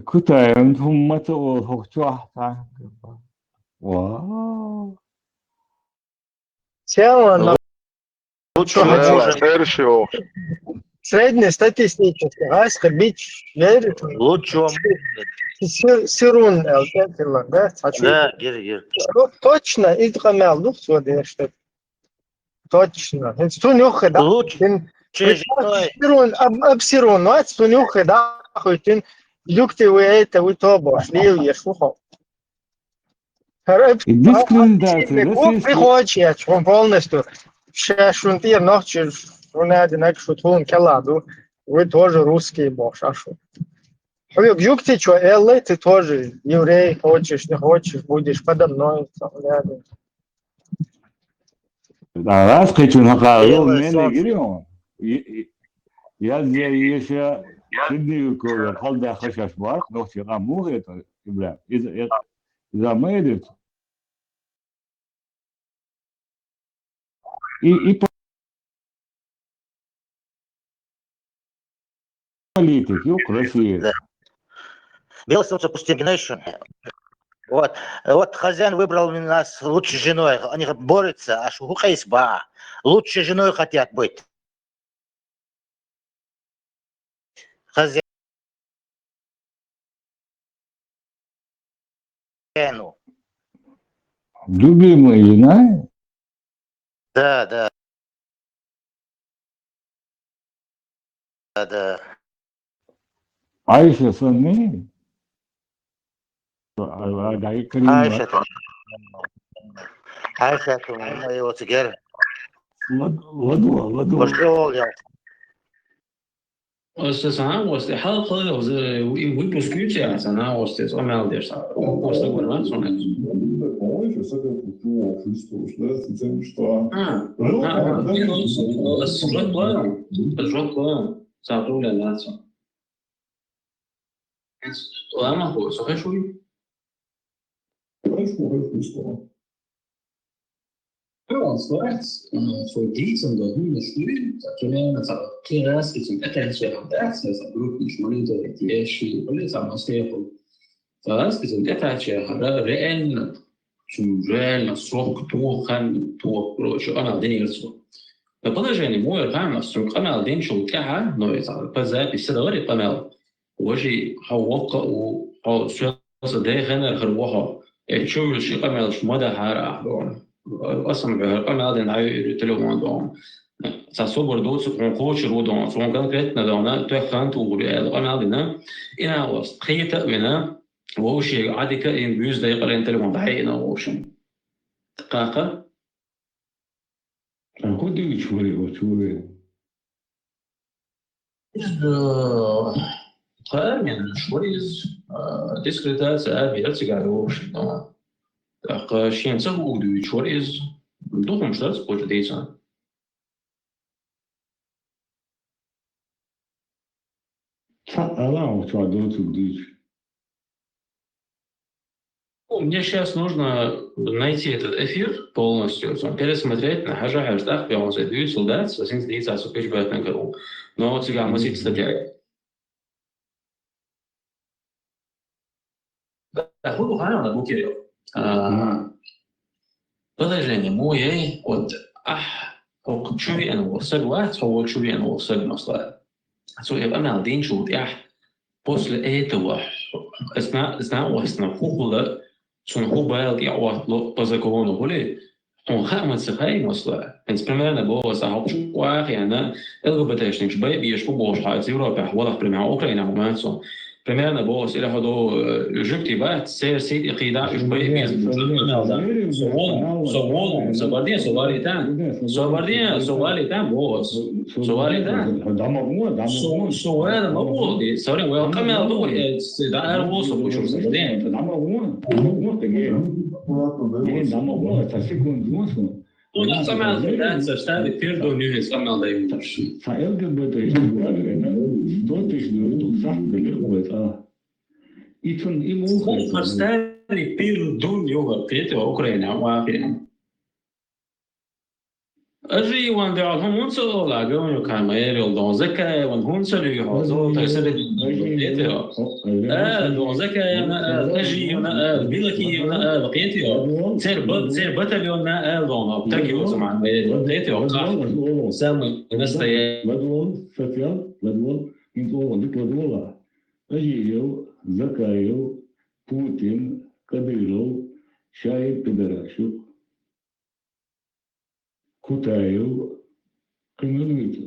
Кутаев хӀумма ца олу хӀокху чохь цхьа. Вау. Цела на Лучше хьо хьажа. Цераш йохуш. Среднестатистически, гӀаскхи бич, вери. Лучше вам. Си-, сирун эл тӀе тилла, да? Хьачу. Да, гир, гир. Что точно, иза къамел ду, цо деш. Точно. ХӀинца цунна юххе да. Лучше. Цин-, Чей цин-, жиной. Сирун, аб-, аб сирун, вац, цунна юххе да, хуьйтин, юкти вы это, вы то, бош, лил еш, ухо. ХӀара И дискриминация, гу-, российский. Прихочешь, он полностью. Ша шун тӀера нохчи, шун надинаг, шу тхуна кела ду. Вы тоже русские, бохуш, а шу. Хьоьга юкти чо эллай, ты тоже еврей, хочешь, не хочешь, будешь подо мной, там, рядом. Да, раз кхечун хьакха Дело йолу мене солнце. Гирион. И, и, язъя еша, Сидни Юрковер, халда хашаш бар, нохчи къам муха это, Ибрахим. Из, из, из ма эдит. И, и политик, юкъ России. Да. Белый солнце пустыни Генейшн. Вот. Вот хозяин выбрал нас лучшей женой. Они борются, аж хӀу къийса баа. Лучшей женой хотят быть. Хозяину. Любимый, знаешь? Да, да. Да, да. Айша санна? А, а, дай Карим. Айша. Айша, моего цигер. Лад-, ладу, ладу. Пошёл я. Оцу сан оцу хьалха выпуск ю цара сан оцу къамел деш сан. Оцу гур ван сон. А, а, а, жопа, жопа, ца туля нацо. Лама хо, со хешуй? Хешуй, хешуй, со. Ас вац, э, со дийцина дан хӀуманаш дуй, ца примерно, ца кхин гӀаскхичун тӀетаьччехь дац, ца группаш мониторить еш, или ца массехула. Ца гӀаскхичун тӀетаьччехьара реально, цунна реально сохка тоха хан тоха, короче, къамел динера цо. Ткъа положение муха яра хаьа ас, цунна къамел динчул тӀаьхьа, но и ца по записи ца далара и къамел. Важи, хьо воккха а ву, хьо соьца дехенара хир ву хьо. Э, чу вуьлуш и къамелаш ма дахьара ахь дохьуна. Аса ма хӀара къамел дина дӀайуьйр телефон дохьуна. Цхьа собар доцург хьуна кхочур ву дохьуна, цунна конкретно дохьуна, тоьхна тухур ю аьлла къамел дина. И накъост кхета а вина, вовшега Ӏадика а йина, буьйса декъален телефон дӀайина вовшан. Кхаха? ХӀун дуьйцуш вара оцу вуре? Иза, э, Кхаьра мел луш вара иза, а, дискредитация а бера цигара вовший, но. ТӀаккха шен ца хууг дуьйцуш вара иза. Духумаш дац кхучу дийцан. Цхьа ала, чуьра доцург дуьйцу. Ну, мне сейчас нужно найти этот эфир полностью, там, пересмотреть, на хьажа хьажа тӀаккха бегӀон зе дуьйцал дац, ас хӀинца дийца со печатать карал. Но вот цигахь масийтта статья. Да, хӀун ду хаьий, Букеров? А, положение муй яй, вот, ахь, хӀокху чу веана волу саг вац, хьо волу чу веана волу саг, масала. Цо и къамел динчул тӀаьхьа, после этого, зна-, знавостно, хӀун хуьлу, цунна хӀун бала тӀеӀоттало по закону хуьлий, хьуна хаа ма ца хаьий, масала. ХӀинца примерно боху аса, хьо чу ваха яна, ЛГБТ-шниг бай беш бу бохуш хьо, Европехь валахь, примерно, Украинехь ву мацо. Примерно боху аса, или хьо ду, э, жуьгти бац, церан сий тӀе кхийда, уьш бай беза бу. Со волу, со волу, со барден, со валийтан. Со барден, со валийтан, боху аса. Со валийтан. Со, со вала ма боху, ди, со вала къамел ду, э, с-, да, ара волу со бу чу, со барден. Ой, ца секунду, ну, ну, да, самое главное, да, со стали пирдон юхе самое главное. Ца ЛГБТ-шниг ву аьлла, сто тысяч дойду, сахьт делира вай цӀа. И цунна и муха со стали пирдон юхе, кхетий, Украина, вахи. Ажи ван дегӀал хӀун, хӀунца ола, гавню кама эрил дон Закаеван, хӀунца луьйхьо, золотой саби, кхетий. А, дон Закаевна, а, Ажиевна, а, Билакиевна, а, кхетий. Цер ба-, цер батальонна, а, дон, так его заман, кхетий, самый настоящий. Ладвол, Сафян, ладвол, хӀинца ола, дика ладвола. Ажиев, Закаев, Путин, Кадыров, Шаев, пидораш ю. Кутаев, кхин мила вуьйцу?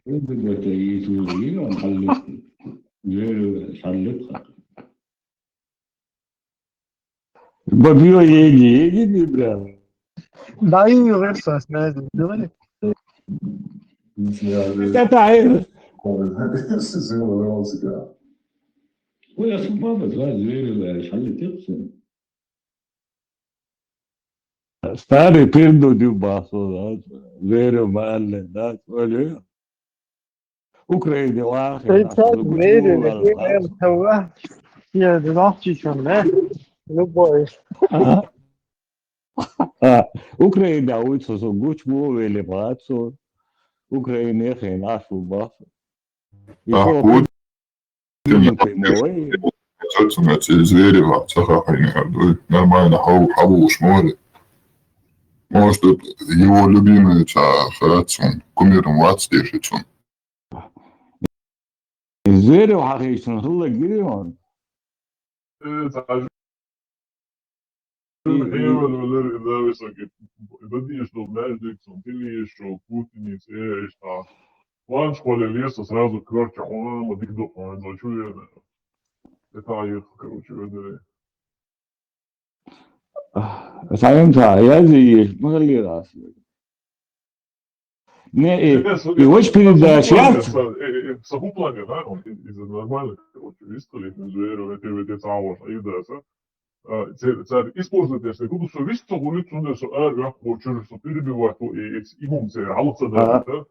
ЛГБТ йийцура йина хьаллипха. Зверев хьаллипха. Бабио еги, еги ди прям. Да, и версас, не знаю, говори. Это, это, э, Ой, а су баба, два зверя, хьаллипха. Старый пирду дю баху, да, зверю ма алле, да, олю. Украине вахе, Ты наш чё, зверю, любой. Я двадцать, да? Любой. Ага. А, Украина, ой, со, со, гуч бу вели бацу. Украине хен, аш бу баф. И А, то вот. Путин, Путин, ой. Собственно, эти звери вам, ца хахайна, нормально, хау, хау уж море. Может, тут его любимый, ца, харацун, кумиром вац, держит он. Зверев хьахийчун хилла гири он. Э, ца, жу-, хьевал валар, и да, високи, и да, диеш дол, знаешь, дик сон, ты лиеш, шо, Путин, э, ишта. План школе лес, сразу, короче, он, он, дик док, он, за чё я, это, а, короче, это. Саем та, я здесь, мы лирас. Не, и, и очень передача. Сахуплане, да, он из нормальных, короче, вистали, зверю, это ведь это авор, и да, са. А, це, це использовать, если буду все висту улицу, не со, а, я хочу, что перебивать, и, и, и гум, це, а вот сюда, да.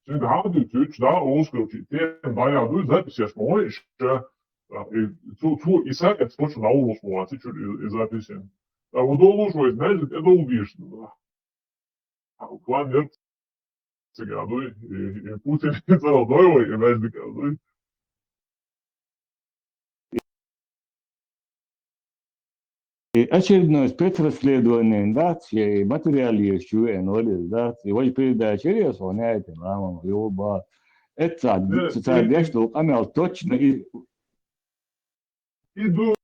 Цуьнга хьан дуьйцуьйтуш, да, олуш, короче, тема дӀаяхьа дуй, запись еш ма вай, ша, а, и цу, цу, и сакъет скочу на улуш ма вац, и чуьра и, и запись. А вот олуш вай, знаешь, это убьешь. План нет. Цига дуй, и, и Путин царал дой вай, и знаешь, дика дуй. И очередное спецрасследование, да, и материал еш чу веана вализ, да, и вай передача ес, он яйте, мама, его ба. Это ца, ца деш, что камел точно и И ду,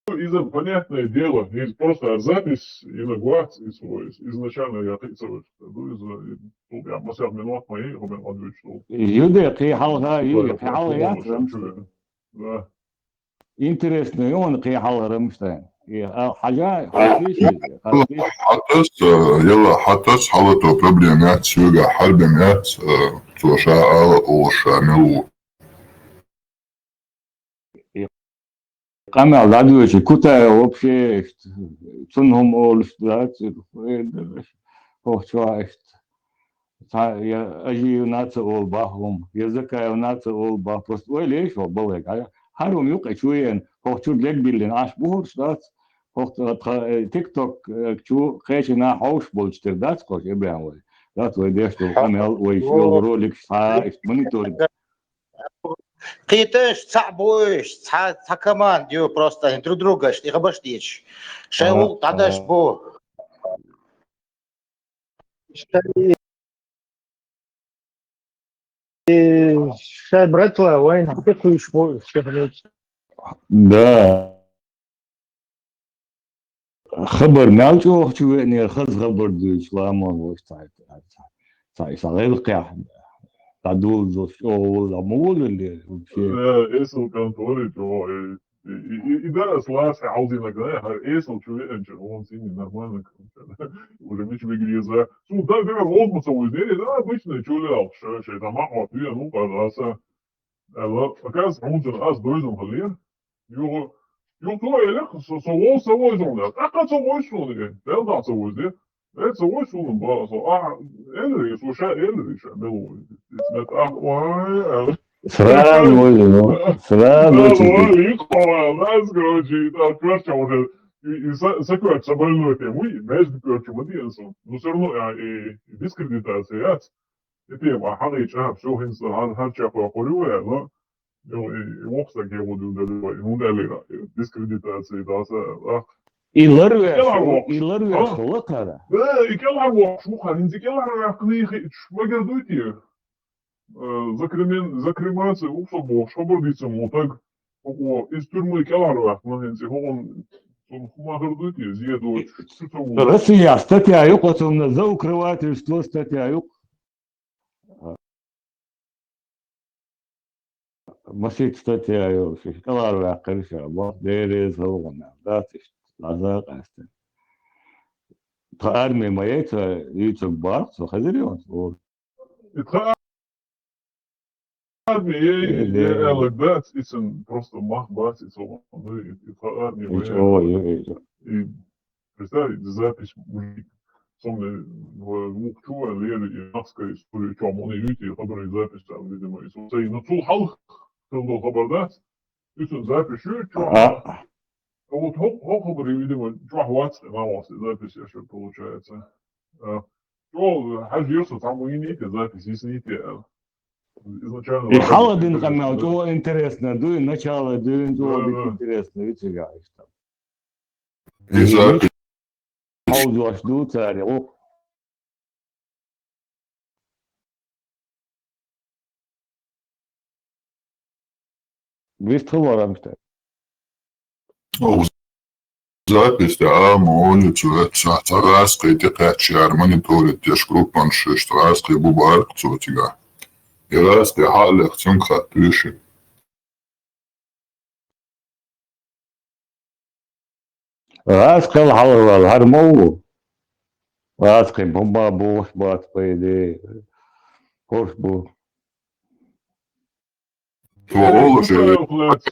иза, понятное дело, из просто запись, иза гвац, из, из, изначально я кицавыш, ду, иза, и, ну, я масял минут мои, хо мен отвечу. Юде, кхи хьалха, и, кхи хьалха, я, потому что, да. Интересно, и он кхи хьалха, Рамштайн. И, а, хьажа, хьажа, хьажа. Хьатас, э, яла, хьатас, хьала то проблема яц, юга хьарбем яц, э, цо ша ала олуш ша мел ву. И къамел дӀадоьчу, Кутаев вообще иштта, цунна хӀума олуш дац, хӀокхучохь иштта. Цхьа я Ажиевна ца олу бах хӀума, я Закаевна ца олу бах, просто ойла еш ваха балхега. Хьан хӀума юкъа чу веана, хӀокху чуьра легбиллина Ӏаш бу хӀорш дац, хӀокху тха, тха, э, TikTok, э, чу кхечанхьа хьовш болчу тера дац кхош, Ибрахим вай. Дац вай деш долу къамел, вай йолу роликаш, цхьа иштта мониторинг. Кхеташ, цхьаъ бу уьш, цхьа, цхьа команда ю просто, друг другаш, и хабарш дийцаш. Шайн гӀуллакх дӀадаш бу. Шайн, шайн братла вайна хӀун кхуьйсуш бу уьш, шайн хӀун. Да. Хабар мел чӀогӀа чу веанера, хаза хабар дуьйцу ламан вуш цхьа, цхьа, цхьа, цхьа гӀелкхехь дӀадуллуш чӀогӀа волу ма волу ле, вообще. Э, эсал контори чӀогӀа, э, и, и, и, и да, ас лаьцна хьалдина гай, хӀара эсал чу веанча, он сини нормально, короче. Уже мича мегар еза. Цу да, дера, олма ца вуздери, да, обычно чу ле алхша, шайтан ма хӀотту, ну, пожалуйста. Аьлла, оказывается, хьуна ас дойзам хилира. Юха, юха цо элира, со, со вовсас ца войзу хьуна. ТӀаккха ца войзу хьуна, э, Дала дӀа ца войзу, э? Э, ца войзу хьуна, ба, со, а, элира, со ша элира, ша мел ву. Иза мет, а, ой, аьлла. Сразу войзу, ну, сразу. Да, войзу, войзу, короче, и так, короче, уже, и, и са, са, короче, са больной тем, уй, между, короче, мы делаем. Ну, всё равно, а, и, и дискредитация, яц. И те, ма, хьан и чӀа, всё, хӀинца, хьан, хьан чӀа хӀокхуьр ю вай, но, ну, и, и воккха стаг хӀун ду дали вай, хӀун далира, и дискредитация дац, а? И ларвеш, кӀелхьарвоккхуш. И ларвеш, а? Лакхара. Да, и кӀелхьарвоккхуш, ву хьан, хӀинца кӀелхьарваьккхина, и хи-, ш-, магар дуй те? Э, закремен-, закремация, уксо бохуш, хабар дийцам ву таг, хӀокхо, из тюрьмы кӀелхьарваьккхина, хӀинца, хӀокхун, цунна хӀума хир дуй те, зе доцуш, шу ца ву. Россия статья ю кхо цунна, за укрывательство статья ю. Масийтта статья йолуш, иштта кӀелхьарваьккхира ша, боху, Дела реза хила вайна, дац иштта, дӀаза а къаьстина. Тхан арми ма яй ца, юьйцург боху, со хезира йонца олу. И тхан арми яй, яй аьлларг дац, и цун просто мах бац, и цо, ну, и, и тхан арми ма яй. И чӀогӀа ю, и чӀогӀа. И Представь, запись, мужик, со мел, в-, вукху чу ван леррина и нахская история, чохь муна юьйти хабарийн запись там, видимо, и со цай, ну, цул хьалха хила долу хабар дац, и цун запись ю, чохь. А вот хӀо-, хӀо хабар, видимо, чохь вац, и ма вац, и запись я шо, получается. А, чохь хьажа еза со, там у них запись, если не те, а, изначально. И хьала дина къамел, чӀогӀа интересно, дуй, начало дуй, чӀогӀа интересно, вицигахь, там. Иза хьовзош ду цара, гӀо. Вистхила вара амста. Оу, запись, а, молю, цу, ца, ца гӀаскхий тӀекхаьчча яра мониторить деш группан шиш, гӀаскхий бу барх цу тига. И гӀаскхий хьалех цунга хаттуьйши. ГӀаскхал хьалхаваьлла, хӀара ма ву? ГӀаскхи бу-, ма бохуш бац, по идее. ХӀорш бу. Цо олуш Кутаев лаьцна.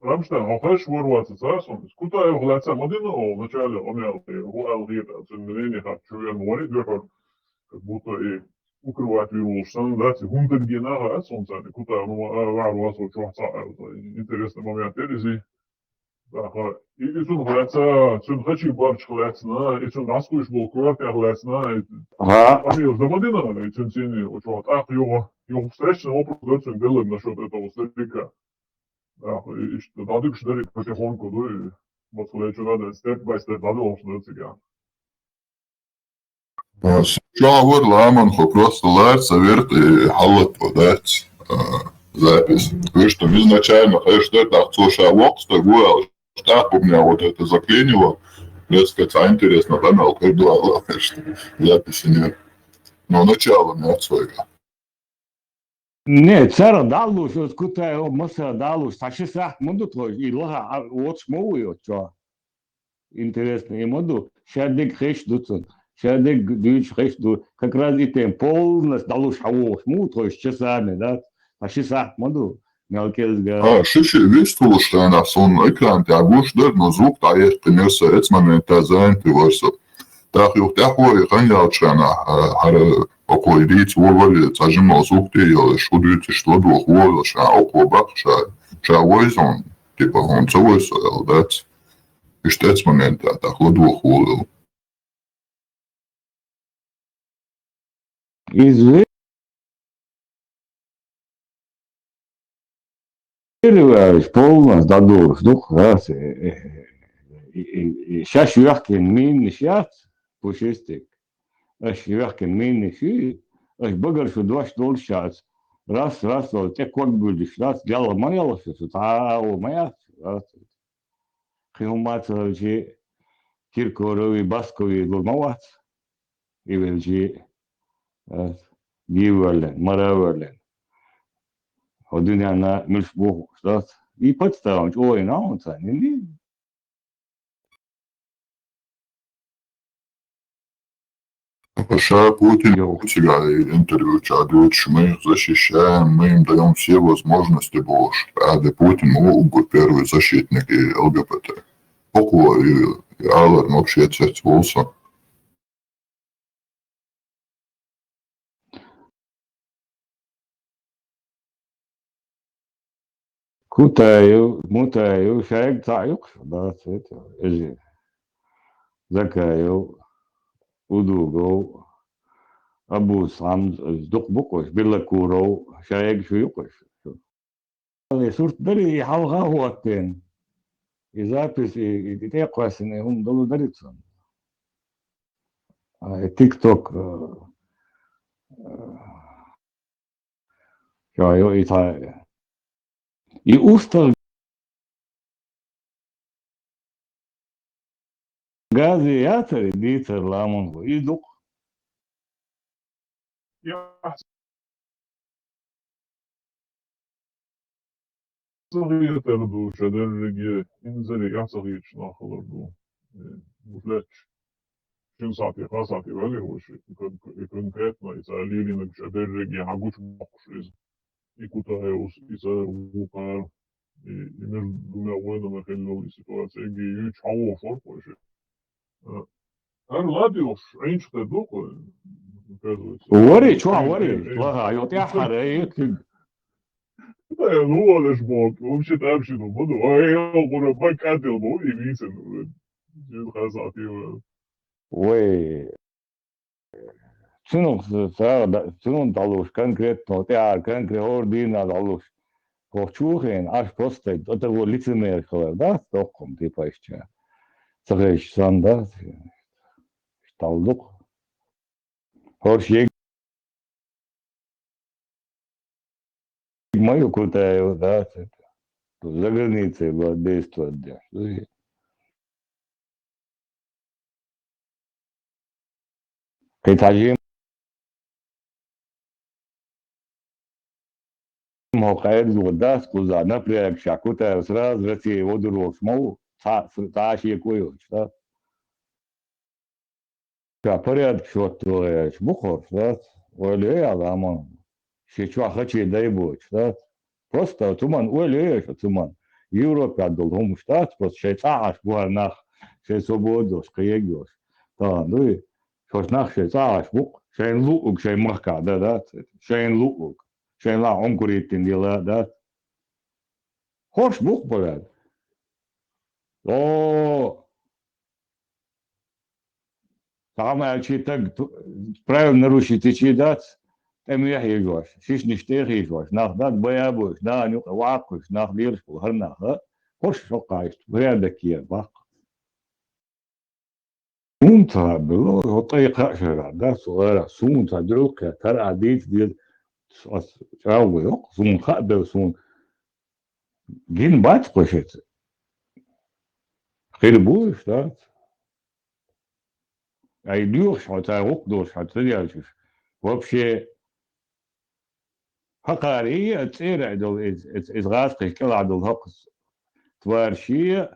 Рамштайн, хьо хезаш вара вац цара сон? Кутаев лаьцна ма дина оха, вначале, омел, хӀу аьлла хета, цуьнан мнение хатта чу вен вари дуьхьал. Как будто и укрывать вир волуш санна, да, ци хӀунда гена а сон царна, Кутаев, ну, а, вар вац, чохь цхьа, а, интересный момент, я, иза. ТӀаккха и, и цунах лаьцна, цуьнан хачийн барчах лаьцна, и цуьнан дӀасакхуьйсуш болу коьртех лаьцна, и Ага. Амир замадина, и цуьнан сийна, чохь тӀаккха юха, юха встречный вопрос дара цуьнга деллаг насчёт этого старика. ТӀаккха и, иштта дӀадуьгуш дара и потихоньку ду, и моцалечу надо step by step дӀадолуш дара цига. А, чохь вара ламан хо просто ларца веркъ и хьаллатто дац, а, запись. Потому что изначально, конечно, так цо ша воккха стаг ву аьлла, тӀаккха у меня вот это заклинило. Резко цхьа интересно, да, мел кхуьрдо аьлла, конечно, записи нет. Но начало нет своего. Не, цара дӀалуш, оцу Кутаев масала дӀалуш, цхьа ши сахьт ма ду тхо, и лаха, а, воцуш ма ву йоцу чохь. интересно и ма ду, шадерг хиш ду цун, шадерг дуьйцуш хиш ду, как раз и тем полностью далуш хьавогӀуш ма ву тхо уьш часами, да? Ткъа ши сахьт ма ду, мел кӀезга. А, ши-ши вистхулуш хенахь суна экран тӀехь гуш дара, но звук дӀаехкхинера сан, эцу момента занятый вара со. ТӀаккха юха тӀаьхьо и хан яьлча хенахь, а, хӀара окхо и дийца вовали, цхьа жимма звук тӀе а йолуш, хӀун дуьйцуш ладохо волалуш, а, окхо баккха ша, ша войзун, типа, хӀун ца войсо аьлла дац. Иштта эцу момента тӀаккха ладохо волалу. Иза вер ваьлча, полностью дӀадолуш ду-кх, раз, э, э, э, э, э, шаьш йоьхкина минаш яц, пушистик. Аша йоьхкина минаш ю, аша багара шу дош долуш яц. Раз, раз, цӀе ког буьллуш дац, делла ма елла шу, цхьа а агӀо ма яц, раз. Кхин хӀума ца хилчи, Киркоровы, Басковы лур ма вац. И велчи, а, дийвоьллина, мара а воьллина. Хьо дуьненна муьлш бохуш дац. И подставан чӀогӀа йина хьуна царна, и Ша Путин Путин. Цигара интервью чӀагӀдоьдуш, мы их защищаем, мы им даём все возможности, бохуш. ТӀаккха Путин ма ву уггар первый защитник и ЛГБТ. ХӀокхо и, и аларна вообще цец волу со. Кутаев, Мутаев, шайга цхьаъ ю-кх, дац, это, эжи. Закаев, Удугов, Абус Хьамза, дукха бу-кх уьш, Белокуров, шайга шу ю-кх уьш. Али сурт дарий, и хьалха а хӀоттийна. И запись, и, и, и тӀе а кхоьссина, и хӀума долу дарий цунна. А, и TikTok, э, э, Ша йо и цхьа. И устагӀ газе яцара дийцар ламан ву, и ду-кх. Ца хетар ду, ша дерриге инзаре ца хеташ нах хилар ду. Э, гуш лаьтташ. Шин сахьте, кхаа сахьте ваьлла вай шу, и кон-, и конкретно, и ца лелийнарг ша дерриге хьан гучу боккхуш иза. И Кутаевс, и ца вукхара, и, и между двумя войнами хилла и ситуация, и юьйцуш хьан вохуш вара вай шу. А, ара ладугӀуш, Ӏийначух тера ду-кх, оказывается. Вари, чохь вари, лаха, йо, тӀаьххьара, э, куьг. Да, ну, он ж мог, вообще там же, ну, буду, ой, я, ура, бакатил, ну, и висен, ура. Жин хаза, ты, ура. Вай, цунах ца, ца, цунах дӀалуш, конкретно, тӀаьхьара, конкретно, хӀора дийнахь дӀалуш. Хьо чу хен, аш просто, это вот лицемер хилар, да, тоххам, типа, иштта. Ца хезаш санна, да, дӀалдукха. ХӀорш егг ма ю Кутаев, да, это, за границей б-, действовать деш. Кхин цхьа жим хӀокху къаьрзо дац кхуза, напрягшехь Кутаев сразу Россия водур волуш ма ву, цхьа, цхьа а шеко йоцуш, да? Ша порядок шотта вахаеш бу хӀорш, дац? Ойла йо аьлла, амма шен чохь хачий дай боцуш, дац? Просто цуман ойла йо шу, цуман. Европехь долу хӀумаш дац, просто шайн цӀахь Ӏаш бу хӀара нах, шайн свобода йолуш, кхин егг йолуш. Тахана дуй, шаьш нах шайн цӀахь Ӏаш бу-кх, шайна луъург шайн махкахь дан дац, шайна луъург, шайна лаахь Ӏункуриттина дела дац. ХӀорш бу-кх, балад. О! Цхьа хӀума аьлчи таг ту-, правила нарушить йичи дац, тӀе мехь йижош, шишнаш тӀе а хийшош, нах даг бая а буьйш, нахана юкъа ваккхуш, нах лелаш болу хӀара нах а, хӀорш шоккхайшта, порядок е баккха. Суна ца хабелла, хӀо тӀай кхаа шарахь, да, со ара, суна ца дуьлкхе, тара а дийца деза, ас чӀагӀо йоккху, суна хаабелла, суна гина бац кхо шеца. Хир бу уьш, дац? Ай, доьхуш хьо, цара гӀукх долуш хьо ца делчаш. Вообще, хӀокхара и а цӀера а долу иза, иза, иза гӀазкхиш кӀелахь долу хӀокху тварши а,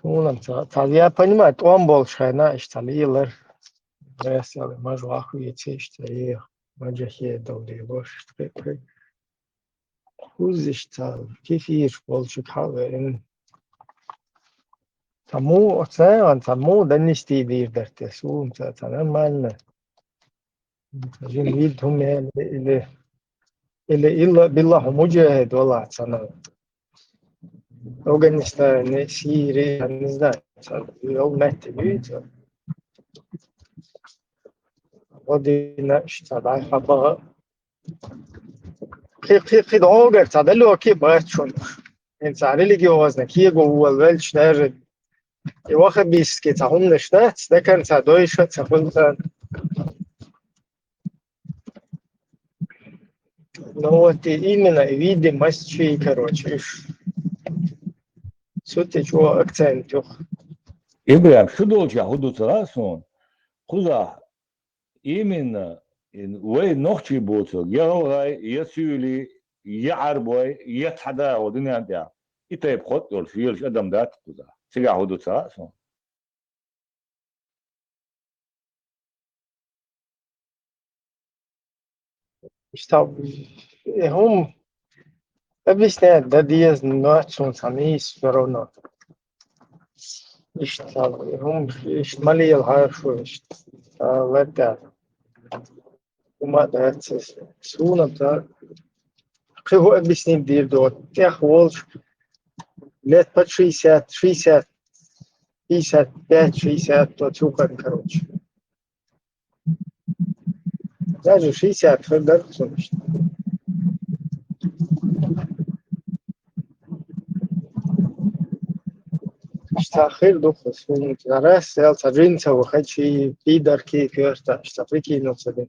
Хьуна ца, ца, я понимаю, тӀом болуш хенахь иштта ца лелар. Весел, маж вахвийца иштта, и мажахе долу лелош, иштта кхин, кхин. Хуззаш ца, кефирш болчу хьал веана. Ца му, оцаан, ца му донести дийр дара те, суна ца, ца нормально. Жин вид хӀума или, или илла билла хӀума мужахид вала цана. Афганистане, Сирия, не знаю, ца, йол метте юй, ца. Година, ца, дай хаба. Кхи, кхи, кхи догӀур ца далоки бац шуна. ХӀинца религиозна кего волавелча даже и ваххабистский ца хӀуманаш дац, декан ца дойша ца хуьлу ца. Ну вот и именно и видимость чьей, короче, иш. Сути чего акцент юх. Ибрахим, шу долча хӀу ду ца лаьа суна? Кхузахь именно и вай нохчий боцург, я гӀалгӀай, я суьйлий, я Ӏарбой, я цхьа дагӀо дуьнен тӀехь. И тайпа хӀотта йолуш, лелаш адам дац кхузахь. Цигахь хӀу ду ца лаьа суна? Иштта, э, хӀума объяснять дан деза, но цунна ца нийса всё равно. Иштта, э, хӀума, иштта ма лела хьаша, иштта, а, латта. ХӀума а дац иза. Суна-м ца, кхин хӀу объяснить дийр ду, тӀех волуш, лет под шестьдесят, шестьдесят, пятьдесят пять, шестьдесят, то цу кан, короче. Даже шестьдесят хир дара цунна. Иштта хир ду-кх, суна, цара сел ца жин ца вахачи, пидарки коьрта, иштта прикинул ца дин.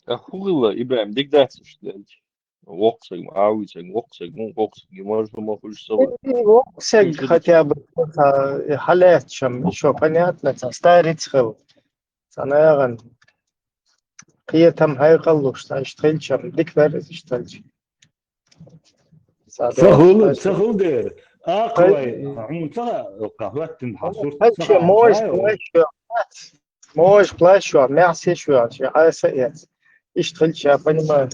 А хӀу хилла, Ибрахим, дика дац уьш делча? Воккхасаг, Ӏавицаг, воккхасаг, вон воккхасаг, и мажа ма хуьлуш ца вара. Воккхасаг хотя бы, а, хьалаьцчам, ещё понятно, ца старец хила. Ца нагӀан кхетам хьекъаллуш, ца иштта хилчам, дика вер иза иштта хилча. Ца хул, ца хул дера. Акхавай, хьуна ца хаьа, кхахӀоьттина хьан сурт ца хаьа. Можешь, плащ, Можешь плащ, мясо ещё, а, эц. Иштта хилча, я понимаю.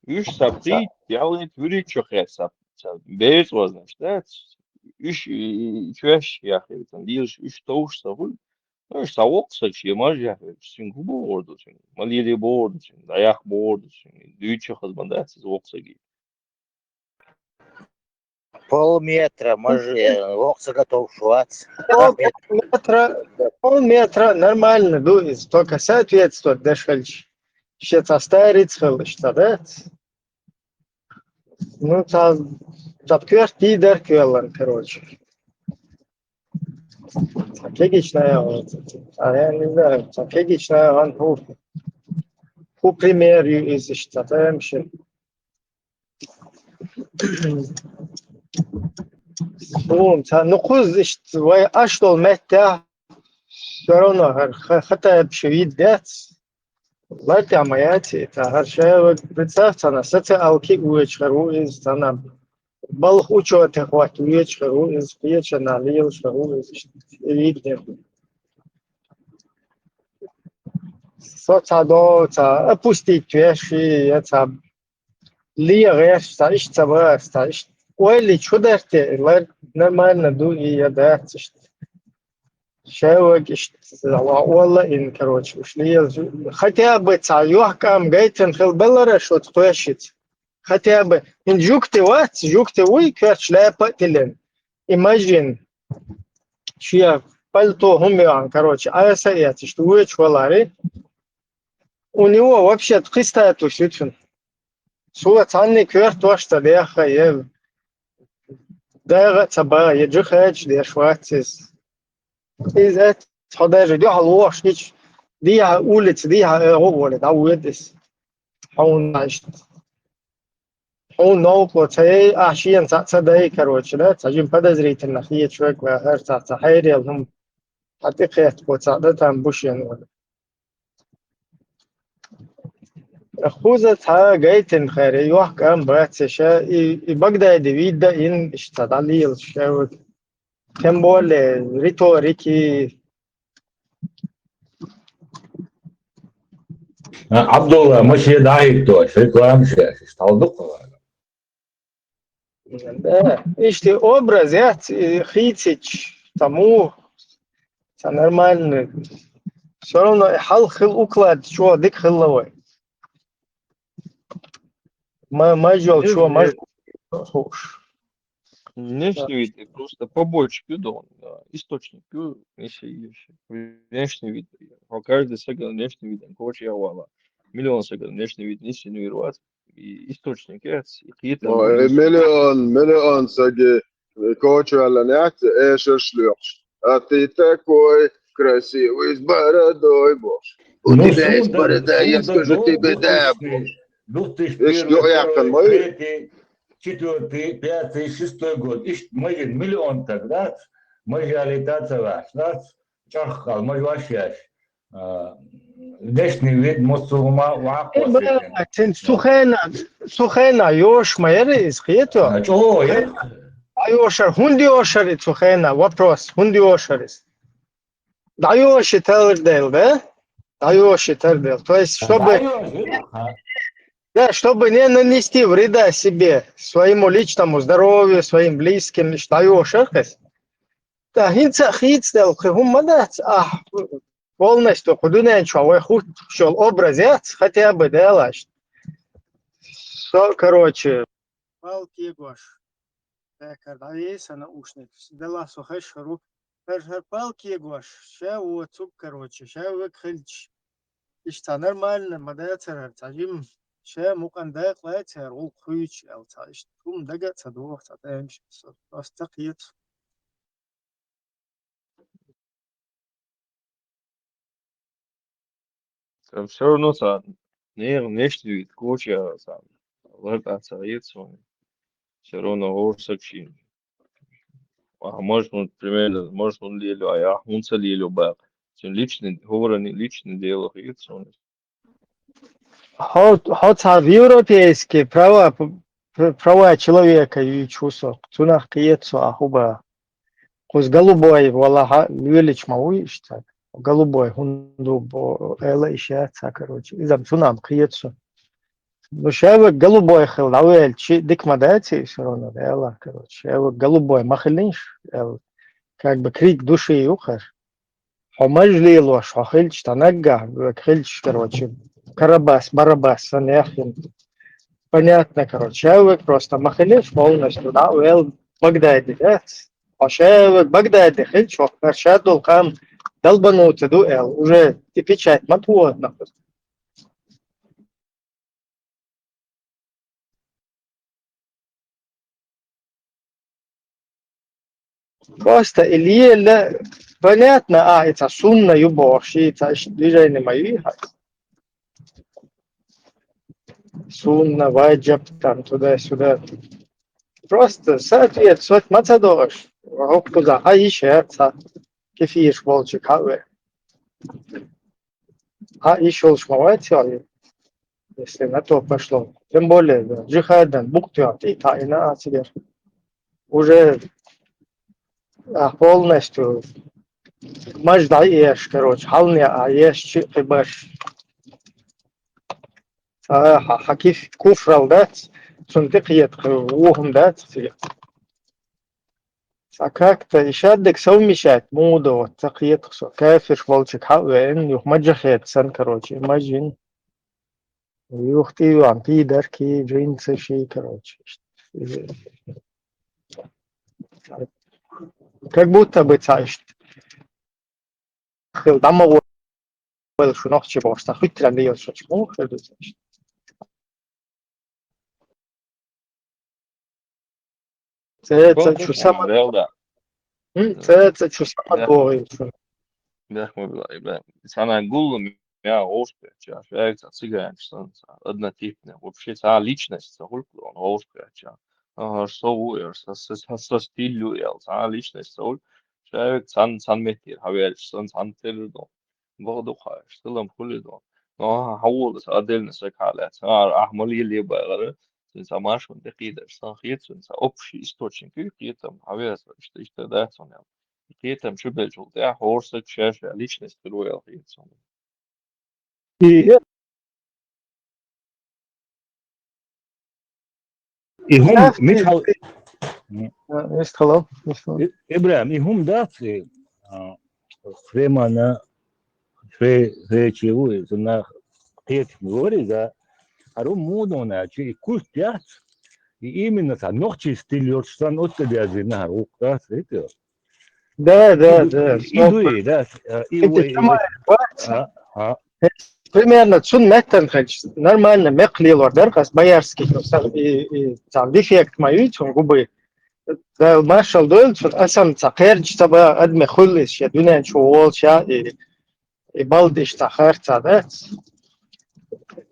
Уьш са пхийт, ялгӀийта вуьрхӀитта чохь хеца, са, са берца вазнаш, да? Уьш, и, и, чоьш яхира, сан дийлаш, уьш товш ца хуьлу. Ну, уьш са воккхасагаш, я мажа яхира, цуьнга хӀу бохур ду цуьнга? Ма лелий бохур ду цуьнга, дӀаяккха бохур ду цуьнга. Дуьйцуш хаза ма дац иза воккхасаге. Полметра, может, э, воккхасаг готов вац. Полметра, полметра нормально ду иза, только соответствовать деш хилча. Шен ца старец хилла иштта, да? Ну, ца, ца коьрта тӀе дара кхоьллан, короче. Ца кегичная, а я не знаю, ца кегичная, он ху, ху пример ю иза иштта, ца тем шин. Суна ца, ну, кхуза иштта вай Ӏаш долу меттехь, всё равно хӀара ха-, хатаеб шу йид дец. Лартехь ма яц и, ца хӀара шайваг, представь, цхьана социалки воьдуш хир ву иза, цхьана балха учёте хӀотта воьдуш хир ву иза, кхечанна лелаш хир ву иза, иштта йид деш. Со ца до, ца опустить веш, я ца ле гӀерташ, ца иштта ца бац, ца иштта. Ойла чу дарте, лар нормально ду и я дац иштта. Шайваг иштта, ва олла ин, короче, уьш лела. Хотя бы ца йохкам гайтан хил балара шуца кхоьшица. Хотя бы, ин жугти вац, жугти вуй, коьрташ лаьпа а тилин. И мажин, шен пальто хӀума йоьгӀан, короче, Ӏаса эцаш, вуьйчу валари. У него вообще-то кхин статус ю цуьнан. Цо цхьанне коьртош ца дехха, я дагӀа а ца ба, я джихадаш деш вац иза. Иза эцхьо даже дуьхьал вохуш гича, дехьа улица, дехьа, э, гӀо а волий, дӀавоьду иза. Хьуна иштта. Хьуна новкъо ца яй, ахь шена цхьаъ ца дай, короче, да? Цхьа жима подозрительно хеташ верг ваьхьара, цхьа, цхьа хьерел хӀума. Хьан тӀекхетта цхьаъ дан там бу шена вара. Хуза цхьа гайтина хара, йохка ам бац ша, и, и Багдади вида ин иштта дӀалелаш ша вот. Тем более риторики. А, Абдулла, мы все дають тоже, реклама сейчас, стал духовно. Да, иштта образ яц, и хийцич, тому, ца нормально. Всё равно и хьал хил уклад, чё, дик хилла вай. Ма-, мажол, чё, маж-, хуш. Внешний вид, просто побочка, да, источник, если есть. Внешний вид. По каждый секунд внешний вид, короче, я вала. Миллион секунд внешний вид, не синуировать. И источник, и кхетам. Ой, миллион, миллион саги, э, кочуалан яц, эшер шлёхш. А ты такой красивый с бородой, боже. У тебя есть борода, я скажу тебе да, боже. Две тысячи первый, второй, третий, четвёртый, пятый, шестой год. Ишт мажин миллион тогда, мажали тацаваш, да? Чархал, мажвашьяш. А, внешний вид мусулма ва Э, косвет. Ба, цин сухена, сухена, ёш ма яра из, хето? А, чё, я? А ёшар, хунди ёшар и сухена, вопрос, хунди ёшар из. Да ёши тардел, да? Да ёши тардел. То есть, чтобы, да, чтобы не нанести вреда себе, своему личному здоровью, своим близким, лишь да ёшар, то есть. Да, хинца хицдел, хи хумма дац, а, полностью худунен чё, вай худ шёл образ яц, хотя бы делаешь. Со, короче. Палки гош. Так, а, да, есть, а, наушник. Дела сухой шуруп. Хар, хар палки гош. Ща вот цук, короче, ща вы хильч. Ишта нормально, ма да царар, цажим. Ща мукъан да клай цар, ол хуйч, ал ца, ишт, хум дага ца дух, ца тэнч. Просто киет. Там всё равно ца, не, внешний вид, куча ца, лар ца ецо. Всё равно гор сакшин. А может, он, примерно, может, он лелю, а я, он ца лелю бак. Чем личный, говорю, не личный дело ецо. Хьо, хьо ца европейский права, п-, права человека ючу со, цунах киет со ахуба. Куз голубой, вала ха, велич ма уй ишта. Голубой, хунду бо, эла иша ца, короче. Изам цунам киет со. Ну, шавы голубой хил, да велчи, дик ма даци, всё равно, да, эла, короче. Шавы голубой ма хилинш, эл, как бы крик души юхар. Хьо маж лелош, хьо хилч танагга, век хилч, короче, Карабас, Барабас, сан яхин. Понятно, короче, шавек просто ма хилиш полностью, да, уэл Багдади, да? Хьо шавек Багдади хилч, хьо першадул кам долбанутый ду эл, уже и печать ма туот, нахуй. Просто или понятно, а, это сунна ю бохши, это ш-, движение мои. Сунна, ваджаб, там, туда-сюда. Просто соответствовать мацадош. Хоккуза, а ещё ца. Кефиш волчик, хаве. А ещё уж мавать, если на то пошло. Тем более, да, джихадан, бухтуя, ты та и на ацигер. Уже, а, полностью мажда еш, короче, халне, а еш чи хибаш. А, ха-, хакиф куфрал дац, сунты киет, ухум дац, цигер. А как-то ишаддек совмещать мудо, вот, ца киет хсо. Кафир волчик хавен, юх маджахет сан, короче, мажин. Юх тиван, пидарки, джинсы ши, короче. Как будто бы цаишт. Хил дама вел шунохчи бошта, хуйтран дел шоч. О, хил дел шоч. Це, це чу сама. М, це, це чу сама довгий. Бяхма была, и бля. Сана гуллум я гошка, ча, шайк, ца цыган, ца, ца, однотипная. Вообще, ца личность, ца хулькулон, гошка, ча. Ага, что вы, со, со, со, со стилю, я, ца личность, ца хуль-, шайк, цан, цан метир, хавер, сан, цан тер, дон. Богдухаеш, сылам хули, дон. Но хьан волу аса отдельно саг хьалаьцна. Ара ахьа ма лелае баьгӀара, цуьнан цхьа маршонна тӀекхийдаш сан хета, цуьнан цхьа общий источник ю, кхетам, хьан веза, иштта, иштта дац хьуна аьлла. Кхетам чу беллачул тӀаьхьа хӀора саг ша-ша личность хир ву аьлла хета суна. И И хӀума Нах мичхьал- А, иштта хало, иштта хало. И-, ИбрахӀим, и хӀума дац, и, а, Фремана, Фре-, Фречи ву, и цунах кхеташ вара иза. ХӀара хӀума муха ду аьлча, и культ яц, и именно цхьа нохчийн стиль йолуш санна оццу тӀе баьззина хӀара гӀуллакх дац, хӀета? Да, да, да. И дуй, да. А, и ХӀета вай, и чамай вай. Бац. А, а. Примерно цунна меттана хилча, нормально мекх лелор дара, ас боярский, ну, са-, и, и, цхьа дефект ма ю цунна губи. Дала маршалла дойла цунна, асан цхьа кхерча ца ба, адме хуьлу иза шен дуьнен чу волуш, и, и балда иштта харца дац.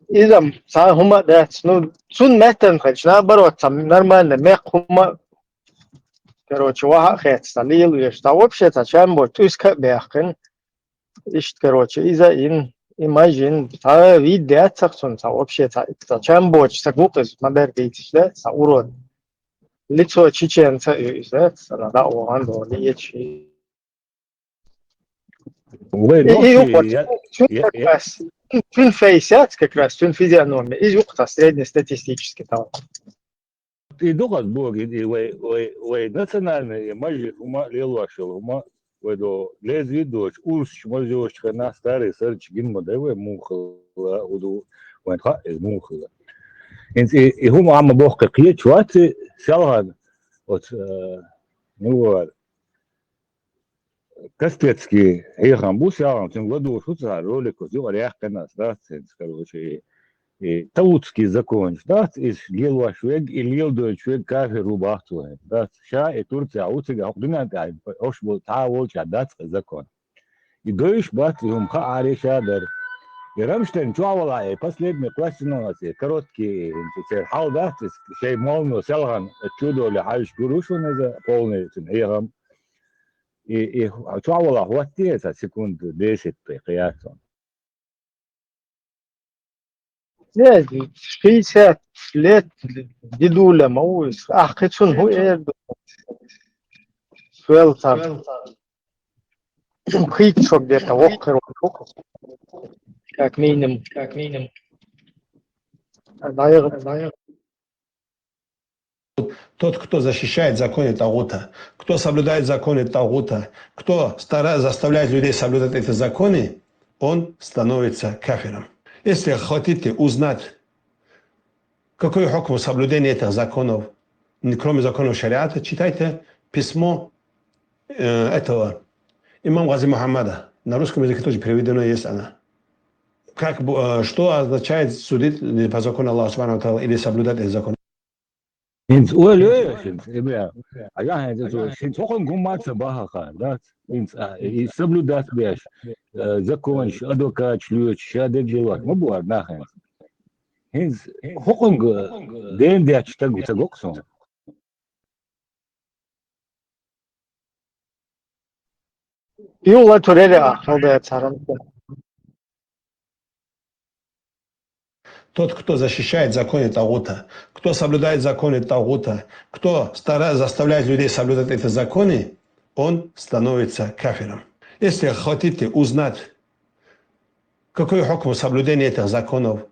Иза-м цхьа хӀума а дац. Ну, цунна меттана хилча, наоборот, цхьа нормально мекх хӀума, короче, ваха а хетта, цхьа лела веш, цхьа вообще цхьа чам боцу тӀуьска а баьккхина. Иштта, короче, иза ин, и мажин, цхьа вид яцахь цунна, цхьа вообще, цхьа, цхьа чам боцуш, цхьа гукъ иза, ма-дарра дийцича, да, цхьа урод. Лицо чеченца ю иза, цхьа да, вогӀан, вогӀан, и чи. Вай И, и нохчий, юкъа, я, цуьнан я, как я. Раз, цуьнан фейс яц как раз, цуьнан физиономия, иза юкъа, цхьа среднестатистический там. И дукхаза боху, и вай, вай, вай национальный, и мажлис хӀума а лелош йолу хӀума, вай до лезвий доцу, урсаш маза йоцучу хенахь старый сарча гина ма дай вай муха хилла, хӀун ду, вайн хаьа иза муха хилла. ХӀинца и, и хӀума Ӏамма бохкхи кхечу вац и селхана, оцу, э, ну, Кастецкий хьехам бу, селхана цуьнга ладугӀуш ву цара ролик, оцу юкъара яьккхина ас, дац хӀинца, короче, и, и Таутский законаш, дац, иза лелош верг, и леладойтуш верг кафир ву бах цо хӀинца, дац. Ша и Турцехь ву, цига хӀокху дуьнен тӀехь, ош бу, цхьа а волчохь дац и закон. И доьйш бац, и хӀума хааре ша дара. И Рамштайн чохь валахь, и последний классина ас, и короткий, и хӀинца церан хьал дац, иза шайн молно селхана, чудоле хьаьжча гур ву шуна иза, полный цуьнан хьехам. И, и чохь валахь хӀоттае сан секунд десять тӀе кхиярцун. Не, шестьдесят лет дедуля ма ву иза. Ахь кхин цунна хӀун эр ду? Велтан. Кхин чохь где-то воккхар ву. Как минимум, как минимум. А, наверное, наверное. Тот, кто защищает законы тагута, кто соблюдает законы тагута, кто стара-, заставляет людей соблюдать эти законы, он становится кафиром. Если хотите узнать, какой хукм соблюдения этих законов, н-, кроме законов шариата, читайте письмо, э, этого имам Гази Мухаммада. На русском языке тоже переведено есть она. Как бу-, э, что означает судить по закону Аллаха Субхану ва Тааля или соблюдать эти законы? ХӀинца ойла йо, хӀинца, э, бля, а я хӀинца цо, хӀинца хӀокхуьнга хӀумма а ца бахахара, дац? ХӀинца, а, и соблюдать беш, э, законаш, адвокаташ лоьцуш, ша дерг лоьцуш ма бу хӀара нах хӀинца. ХӀинца хӀокхуьнга ден детташ стаг ву ца го-кх суна. Юла турели а, халда царам. Тот, кто защищает законы тагута, кто соблюдает законы тагута, кто стара-, заставляет людей соблюдать эти законы, он становится кафиром. Если хотите узнать, какой хукм соблюдения этих законов,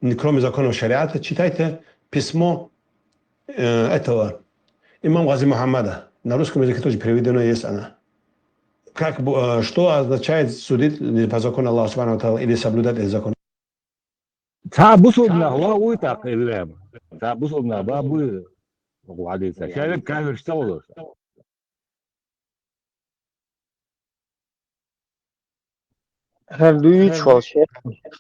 н-, кроме законов шариата, читайте письмо, э, этого имам Гази Мухаммада. На русском языке тоже переведено есть она. Как бу-, э, что означает судить по закону Аллаха Субхану ва Тааля или соблюдать эти законы? Цхьа бусулба нах ва вуй тӀаккха и лема? Цхьа бусулба нах ба буй? Ва алейкум. Ша верг кафирш ца волуш? ХӀара дуьйцуш волу шер,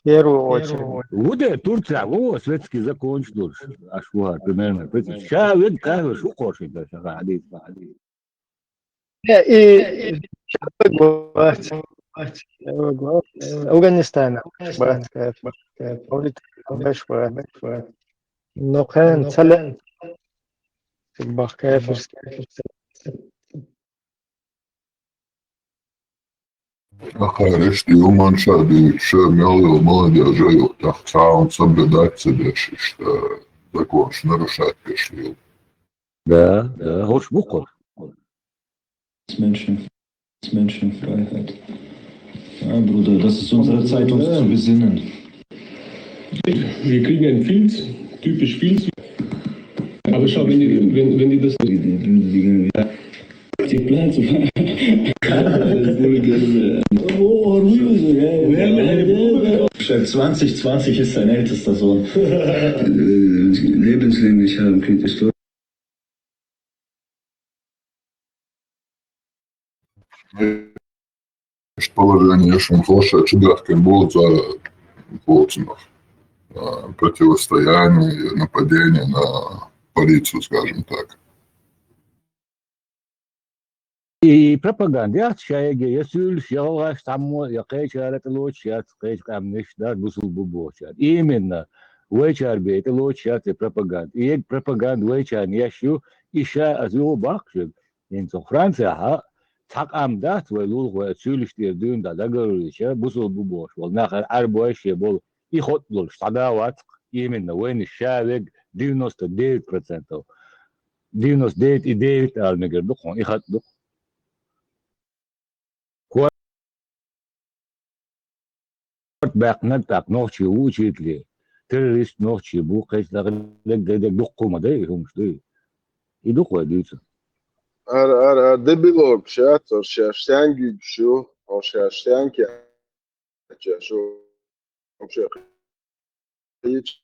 первую очередь. Ву де Турцехь ву светский законаш долуш, аш ву хӀара, примерно. Ша верг кафирш ву кхошин, ша хьадийца, хьадийца. Э, и, и, Афганистан, бац, бац, бац, бац. Ну, кхин, цале, бах, кафирский. Ахара иштта юманша дуьйцуша, мел йолу молодежь а ю, тахана цхьа а соблюдать ца деш, иштта законаш нарушать деш лела. Да, да, хӀорш бу кху. Menschen, Menschenfreiheit. Ja, Bruder, das ist unsere Zeit, uns zu besinnen. Wir kriegen ein Pilz, typisch Pilz. Aber schau, wenn die, wenn, wenn die das Seit zwanzig zwanzig ist sein ältester Sohn. Lebenslänglich haben, Kind ist tot. Иштта положение шуна ховша чубехкина болу цара, болчунах. А, противостояние, нападение на полицию, скажем так. И пропаганда яц шайга, я суьйлуш, я гӀалгӀаш цхьаммо, я кхечара тӀелоцуш яц, кхечу къаьмнаш дац, бусул бу бохучара. Именно, вайчара бен тӀелоцуш яц и пропаганда. И ег пропаганда вайчарна еш ю, и ша аса юха баккха шуьга. ХӀинца Францехьа цхьа къам дац вай лулахой, аса суьйлуш тӀера дуьйна дӀа дагалуьйча, бусул бу бохуш болу нахара Ӏаьрбой шен болу, и хотӀ долуш, цхьа да вац-кх, именно, вайна ша вег девяносто девять процентов. Девяносто девять и девять ала мегар ду хьуна, и хатӀ ду. Корта баьккхинарг тӀаккха нохчи ву учителе, террорист нохчи бу, кхечу дакъа дерг, дерг, дерг дуккха ма дай, и хӀумаш дуй. И ду кхой дуьйцу. Ара, ара, ара, дебилогаш яц, хӀорш шаьш сенга юьгуш ю, хӀорш шаьш сенга кечъеш ю, вообще кхечу.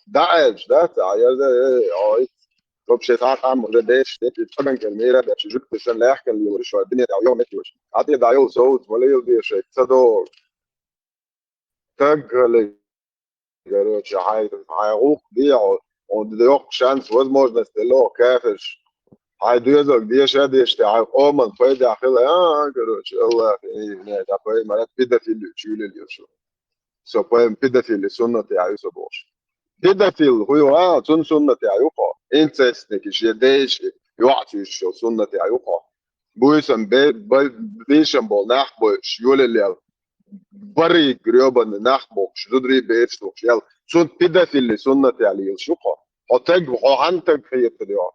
ДӀа аьлча, да, ца Ӏа яра, э, ой, вообще цхьа къам уже деш, деш, чӀагӀанкара мера деш, жуьгташа лаьхкина лелаш вара, дуьнен тӀехь йогӀу меттигаш. Ӏа тӀе дӀайолу совца, ма лела дешай, ца догӀу. Стаг хиларг, короче, хьайн, хьайн гӀуллакх де хьо, хьуна йоккха шанс, возможность делла хьо кафирш. Хьайн доьзалга деша а деш, те хьайн къоман пайда хила, а, короче, Аллах, и, не, да, пайхамар, педофил ю, чуьйлалла ю шу. Со пайхамар педофил суннатехь ю со бохуш. Педофил хӀун ю, а, цунна суннатехь ю хьо. Инцестник, шен дайша йоӀ цуьйсуш йолу суннатехь ю хьо. Буьйсанна бе-, бе-, бийшам болу нах бойуш, йолалла ял. Барриг грёбаный нах бохуш, зударий бераш тухуш ял. Цунна педофилли суннат ял йилаш ю хьо. Хьо таг, хьо хьан таг хетар ю?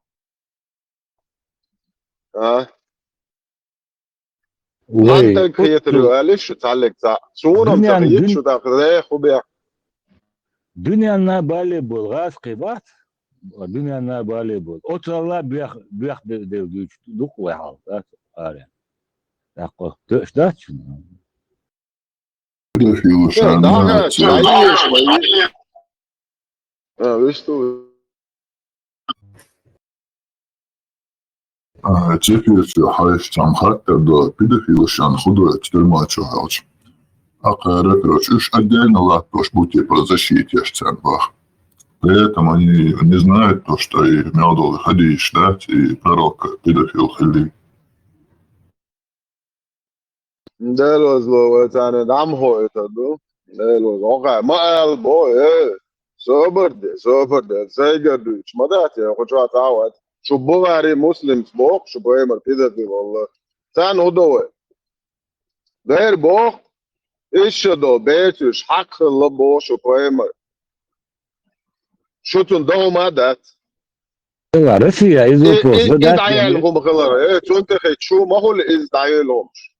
А? Хьан таг хетар ю, алиш шу цхьаллиг цхьаъ. Суна-м ца хета шу тӀаккха, э, хӀу бех. Дуьненна бале болу гӀазкхий бац, дуьненна бале болу. Оцалла бех, бех де-, дев дуьйцу дукха вай хьал, дац, аре. ТӀаккха тоьаш дац шуна? Педофилаш, э, ана, дага, церан чай еш, ма еш. А, висту. А, цепи цу хьайш цхьана хаттар до, педофилаш, ана, худой, тюрьма чу хьалча. А кхара, короче, уьш отдельно латтош бу, типа, защитеш царна бах. При этом они не знают то, что и мел долу хадиш, да, и пророк педофил хили. Делозло вай царна дӀа ма хьойтар ду. Делозло. Оха, ма ала бо, э. Собар де, собар де. Сайгара дуьйцуш ма дац, я, кху чохь цхьа а вац. Шу Бухари, Муслимс боху, шу пайхамар пидазди валла. Царна хӀун до вай? Бер боху, иша до, бер цуьш хьакхалла боху шу пайхамар. Шу цунна догӀу ма дац. Россия, иза вопрос, и, и, и дӀаяьлла хӀума хилар. Э, цунна тӀехь шу ма хуьлу иза дӀаяьлла хӀумаш.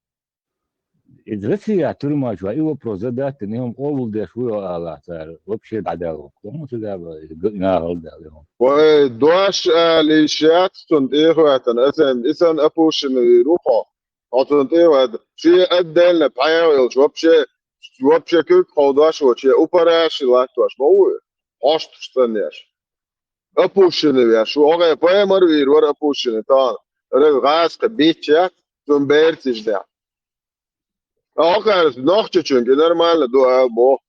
Иза Россия тюрьма чу, и вопрос задать дина, и хӀума къобалдеш ву йо ала цара. Вообще дӀадаьлла хӀума. ХӀума ца даьлла, иза г-, нахала даьлла хӀума. Вай, дош ала йиш яц цунна тӀехӀоьттина, аса, и санна опущенный вийр ву хьо. Хьо цунна тӀехӀоьттина. Шен отдельно пхьегӀа йолчу вообще, вообще куьг кховдош воцу, шен упараш латтош ма ву и. Хьошташ санна еш. Опущенный веш ву. Хьо гӀе пайхамар вийр вара опущенный тахана. Рел гӀазкхи битча яц, цунна берцаш дехьа. Ахара нохчочуьнга и нормально ду ала боху.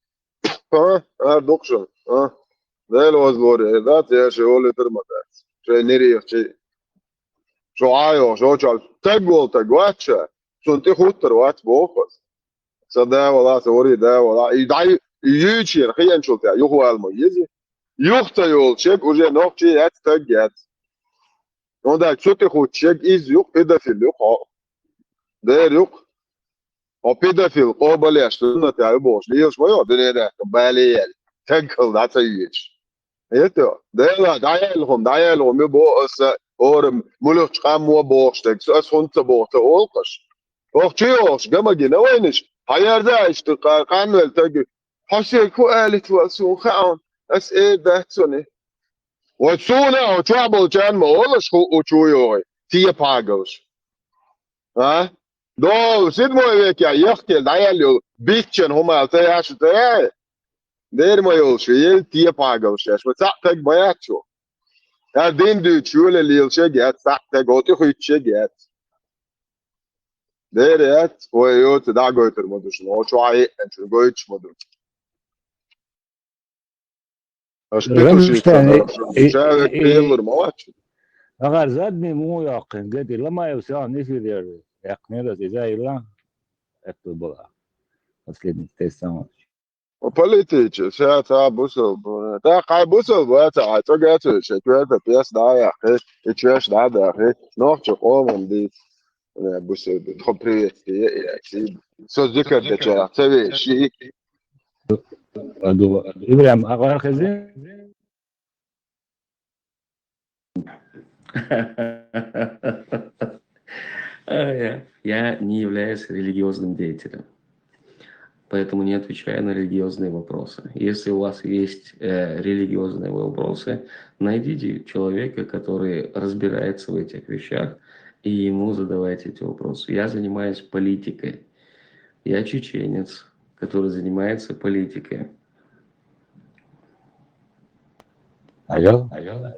А? А, дукха шуна. А? Дела вазлоре, эр дац, я ши олу литр ма дац. Шайн нерехчи. Шу Ӏа йохуш, шо чохь таг волу таг вац ша. Цунна тӀе хуттар вац боху аса. Сан да вала, сан вари да вала. И дӀа, и юьйчера хиъначул тӀе юхавала ма еза. Юха ца йолу шег уже нохчи яц, таг яц. ХӀунда цу тӀе хутту шег иза юкъа педофил юкъа хьо. Дера юкъ. Хьо педофил, къобалъеш, суннат яй бохуш, лелаш ма йо, дуьненахь бале яьлла. Тегкал дӀа ца йоьдуш. Эта, Дела, дӀаяьлла хӀума, дӀаяьлла хӀума ю боху аса, хӀора муьлххачу къамо бохуш дерг, со аса хӀунда ца боху ца олу-кх аш. Хьох чу йогӀуш, ган ма гина вайнаш, хьан ярза иштта къа-, къанвелла таг, хьо соьга хӀун алийта вара суна хаьа, ас эр дац цунна. Вай суна а хьо чохь болчарна ма олуш хӀу у чу йогӀий, тепа хьагалш. А? Долу седьмой векехь яхкелла дӀаяьлла йолу биччан хӀума ца яьш ца яй? Дера ма йолуш, ел тепа хьагалш еш, ва цхьаъ таг ма яц шу. Ар дин дуьйцуш йоле лелаш яц, цхьаъ таг, оцу хуьттуш яц. Дера яц, вай йоцу дӀа а гойтур ма ду шуна, оцу чохь а еъначун гойтуш ма ду. Аша Рамштайн, петуши и, ша век и, и, пеллур ма вац. Агар задний муха йоккхина, гати Ламаев сагӀан эфир яр, яьккхинера иза ила, Apple бала. Последний тест самый. Политичи, ша ца бусал бу. Та кхай бусал бу, ца, ца гацу, ша кверта пес да яхи, и чеш да дахи, нохчи къоман ди. Э, бусурба, тхо приветствие, э, э, со зикар дечарах ца веши. Аду, Ибрахим, а вар хези? А, я, я не являюсь религиозным деятелем. Поэтому не отвечаю на религиозные вопросы. Если у вас есть, э, религиозные вопросы, найдите человека, который разбирается в этих вещах, и ему задавайте эти вопросы. Я занимаюсь политикой. Я чеченец, который занимается политикой. Алло? Алло?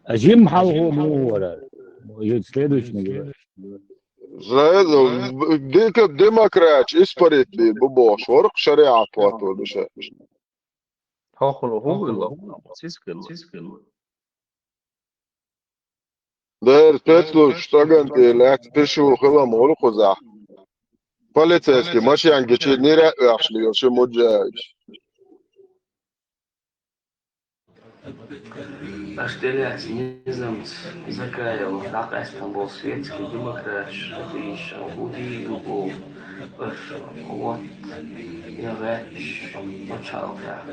А Джим хьалхо муха вара? Ю-, следующий не говорит. Зайдов, б-, дика демократия, испарить бу бохуш, вара шариат ватур ду ша. Хьо хӀун, хӀун хилла? Сис хилла. Дера, спецслужбаш стагана тӀе лаьцна пишу хилам гӀур кхузахь. Полицейский машен гичи нира а оьхуш лела шу Муджаевич. Аш тӀелаьцна низамца Закаев дӀакъаьстина болу светский демократаш, атеисташ, хӀун дийр ду боху, аш вот я гӀаьтташ пачхьалкхехь.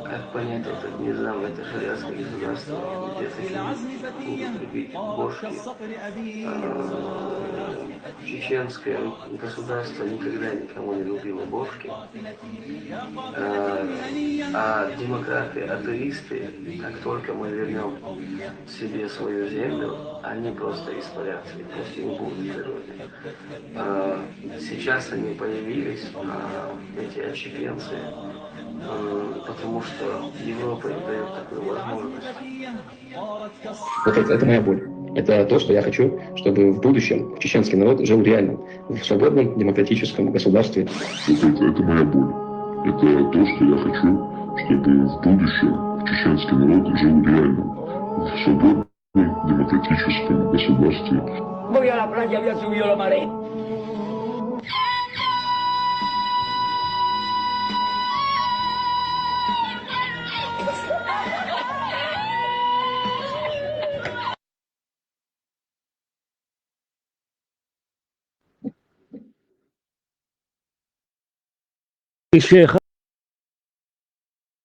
Как понять этот низам, это шариатское государство, где такие будут любить бошки? А, чеченское государство никогда никому не любило бошки. Э, а демократы, атеисты, как только мы вернём себе свою землю, они просто испарятся, и пусть им будет в природе. Э, сейчас они появились, а, эти отщепенцы, э, потому что Европа им даёт такую возможность. Вот это, это моя боль. Это то, что я хочу, чтобы в будущем чеченский народ жил реально в свободном демократическом государстве. Вот это, это моя боль. Это то, что я хочу, чтобы в будущем чеченский народ жил реально в свободном демократическом государстве. Voy a la playa, voy a subir a la marea. И шайн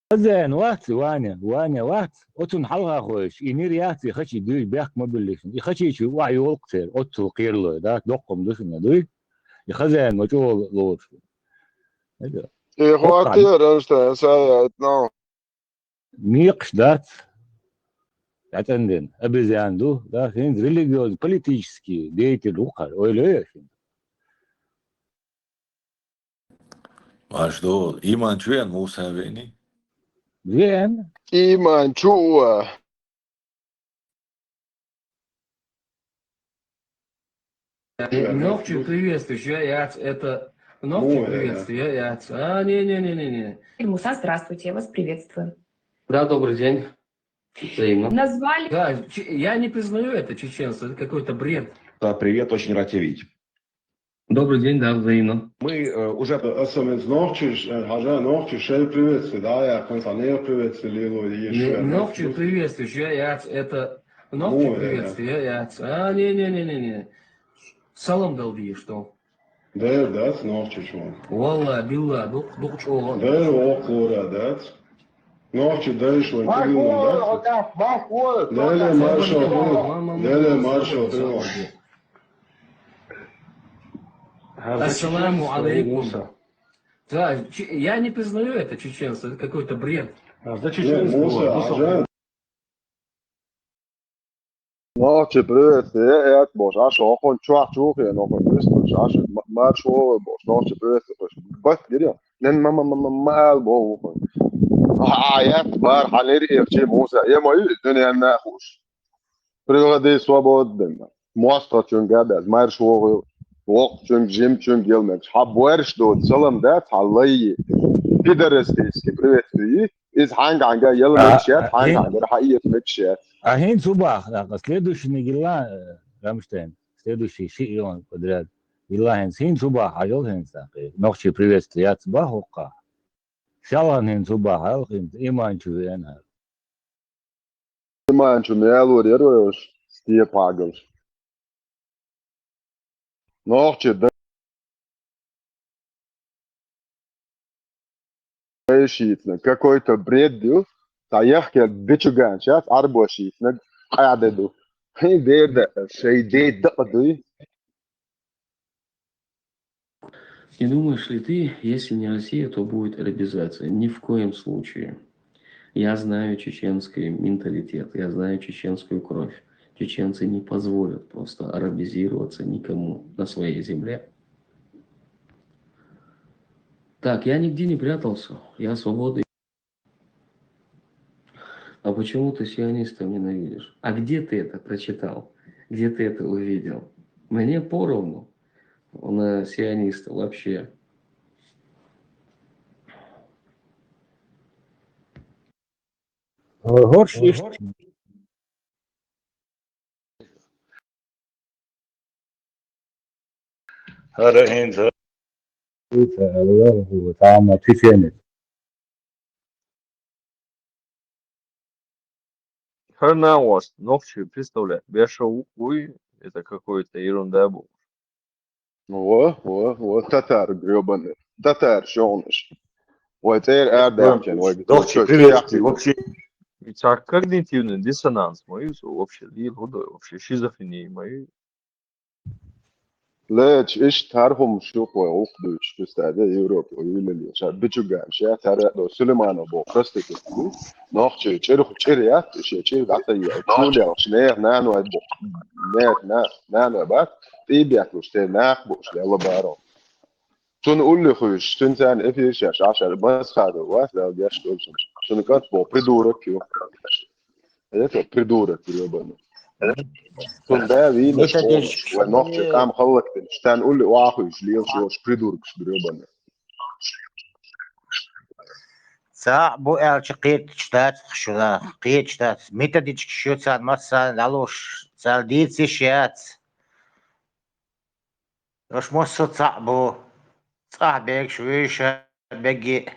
хазен вац, Ваня, Ваня вац, оцунна хьалха хойуш, и нир яц, и хачий дуй бехк ма буьллийшна, и хачийчу вахь йолу-кх церан, оццул кхералой, да, доккхам ду шуна дуй, и хазен ма чӀогӀа лоруш. И хӀоттера, Рамштайн, са яйтина. Мекхаш дац, дӀацӀандина, обезьян ду, да, хӀинца религиозный, политический деятель ву кхара, ойла йо шуна. Аш ду, иман чу веана Муса веъний? Веана. Иман чу а. Э, нохчий приветствуешь, я яц, это нохчий приветствуешь, я яц. А, не-не-не-не-не. Муса, здравствуйте, я вас приветствую. Да, добрый день. Взаимно. Назвали Да, че-, я не признаю это чеченство, это какой-то бред. Да, привет, очень рад тебя видеть. Добрый день, да, взаимно. Мы, э, уже Аса мез нохчий, э, хьажа нохчий шайн приветствие, да, я кхунца не приветствие лило, и Не, ещё нохчий приветствуешь, я яц, это Нохчий приветствие яц. А, не-не-не-не-не. Салам дала дезаш ду. Дера дац нохчичун. Валла, билла, дукха, дукха чӀогӀа. Дера вокхура дац. Нохчи дайш вай кириллин дац. Дера маршо хила. Дера маршо хила. Ассаламу алейкум. Да, че- я не признаю это чеченство, это какой-то бред. А за чеченство, Муса, вот, Муса. Нохчи приветствие, э, эт бош, а шо хун чуах чухе, но хун приветствие, а шо ма- марш вове бош, нохчи приветствие, бош. Бат, гири. Нен ма ма ма ма ма ал бо хун. А, эт бар, ханери эрчи Муса, е мой, дунен на хуш. Приходи свободно. Мост чун гадаз, марш вове, вок чун, жим чун гелмекш. Ха буэрш дод, салам да, ха лайи. Пидорастийский приветствие. Из ханга-ханга, ел А, мекшет, а, ханга-ханга, ха иет мекшет. А хин цубах, а, следующий неделя, э, Рамштайн, следующий ши ион подряд. Илла хин, хин цубах, а ел хин сахи. Нохчи приветствие, я цубах окка. Шалан хин цубах, а ел хин, иман чу вен, а. Иман чу мялур ярош, степагал. Нохчи да- Ай шийтна, какой-то бред ду. Та яхкел бичуган час, арбо шийтна, къяде ду. Хи дерда, шей де да дуй. Не думаешь ли ты, если не Россия, то будет арабизация? Ни в коем случае. Я знаю чеченский менталитет, я знаю чеченскую кровь. Чеченцы не позволят просто арабизироваться никому на своей земле. Так, я нигде не прятался, я свободный. А почему ты сионистов ненавидишь? А где ты это прочитал? Где ты это увидел? Мне поровну на сионистов вообще. Горш ишт. ХӀара хӀинца. Аллаху таала чеченец. ХӀара нагӀваст нохчий представлять бешав вуй, это какой-то ерунда был. Во, во, во, татар грёбаный. Татар шоныш. Вай цӀер ар даьчен, вай Нохчий приветствие, вообще. Ца когнитивный диссонанс май, вообще, лил худой, вообще шизофрения май. Леч, иш тархум шух вай ух дуч, кустаде Европа, уйлали, ша бичуган, ша тара до Сулейманов бо, простите. Нохчи, чирх, чирят, ше чир дата я, чуля, ше не, на, ну, ай бо. Не, на, на, ну, бат, ти бят, уж те, нах, бо, уж, я лабаро. Цун улли хуьйш, цуьнца эфир шеш, ашар, Масхадов вац, дал геш долчун. Цун кат бо, придурок ю. Это придурок, ёбаный. Цун да вийна школа, вай нохчи кам халлактин, штан улли вахуьйш, лел шош, придуркш, ёбаный. Ца бу элчи кхетч дац, шуна, кхетч дац. Методички шу цан массан, лалуш, цан дийци шац. Ош массо цаӀ бу. ЦӀахь бегаш вуьйша бегги.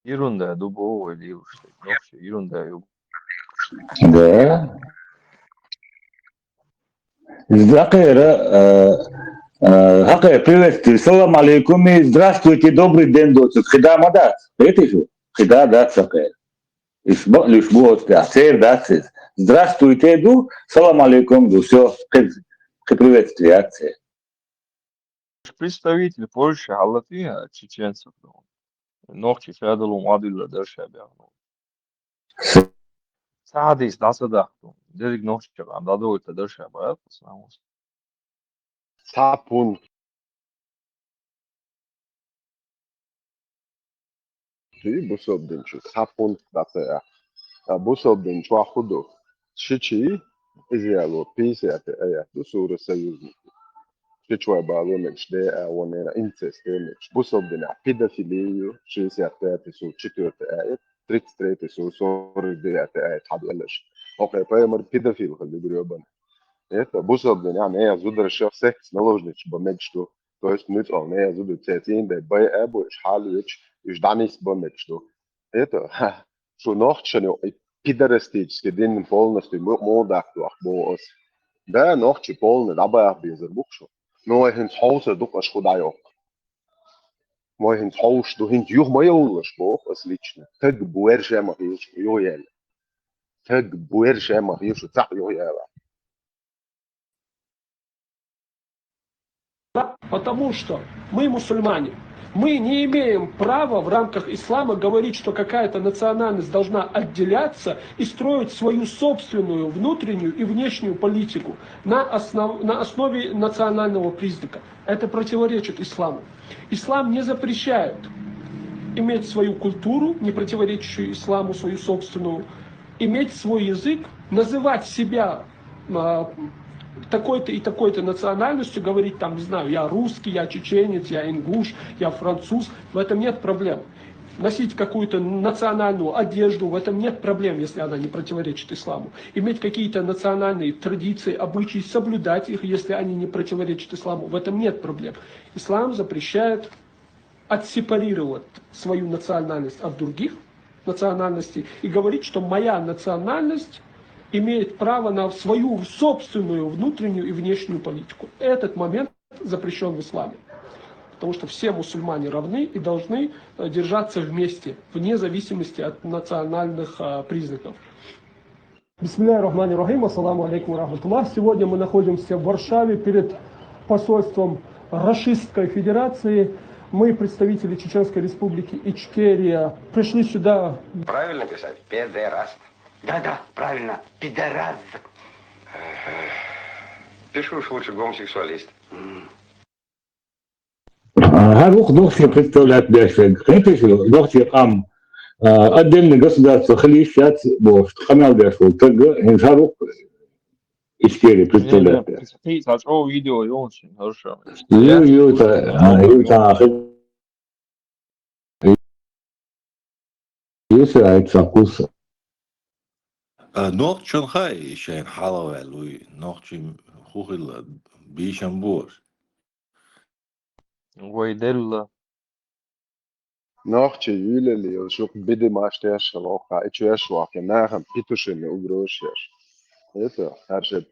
Ерунда ду бо вай лелуш. Вообще ерунда ю. Да. Закъера, э, э, хакъе, приветствую, салам алейкум и здравствуйте, добрый день, доцу. Хида ма дац? Эти шу? Хида дац, хакъе. Иш бакълуш бу оцу тӀехь, церан дац иза. Здравствуйте ду, салам алейкум ду, всё, кхин, кхин приветствие яц церан. Представитель Польши хьаллатий чеченцев, ну. Нохчи шадалу мадилла дарша бягну. Ца хьадис дӀа ца дахту. Дерриг нохчи чакъа дӀадовлита дарша баят, Цхьа пункт. Ти бусалба дин чу цхьа пункт дӀа ца яхь. А бусалба дин чохь хӀун ду? Шичи, иза яло, пятьдесятый аят ду, сура Союзник. Шичой бало мегаш, ДА, вон, инцест мегаш. Бусалба динехь педофилия ю, шестьдесят пятый сура, четвёртый аят. Тридцать третий сура, сорок девятый аят хьадоьллаш. Окей, пайхамар педофил хила ду грёбаный. Это бусалба дин, яъни, я зударша секс наложница бан мегаш ду. То есть, нуьцкъала, я зударша цецин бе, бай а бу, иш хьал вич, иш дӀанис бан мегаш ду. Это, ха, шу нохчашна ю, и пидорастический дин полностью мо-, муха даккха дохку боху ас. Да, нохчий полный дӀабаха безар бу-кх шу. Ну, вай хӀинца хьовсур ду-кх аша хӀун дӀайоккху. Вай хӀинца хьовсуш ду, хӀинца юха ма йоллуш боху ас лично. Таг боьрша ма хила шу юха яьлла. Таг боьрша ма хила шу цхьаъ юха яьлла. Да, потому что мы мусульмане. Мы не имеем права в рамках ислама говорить, что какая-то национальность должна отделяться и строить свою собственную внутреннюю и внешнюю политику на, основ- на основе национального признака. Это противоречит исламу. Ислам не запрещает иметь свою культуру, не противоречащую исламу, свою собственную, иметь свой язык, называть себя а, такой-то и такой-то национальностью, говорить там, не знаю, я русский, я чеченец, я ингуш, я француз, в этом нет проблем. Носить какую-то национальную одежду, в этом нет проблем, если она не противоречит исламу. Иметь какие-то национальные традиции, обычаи, соблюдать их, если они не противоречат исламу, в этом нет проблем. Ислам запрещает отсепарировать свою национальность от других национальностей и говорить, что моя национальность имеет право на свою собственную внутреннюю и внешнюю политику. Этот момент запрещен в исламе. Потому что все мусульмане равны и должны э, держаться вместе, вне зависимости от национальных э, признаков. Бисмилляхи рахмани рахим. Ассаламу алейкум ва рахматуллах. Сегодня мы находимся в Варшаве перед посольством Рашистской Федерации. Мы, представители Чеченской Республики Ичкерия, пришли сюда. Правильно писать? Педерас. Да-да, правильно. Пидорас. Пиши уж лучше гомосексуалист. ХӀара ву-кх нохчий представлять деш верг. ХӀинца шу нохчий къам, а, отдельный государство хила йиш яц бохуш, къамел деш волу стаг, хӀинца хӀара ву-кх Ичкери представлять деш. Кхин цхьа чӀогӀа видео ю хӀинца, хорошо. Ю, ю, ца, а, ю, ца, хи-, ю, ца, ай, ца, кхуза. А, нохчашна хаьа и шайна хьалаваьлла вуй, нохчий хӀун хилла, бийшам бу аша. Вай делла. Нохчий юьйлале йолу шух бидимаш тешшал оккха, и чоьш вахкина нахана питушина угрозаш еш. Это, хӀара шен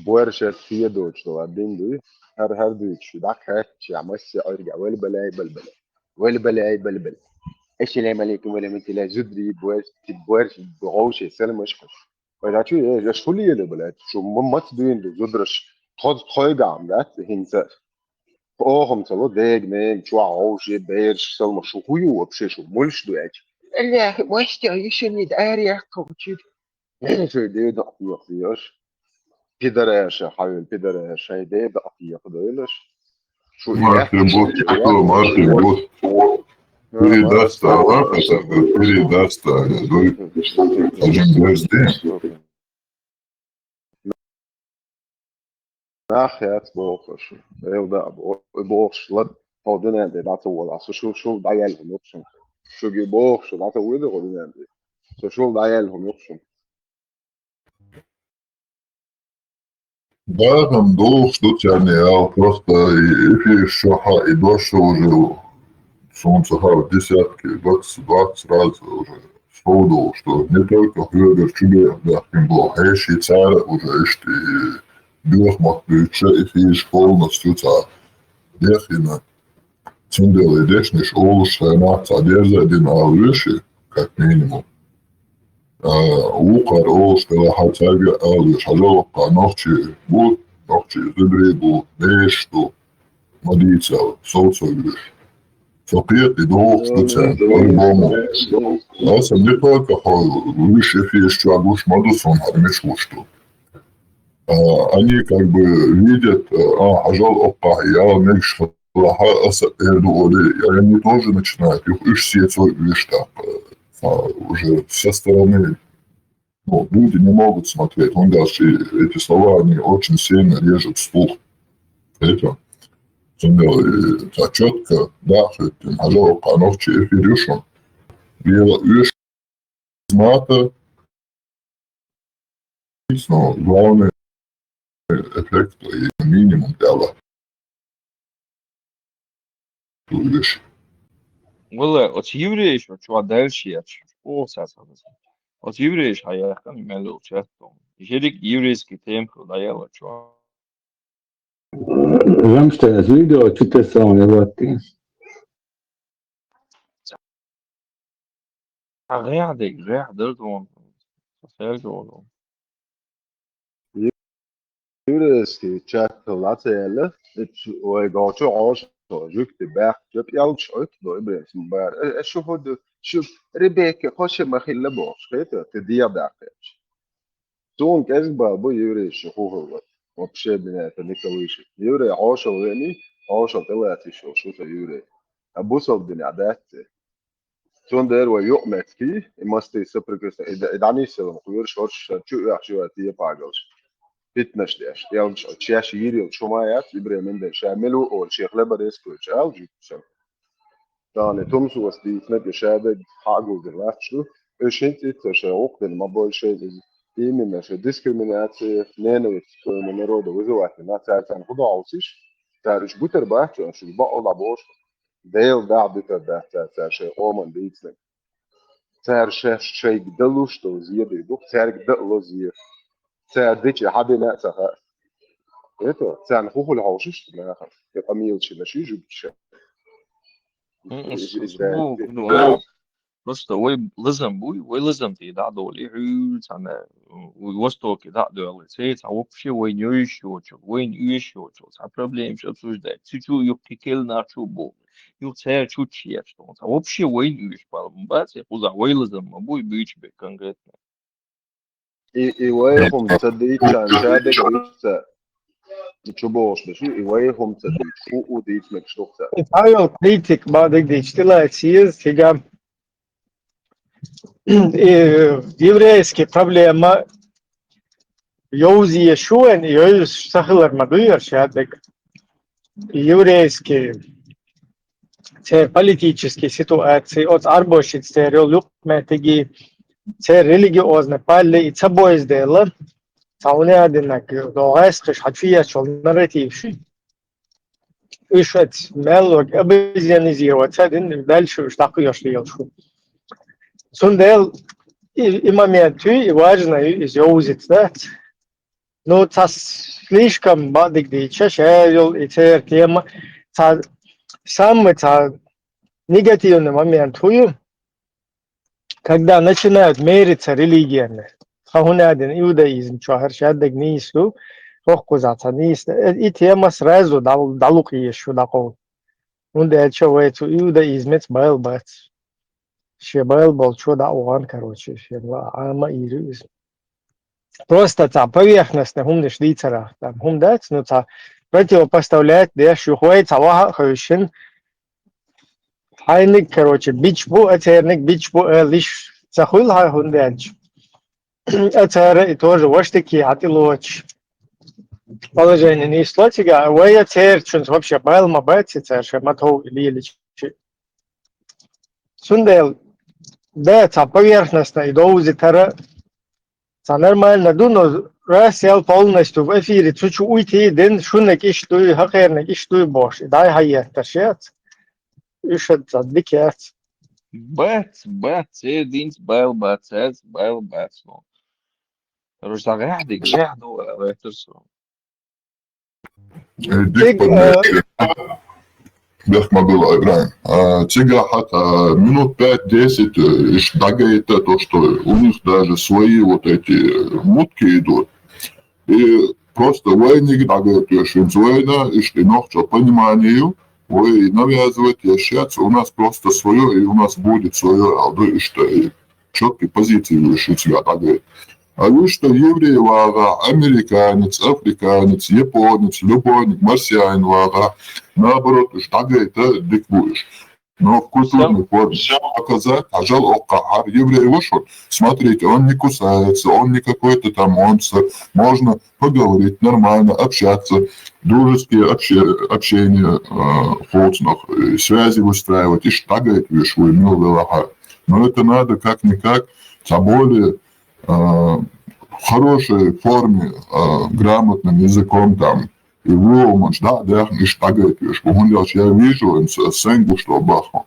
боьрша седочу дала дин дуй, хӀара, хӀара дуьйцуш, дӀакхаьчча, массе Ӏуьрга, вали балай, бали балай. Вали балай, бали балай. Ассаламу алейкум ва рахматуллах, зударий, боьрш, боьрш, гӀовше, саламаш хьуш. Вай дӀа чу, э, аш хӀун лело, блядь? Шу ма-, маца дуьйна ду, зудараш, тхо-, тхойгахь ам дац, хӀинца. Охам ца ло, дега, ненан, чохь гӀовше, бераш, салма, шу хӀун ю вообще, шу муьлш ду аьлча? Аллахь, мастер, йишиннида арехкучуьра. Шу деда хьоьху еш. Пидораша, хьайна пидораша, шайн деда хьоьху дойлаш. Шу Мартин бот, шу Мартин бот. Передаста, Аллаха, передаста, дуй. Хажин безди. Нах яц бохуш. Эл да бо-, бохуш, лад, хьо дуьнен де дӀа ца волахь. Со шу, шу дӀаяьлла хӀума юкъ шуна. Шуьга бохуш, дӀа ца вуьйда хьо дуьнен де. Со шу дӀаяьлла хӀума юкъ шуна. Бахам дохуш ду царна ял, просто и эфир чохь и дош уже суна ца хаьа десятки, двадцать, двадцать раз уже схьа дохуш ду. Не только хьоьгара чу бе-, баьхкина боху, хьеший цара уже иштта и доьхмах дуьйцуша эфираш полностью цара дехкина. Цундела и дешнаш олуш хенахь цхьа дерза а дина ала веши, как минимум. А, вукхара олуш делахь цаьрга а ала веш, хьажал воккха нохчий бу, нохчий зударий бу, бераш ду, ма дийцал, совцо веш. Со кхета и дохуш ду царна, по-любому. Аса не только хьо вуьш эфираш чохь гуш ма ду суна хьара мича гуш ду. А, они как бы видят, а, хьажал оккхахь ял мегаш хилахь аса эр ду олий, и они тоже начинают, их уьш сецо уьш тӀаккха, а, уже со стороны, ну, люди не могут смотреть, он даже и эти слова, они очень сильно режут слух. Это, цундела, э, а чётко, да, хӀеттина, хьажал оккха нохчий эфир ю шуна. Бела уьш мата, но главный эффект и минимум дела. Валла, оцу еврейша чохь дальше яц, оха цаца. Вот еврейш хьаяхкан мел чаттом. Жерик еврейский темку даяла чё. Рамштайн видео читасан левати. А гряды, гряды, он. Серьезно. Еврейский чат лацелле, вай гочу ош, жукти бах, жап ялч от, до еврейский бар. Э, шо ход, шо Ребекка, хоше махилла бош, хета, те диабахеч. Тун кез бал бу еврейш хо хо. Вообще меня это не колышет. Еврей ошо вени, ошо телати шо, шо еврей. А бусал дин адатте. Цундер вай юкъмецки, и масти соприкосновение, и даниселом хуйр шорш, чу яхшивати я пагалш. Питнаш деш, ялш, чеш йирил, чумаят, ибре менде, шамилу, ол шехле бареску, чал, жуксам. Тани тумсу вас дифнек, шадег, хагул дин лачу, уж хинт итца ше ухден, ма больше, именно ше дискриминация, ненависть к своему народу вызывать, на царь цан худо алсиш, царь уж бутер бачу, уж баола бош, Дел дагь дитар дац цаьршай къоман дийцнарг. Цаьршай шайга далуш долу зе дуй, дукха цаьрга даало зе. Цаьрга дича хьабина а ца хаьа. Это, царна хӀун хуьлу хьовсуш ду нахана? И къамелаш шина ши жуьгташа. Просто вай лазам буй, вай лазам тӀе дӀа а долий, хьуьлла цхьана, вай Востоке дӀа а доьллий, цхьа вообще вайна йовзаш йоцург, вайна оьшуш йоцург, цхьа проблемаш обсуждать. Цу чу юххе кхел нах чу бу. Юха цаьрга чу чу еш ду. Цхьа вообще вайна оьшуш бала ма бац, кхузахь вай лазам ма буй, буьйцуш бен конкретно. И, и вай хӀума ца дийцча, ша дерг дийцча, чу бохуш беш, и вай хӀума ца дийцча, хӀу у дийцинарг шу ца. И цхьайолу критик ма дерг дийцча, тилай сиз, цига. И еврейский проблема йовза еш ю вайн, йовза ца хилар ма дуй хӀара шадерг. Еврейский церан политический ситуаций, оцу Ӏарбошица церан йолу юкъаметтиги, церан религиозный палли и ца бойза дела, цхьа хӀун а динарг, догӀу гӀаьскхиш хьан чу еш йолу нарратив шу. Уьш оцу меллорг абазианизировать ца дина, дальше уьш дӀакхоьхьуш лелаш ву. Цундела и, и момент ю, и важно ю, иза йовзица дац. Ну, цхьа слишком бадиг дийча, шаьрал и церан тема, цхьа самый цхьа негативный момент хӀу ю, когда начинают мериться религиями. Цхьа хӀун а дина иудаизм чохь хӀара шадерг нийса ду, хӀокхузахь цхьа нийса. Э, и тема сразу дӀал-, дӀалукъ езаш ю дӀакъовла. ХӀунда аьлча вай цу иудаизмеца байла бац. Шен байла болчо дӀа а вахана, короче, шен ла-, Ӏама а йийр ю иза. Просто цхьа поверхностный хӀуманаш дийцарах, там хӀума дац, ну, цхьа противопоставлять деш, юха вай цхьа ваха а хевшина, хьайниг, короче, бича бу, а церниг бича бу, а лиш ца хуьлу хьан хӀунда аьлча. А цара и тоже ваша тӀе кхехьа тӀелоцуш положение нисло цигахь, а вай а церачунца вообще байла ма бац, и цара шайн ма тов и леличи. Цундела, да, цхьа поверхностно и довзитара, цхьа нормально ду, но раз ял полностью в эфире цу чу уйти а дина, шуна кӀиш дуй, хӀокхерна кӀиш дуй бохуш, и дӀай хьаетташ яц. Уьш а цхьа дика яц. Бац, бац, церан динца байла бац, цаьрца байла бац, но. Короче, цхьа гӀехь дика, гӀехь ду, а, вехтар со. Э, дика Цига, э, поддержка. Бехк ма билла, Ибрахим. А, цигахь хьата минут пять-десять, э, иш дӀагайта то, что у них даже свои вот эти, э, мутки идут. И просто вайниг дӀагайтош, вайна, иш и нохчо понимание ю, вай навязывать еш яц, у нас просто своё, и у нас будет своё, алды ишта, и чёткие позиции вуьш ю цигахь дӀагайта. А вуьш ду еврей вагӀахь, американец, африканец, японец, любойник, марсианин вагӀахь, наоборот, уьш дӀагайта дика бу уьш. Но в культурной форме. Показать, хьажал оккха, хӀара еврей ву шуна. Смотрите, он не кусается, он не какой-то там монстр. Можно поговорить нормально, общаться, дружеские обще-, общения, э, хуцнах, э, связи выстраивать, иш дӀагайта вуьш вуй мила велахьа. Но это надо как-никак, цхьа более, э, хорошей форме, э, грамотным языком там, и вуо манчу дӀа а даьхна, иш дӀагайта вуьш ву. ХӀунда аьлча я вижу, ин са-, сайн гуш до баху.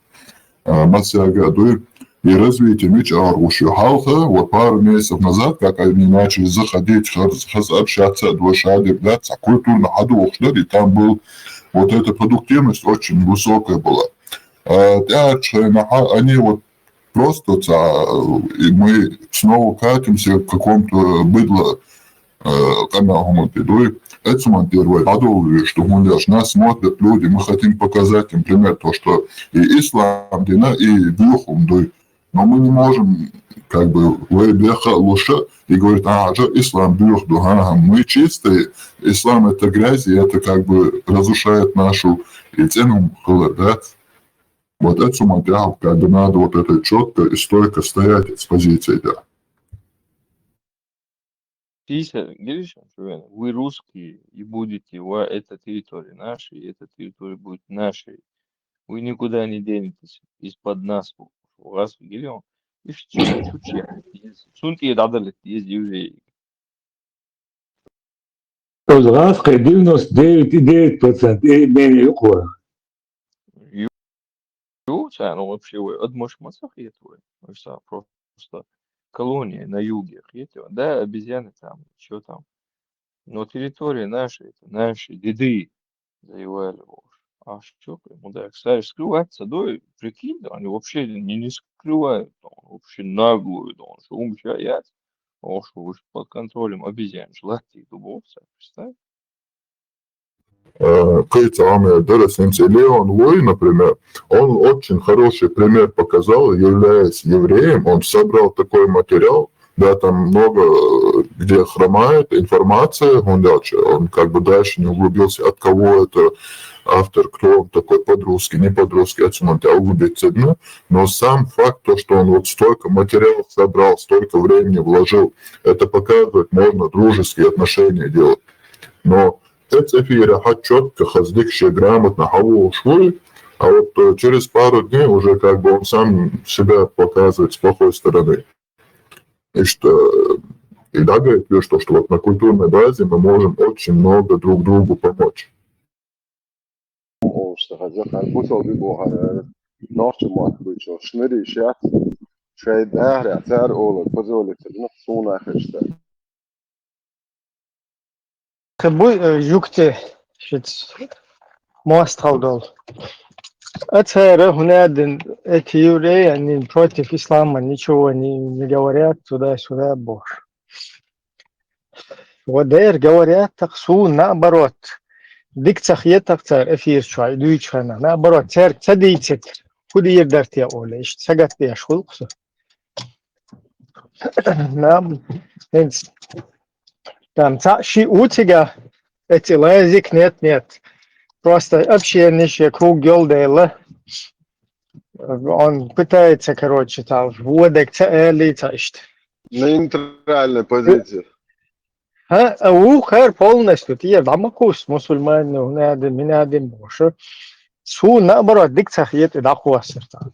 Э, массаьрга а дуй. И развитие мича аргӀуш ю хьалха, вот пару месяцев назад, как они начали заходить, хаз-, хаз общаться, двашадик, да, ца культурно хьадухуш дар, и там был вот эта продуктивность очень высокая была. А тӀаьхьарчу хенахьа они вот просто ца, и мы снова катимся к какому-то быдло, э, къамел хӀуманна тӀе дуй. Эцу хӀуманна тӀера вай дӀадовла везаш ду, хӀунда аьлча нас смотрят люди, мы хотим показать им пример, то, что и ислам дина, и буьйхам дуй. Но мы не можем, как бы, вай беха луша и говорить: «А, же ислам буьйха ду, ха-ха, мы чистые, ислам — это грязь, и это, как бы, разрушает нашу и цену хилар, да?» Вот эцу хӀуманна тӀехь, как бы, надо вот это чётко и стойко стоять с позицией, да. Сиса, гириш, вы русские, и будете, ва, эта территория наша, и эта территория будет нашей. Вы никуда не денетесь из-под нас. У вас гирем. И что, что, что, сунт и дадалит, есть евреи. Оз гӀаскхи девяносто девять и девять процент и менее юкъа. Ю, ю, царна вообще вай адамаш ма ца хета вай. Вай са просто колония на юге хета. Да, обезьяны там, что там. Но территория наша, это наши деды завоевали, боже. А что, мудак, кстати, скрывать-то, да, прикинь, да, они вообще не, не скрывают, да, вообще наглые, да, что умщаят, о, что вы под контролем обезьян, желательно дубовца, представь. Э, кхы а цхьа хӀума дара, хӀинца Леон Луи, например, он очень хороший пример показал, являясь евреем, он собрал такой материал, да, там много, э, где хромает информация, он дальше, он как бы дальше не углубился, от кого это автор, кто он такой, под-русски, не под-русски, отсюда он тебя углубиться, ну, но сам факт, то, что он вот столько материалов собрал, столько времени вложил, это показывает, можно дружеские отношения делать. Но эцу эфира хьа чётко хаза дика шен грамотно хьавогӀуш вуй, а вот, э, через пару дней уже как бы он сам себя показывает с плохой стороны. И что, э, и догадывает, что вот на культурной базе мы можем очень много друг другу помочь. Ош ца хаза хан кусал би бохар, э, нохча мотт буьйцу, шнырий шац, шай дахьарехь цара олар, позволить, ну, суна хешта. Кхы буй, э, жуьгти шиц мостагӀал долу. А цара хӀунда аьлла, эти евреи, они против ислама, ничего не, не говорят, туда-сюда, бохуш. Вот дера говорят, так суна, наоборот, дика ца хета-кх цара эфир чохь и дуьйцучу хенахь. Наоборот, цаьрга ца дийцира, хӀун дийр дара те олий, иштта сагатдеш хуьлу-кх со. Нам, хӀинца, там цхьаъ шиъ ву цигахь, эци лазик, нет, нет. Просто общение шен круг йолу дела. Он пытается, короче, там, вон дерг ца алий, ца иштта. Нейтральная позиция. ХӀа, а ву хӀара полностью, тӀера дӀа ма кхуссу, мусульманин, хӀунда аьлла, мин аьлла бохуш. Суна, наоборот, дика ца хета и дӀакхоссар цхьа.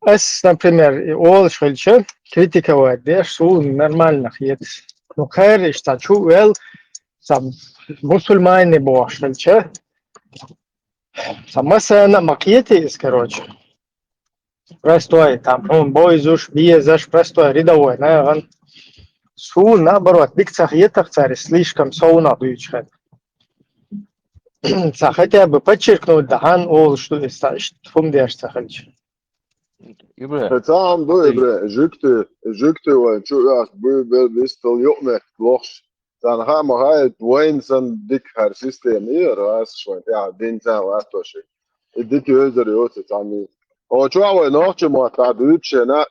Ас, например, и олуш хилча, критиковать деш, суна нормально хета. Ну, кхара иштта чу а вел, цхьа мусульманин бохуш хилча, цхьа массарна а ма кхетий иза, короче. Простой, там, хьуна бовзуш, безаш, простой, рядовой нахана. Суна, наоборот, дика ца хета-кх цара слишком совнах дуьйцуш хенахь. Цхьа хотя бы подчеркнуть дан олуш ду иза, цхьа иштта хӀума деш ца хилча. Ибра. Цхьа хӀума ду, Ибра, жуьгти, жуьгти вайн чу оьхуш буй бер вистал юкъаметтиг лохуш. Царна хаа ма хаьа, вайна санна дика хӀара система яра, аса шайн тӀехь дин царна латтош. И дика йозар йоцу царна. О, чохь вай нохча мотт а дуьйцуш шена,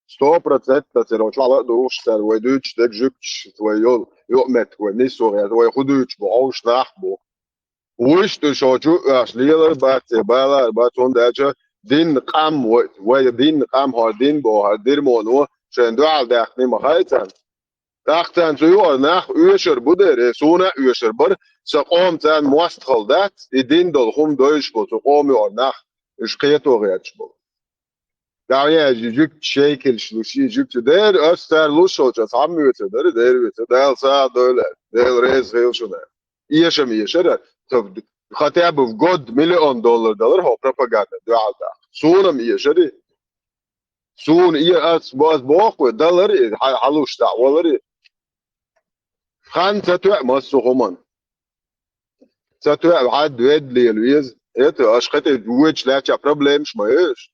сто процентов церан чохь ла а духуш цара вай дуьйцуш дерг жуьгташ, вай йолу юкъаметтиг, вай нисо гӀерта, вай хӀун дуьйцуш бу, хьовш нах бу. Вуьш ду шо чу а оьхуш лелар бац, церан балар бац, хӀунда аьлча дин къам вай, вай дин къам, хӀара дин боху, хӀара дирмоно шайн дуьхьал даьккхина ма хаьа царна. ТӀаккха царна цу юкъара нах оьшур бу дера, э, суна а оьшур бара, сан къоман царна мостагӀалла дац, и дин долу хӀума дойуш болу цу къоман юкъара нах, уьш кхето гӀерташ болу. ДӀа а яьжча, жуьгташ шайкалш луш, и жуьгташ дера, аса цара луш волчу аса хьан воьцур дара, дера вецар, Дала сагӀа дойла, Дела реза хила шуна. Эшам эшара, ца, хотя бы в год миллион доллар далар хьо пропаганда дуьхьал даха. Суна-м эшари. Суна и ас, ас боху, далар и, хьа-, хьалуш дӀа валар и. Хан ца тоьа массо хӀуман. Ца тоьа хьад вед лела веза. Это аш хата вуч лача проблемаш ма еш.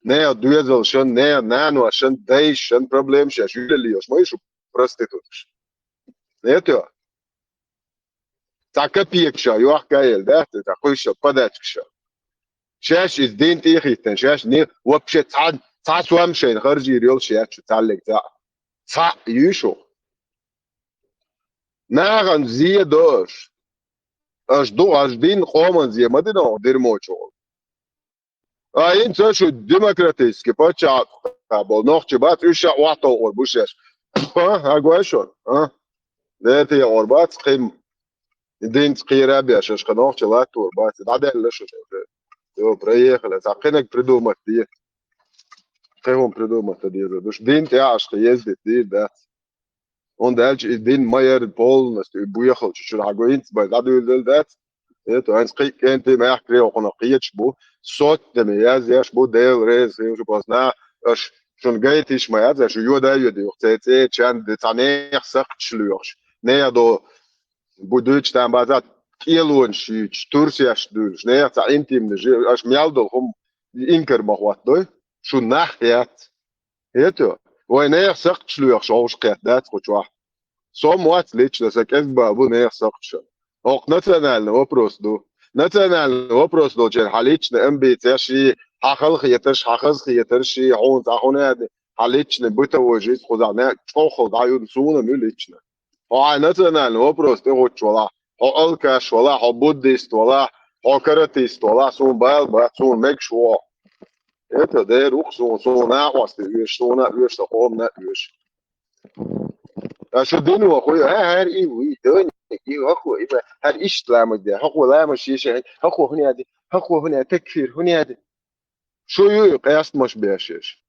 Не доьзал шан, не нано шан, дай шан проблемаш еш юле леш ма шу проституткаш. Это цхьа копеек ша, йохка ел, да, цхьа кхуьйша, подачка ша. Шаьш из дин тӀехиттан, шаьш не, вообще цхьа, цхьа сом шайн харжийр йол шаьш, цхьаллиг цхьа. Цхьа юй шу. Нахана зе дош. Аш ду, аш дин къоман зе ма дина, дирмочу. А ин ца шу демократический паччахь болу нохчи бац, уьш ша вахтовхур бу шеш. А, агой шо, а? Дерте ор бац, кхим. Динц кхира беш, аш ка нохчи латтур бац, дӀаделла шу. Йо, проехали, ца кхинаг придумать ди. Кхин придумать ди, душ дин тя аш ка ездит ди, да. Он дальше и дин майер полностью, и буехал, чуть-чуть, а гуинц, бай, дадуй, дац. Это, ан скрипкенти мягкрел, он киеч бу, сотнями, я зеш бу, дел, рез, и уже поздно, аш, шун гайтиш, моя, зеш, йода, йода, юх, це, це, чан, де, цанех, сахчлюш, не, до, будуч, там, базат, киелон, шич, турсяш, душ, не, ца интимный, жи, аш, мял, дол, хум, инкер, махват, дой, шу нах, яц. Хето, вай нех сакхташ лоьхуш Ӏовш кхетта дац кху чохь. Со мотт лично сан кӀезга бан бу нех сакхташ. ХӀокху национальный вопрос ду. Национальный вопрос долчеран хьан личный амбицеш и, хьан халахетарш, хьан хазахетарш и, хьуна цхьа хӀун яди, хьан личный бытовой жизнь кхузахь не чӀогӀа дӀаюн суна ю лично. Хьо хьайн национальный вопрос тӀе гӀуттуш валахь, хьо алкаш валахь, хьо буддист валахь, хьо каратист валахь, суна бала бац, суна мегаш ву хьо. Это дера ву-кх суна, суна накъостий оьшу, суна а оьшу, сан къомана а оьшу. Ткъа шу дина ваха хуй, а, хӀара и вуй, дойна, и ваха хуй, и ва, хӀара иштта ламаз де, хӀокхо ламаз шиша, хӀокхо хӀун яди, хӀокхо хӀун яди, такфир хӀун яди. Шу ю и къестамаш беш еш.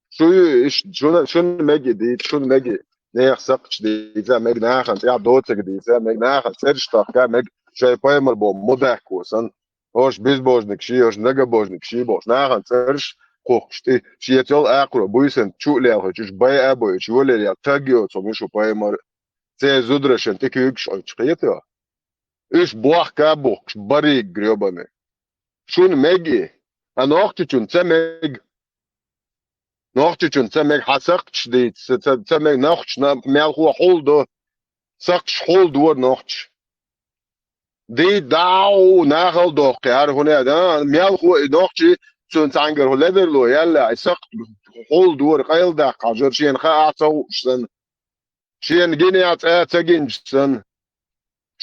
Шу ю и иш, шуна, шуна меги дийца, шуна меги нех сакхташ дийца, мег нахана цӀехь доцаг дийца, мег нахана цӀераш тахка, мег шай пайхамар бо мудакко сан. ХӀорш безбожник ши, хӀорш многобожник ши бохуш, нахана цӀераш кхухкуш тӀе, шеца йолу акхаро буьйсанна чу а лелхича, уьш байа а бойчу, йолаелла таг йоцу хӀума ю шу пайхамар. Церан зударашна тӀе куьйгаш Ӏуьттуш кхета. Уьш бохка а бухкуш, барриг грёбаный. Шуна мег и, а нохчичунна ца мег. Нохчичунна ца мег хьан сакхташ дийца, ца, ца, ца мег нохчичунна мелхо хьул ду. Сакхташ хьул дора нохчаш. Ди дау нахал дохкхи, хӀара хӀун яда, а, мелхо и нохчи, цунна цхьаьнгара хӀу ледарло, ялла, и сакхт хьул дора, къайладаккха хьажар, шена хаа ца хууш санна. Шена гинехь цӀа ца гинчу санна.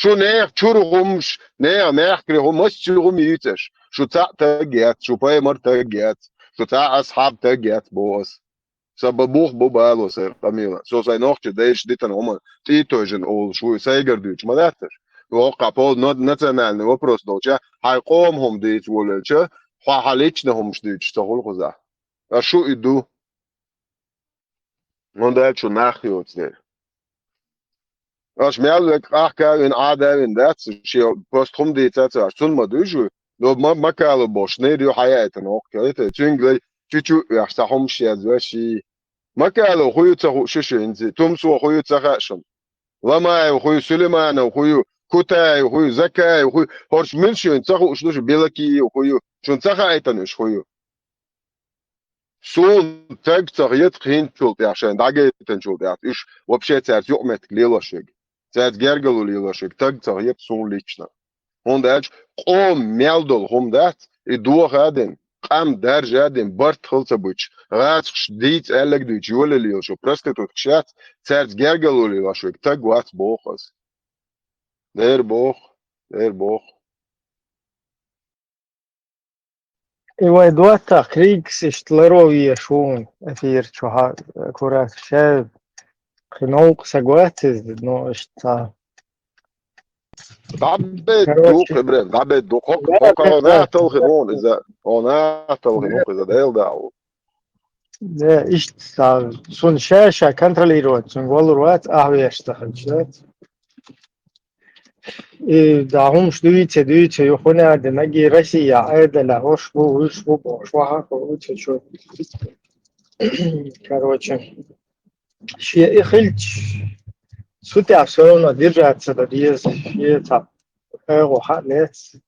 Шу нехан чуьра хӀумаш, нехан мехкара хӀума, массо а хӀума йийцаш. Шу цхьаъ таг яц, шу пайхамар таг яц, шу цхьаъ асхьаб таг яц, боху ас. Сан ба-, бух бу бало сайн къамела. Со сайн нохча дайша дитина хӀума тӀетойжина олуш ву, сайгара дуьйцуш ма дац аш. Воккха пол-, но-, национальный вопрос долча, хьайн къома хӀума дийца волавелча, хьо хьан личный хӀумаш дуьйцуш ца хуьлу кхузахь. Аш шу и ду. ХӀунда аьлча шу нах йоцу дела. Аша мел вега къахка а вина, Ӏада а вина дац, шен просто хӀума дийца а ца Ӏаш, цунна ма дуьйжу, но ма-, Макалов бохуш, нер ю хьаяийтина воккха, это, цуьнга лай, чу-чу а вехаш, цхьа хӀумаш язва ший. Макалов хӀу ю ца хууш шу хӀинца, Тумсо хӀу ю ца хаьа шуна. Ламаев хӀу ю, Сулейманов хӀу ю, Кутаев хӀу ю, Закаев хӀу ю, хӀорш муьлш ю ца хууш ду шу, Белакиев хӀу ю, шуна ца хаийтина уьш хӀу ю. Суна таг ца хета хӀинцачул тӀехь шайна дӀагайтинчул тӀехь, уьш вообще цаьрца юкъаметтиг лелош верг, цаьрца гергарло лелош верг таг ца хета суна лично. ХӀунда аьлча къоман мел долу хӀума дац, и доха а дина, къам даржа а дина, барт хила ца буьтуш, гӀазакхаш дийца аьлларг дуьйцу, йолалла лелаш ю, проституткаш яц, цаьрца гергарло лелош верг таг вац боху аса. Дера боху, дера боху. И вай доттагӀа кригас иштта ларо везаш ву эфир чохь, курас ша кхин новкъа са гоц иза, но иштта. ДӀабед ду, короче, Ибрем, дӀабед ду. Хо-, хо-, хо-, хо-, талхи вон иза, хо-, талхи вон иза, Дела дагӀу. Да, иштта, цунна ша-ша контролировать, цунна валур вац, ахьа веш ца хилча, дац. И да хӀумаш дуьйцу, дуьйцу, юхуна а дина, наги Россия, Ӏедала, уьш бу, уьш бу, бохуш, ваха, уьцу чу. Короче, шен и хилча, цу тӀехь всё равно держаться дан деза, шен цхьа эгӀо хьа а лаьцна.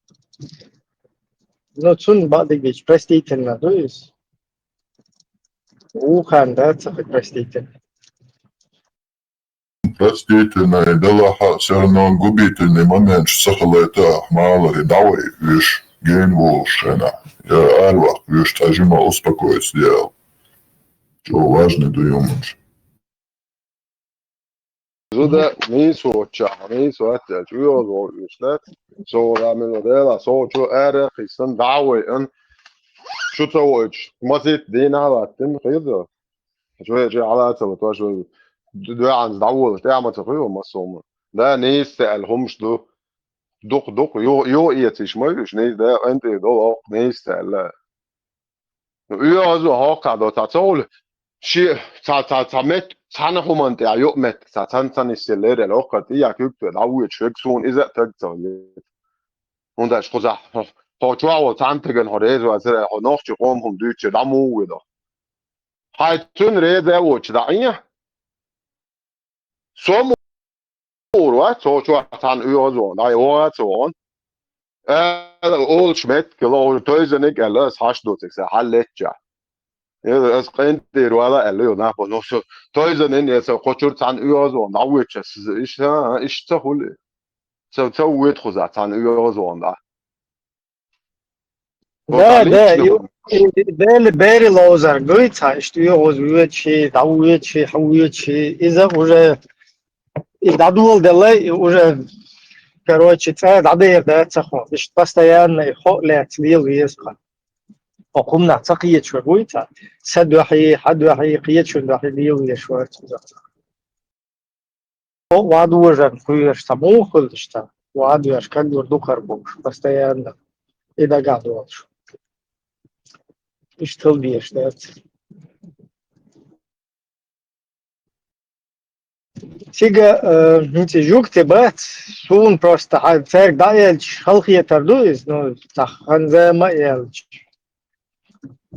Ну, цунна бакъдерг дийцича, простительно ду иза. Вукхарна дац ца хи простительно. Простительно и далахь а, всё равно губительный моменташ ца хилийта ахь маларе дӀавай уьш, гена волуш хенахь, я араваккха уьш, цхьа жима успокоиться де аьлла. Чо важный ду юманаш. Зуда нийса воцчахь, нийса вац аьлча, оьгӀаз вогӀу уьш дац. Со вала мила дела, со чу ара а кхийсан, дӀа а вайъан, шу ца войтуш, маситта дийнахь а латтина, хеза? Чу вай чу хьалацала, тош вай д-, доьгӀанца дӀаволуш, тӀаьхьа ма ца кхуьйху массо а хӀума. Да, нийса ца аьлла хӀумаш ду. Дукха, дукха, юха, юха эцийш ма ю уьш, нийса, да, къинтӀера долу оха нийса ца аьлла. ОьгӀаз а хӀокхахь до цхьа ца хуьлу, ши, цхьа, цхьа, цхьа метта, цхьана хӀуманна тӀехь йоу метта, цхьа цхьана, цхьана йисте леррина, хӀокхара тӀе я куьг тоьа дӀавоьдуш верг суна иза а таг ца хилийта. ХӀунда аьлча кхузахь хьо, хьо чохь волу цхьана стагана хьо реза вацара, хьо нохчийн къоман хӀума дуьйцучу дӀа муха ву до? Хьайн цуьнан реза а воцуш дӀа Ӏе. Со мур вац, цо чохь цхьана оьгӀаз вон, дай вогӀа а ца вон. Ала олуш меттиг ло, тойзаниг аьлла, ас хьаш доцург сан хьал летча. Иза ас къинтӀера вала аьлла, ю нах бо, ну, со тойзанин, я сан кхочур цхьана оьгӀаз вон, дӀавоьдуш ас, иштта, иштта ца хуьлу. Ца, ца вуьйту кхуза цхьана оьгӀаз вон, да. Да, да, ю-, и, и, бери, бери ловзар гуй, цхьа, иштта оьгӀаз воьдуш, дӀавоьдуш, хьан воьдуш, иза уже, и дӀадоладелла, и уже, короче, цӀа дӀадер дац хьо. Иштта постоянно и хьо лаьцна лела веза хьо. Хьо кхумнах ца кхеташ вер вуй, цхьа, са дуьхьий, хьан дуьхьий, кхечун дуьхьий лела везаш вац кхуза. Хьо вадвожан кхоьруш ца муха хуьлуш ца? Вадвеш кагур дукхар бохуш, постоянно. И дагахь долуш. Иштта хила дезаш дац. Цига, э, хӀинца жугти бац, суна просто хьан цаьрга дӀаелча, халахетар ду иза, ну, цхьа ханза ма елча.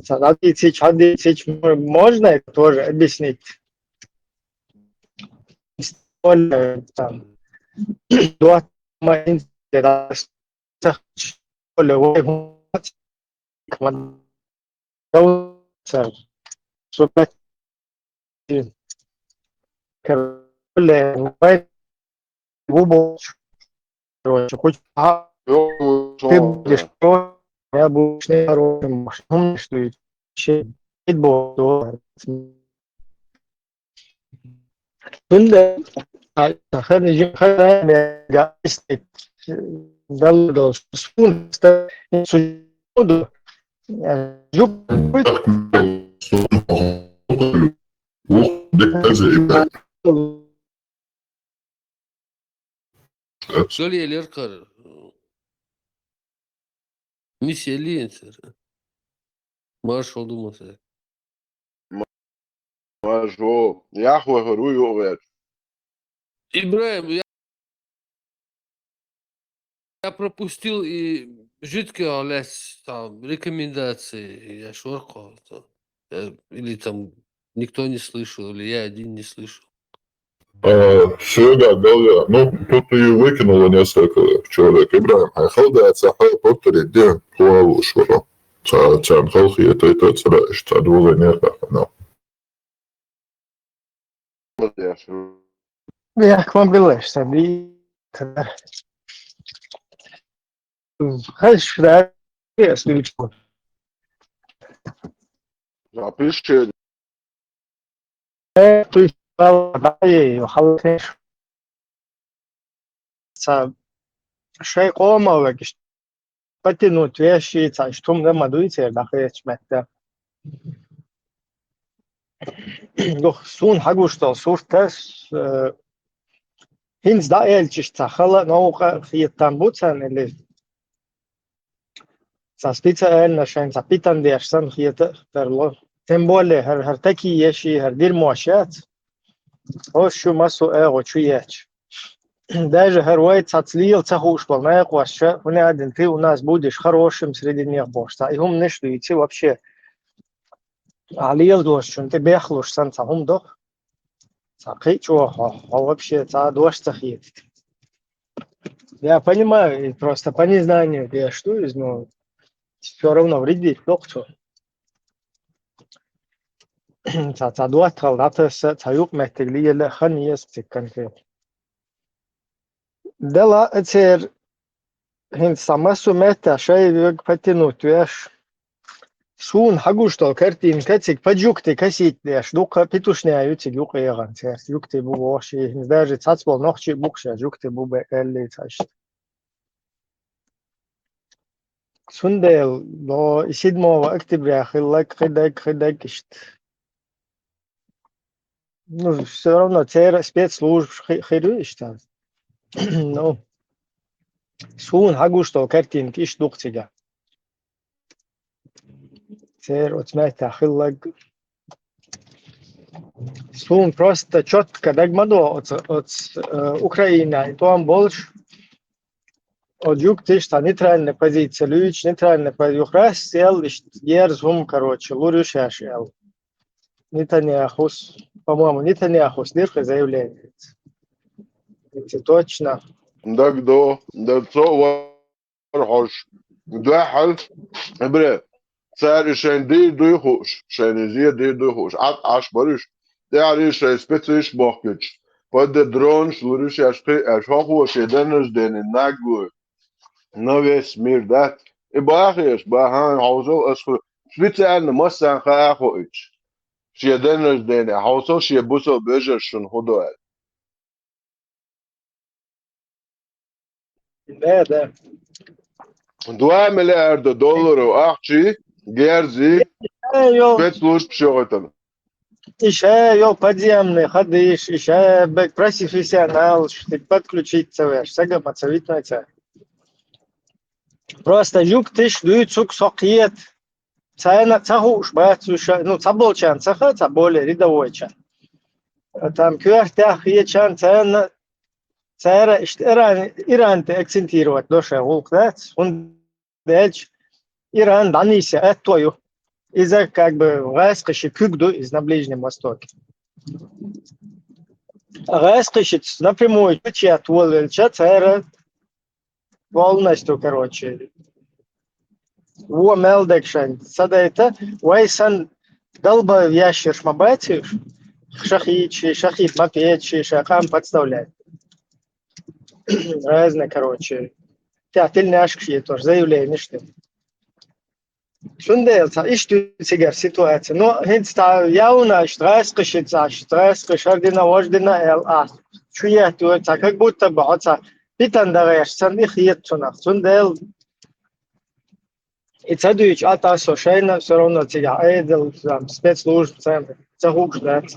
Ца дӀадийцича, хьадийцича, мо-, можно это тоже объяснить? Там, дуат ма инте да, короче, хоть ты будешь, я буду с ней хорошим, умный, что ли? Вообще, футбол. Цундела, а, ханна жи-, ханна мега исти, далла долуш, суна ста-, су-, ду, э, жук-, Сол елер кхара. Мис еллиенцара. Маршал ду масар. Маршо. Яхвахар ву югӀвер. Ибраим, я, я пропустил и жидкий лес там рекомендации, я шоркал. Э, или там никто не слышал, или я один не слышал. А, всегда, да, я. Ну, тут и выкинуло несколько человек. Ибраим, хьайн хала дац, хьайн повторить де, хӀун олуш вара. Ца-, царна халахетийта цара, иштта цхьа дола некъа хана. Яхь ма билла, сан ди-, хаш да, я слышал. Запиши. Э, ты стал, да, и халахеш. Ца, шайн къоман вегаш потянуть вешши, ца, иштта хӀума ма дуй церан дӀахецачу метта. Дух, суна хьагуш долу сурташ, э, хӀинца дӀаэлчаш ца хала а новкъа а хетам бу царна, или цхьа специально шайн цхьа питан деш санна хета а тарло. Тем более, хӀара, хӀара таки еши, хӀара дирмош яц. ХӀорш шу массо а агӀо чу еча. Даже хӀара вай цхьацца лела ца хууш болу некъошша, хӀунда аьлла ты у нас будешь хорошим среди них бохуш цхьа. И хӀуманаш дуьйци вообще. А леладеш, шуна тӀе бехлуш санна цхьа хӀума доху. Цхьа кхин а чӀогӀа хьо, хьо вообще цхьа дош ца хетарг. Я понимаю, и просто по незнанию деш ду иза, но всё равно вредить доккху цо. Цхьа, цхьа доттагӀал дӀатасса, цхьа юкъаметтиг лела а хан еза цига конкретно. Дела а церан хӀинца цхьа массо а меттехь шайн верг подтянуть веш. Суна хьагуш долу картинка цига по жугтий косить деш, дуккха а петушня ю цига юкъа эгӀан церан. Жугтий бу бохуш, и хӀинца даже цхьацца болу нохчий а бу-кх шаьш, жугтий бу бен аьллий цхьа иштта. Цундела, но и седьмого октября хилларг, кхидерг, кхидерг иштта. Ну, всё равно церан спецслужбаш хи-, хир ю иштта. Ну, суна хьагуш долу картинка иштта ду-кх цига. Церан оцу меттехь хилларг. Суна просто чётко дага ма до оцу, оцу, э, Украинехь и тӀом болуш. Оцу жугташа цхьа нейтральная позиция луьйчу, нейтральная пози-, юха раз аьлла, иштта ерза хӀума, короче, лур ю шаьш аьлла. Нетаньяхус, по-моему, Нетаньяхус дира-кх и заявление. Если точно. Дага до, да цо вара хьожуш. Дуьххьал, бре, цара и шайн дийр дуй хууш, шайн зе дийр дуй хууш, Ӏад Ӏаш бара уьш. ТӀаьхьарий шайн специйш бохкуьйтуш, под дронаш лур ю шаьш кхин а аьлла, хӀокхо шен день рождения наглую на весь мир дац. И бахеш, бахьана хьовсал ас ху-, специально массарна хаа а хоуьйтуш. Шен день рождения хьовсал шен бусалба вежарша шуна хӀун до аьлла. Да, да. Два миллиарда долларов ахча герзий Э, йо, спецслужбаш йохуьйтура. И ша йо подземный ходыш, и ша бе-, профессионалш, ты подключиться веш, сага ма ца витнойца. Просто жугтиш дуьйцуг со кхета. Царна ца хууш бац уьш, ну, ца болчарна ца хаьа, ца более рядовой чарна. Там коьртехь хетачарна царна, цара иштта Иран, Иран тӀе акцентировать до шайн гӀуллакх дац, хӀунда аьлча Иран дӀанийсъян аьтто ю. Иза как бы гӀаскхи ши куьг ду иза на Ближнем Востоке. ГӀаскхи шица напрямую чучет волавелча, цара полностью, короче, вон мел дерг шайн ца дайта, вай санна далба яьшшарш ма бац уьш, шахийча, шахийта ма печа, ша къам подставлять. Разные, короче, тя тельняшкаш е тоже заявление, что. Цундела цхьа иштта ю цигара ситуация. Ну, хӀинца цхьа явна иштта гӀаскхи шица, иштта гӀаскхи шардина, вождина аьлла, а, чу еттур цхьа как будто бы хьо цхьа питан дагӀеш санна и хета цунах. Цундела и ца дуьйцу а тӀа со шайна всё равно цигахь Ӏедал, там, спецслужб царна ца хууш дац.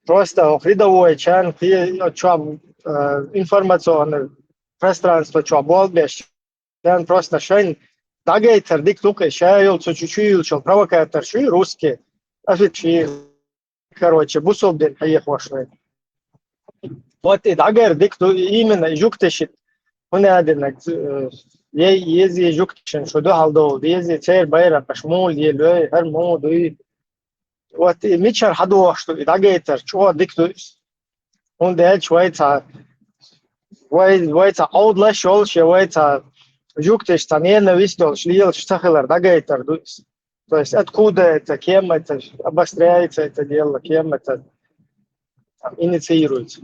Просто хӀокху рядовой чарна кхе-, чохь, э, информационный пространство чохь болх беш, царна просто шайна дӀагайтар дика ду-кх и ша йолу цу чу, чу йиллачу провокатор шу ю русский, офицер, короче, бусалба дин хьехош вай. Вот и дӀагар дика ду, и именно и жугташит, хӀунда аьлла, э, ей, езий жугташна шу дуьхьал довла, езий церан байракхаш мула елой, хӀара муха дуй. Вот и мичара хьадохуш ду, и дӀагайтар чӀогӀа дика ду иза. ХӀунда аьлча вай цхьа, вай, вай цхьа Ӏовдалаш йолуш, я вай цхьа жугташ цхьа ненависть долуш лелаш ца хилар дӀагайтар ду иза. То есть откуда это, кем это обостряется это дело, кем это там инициируется.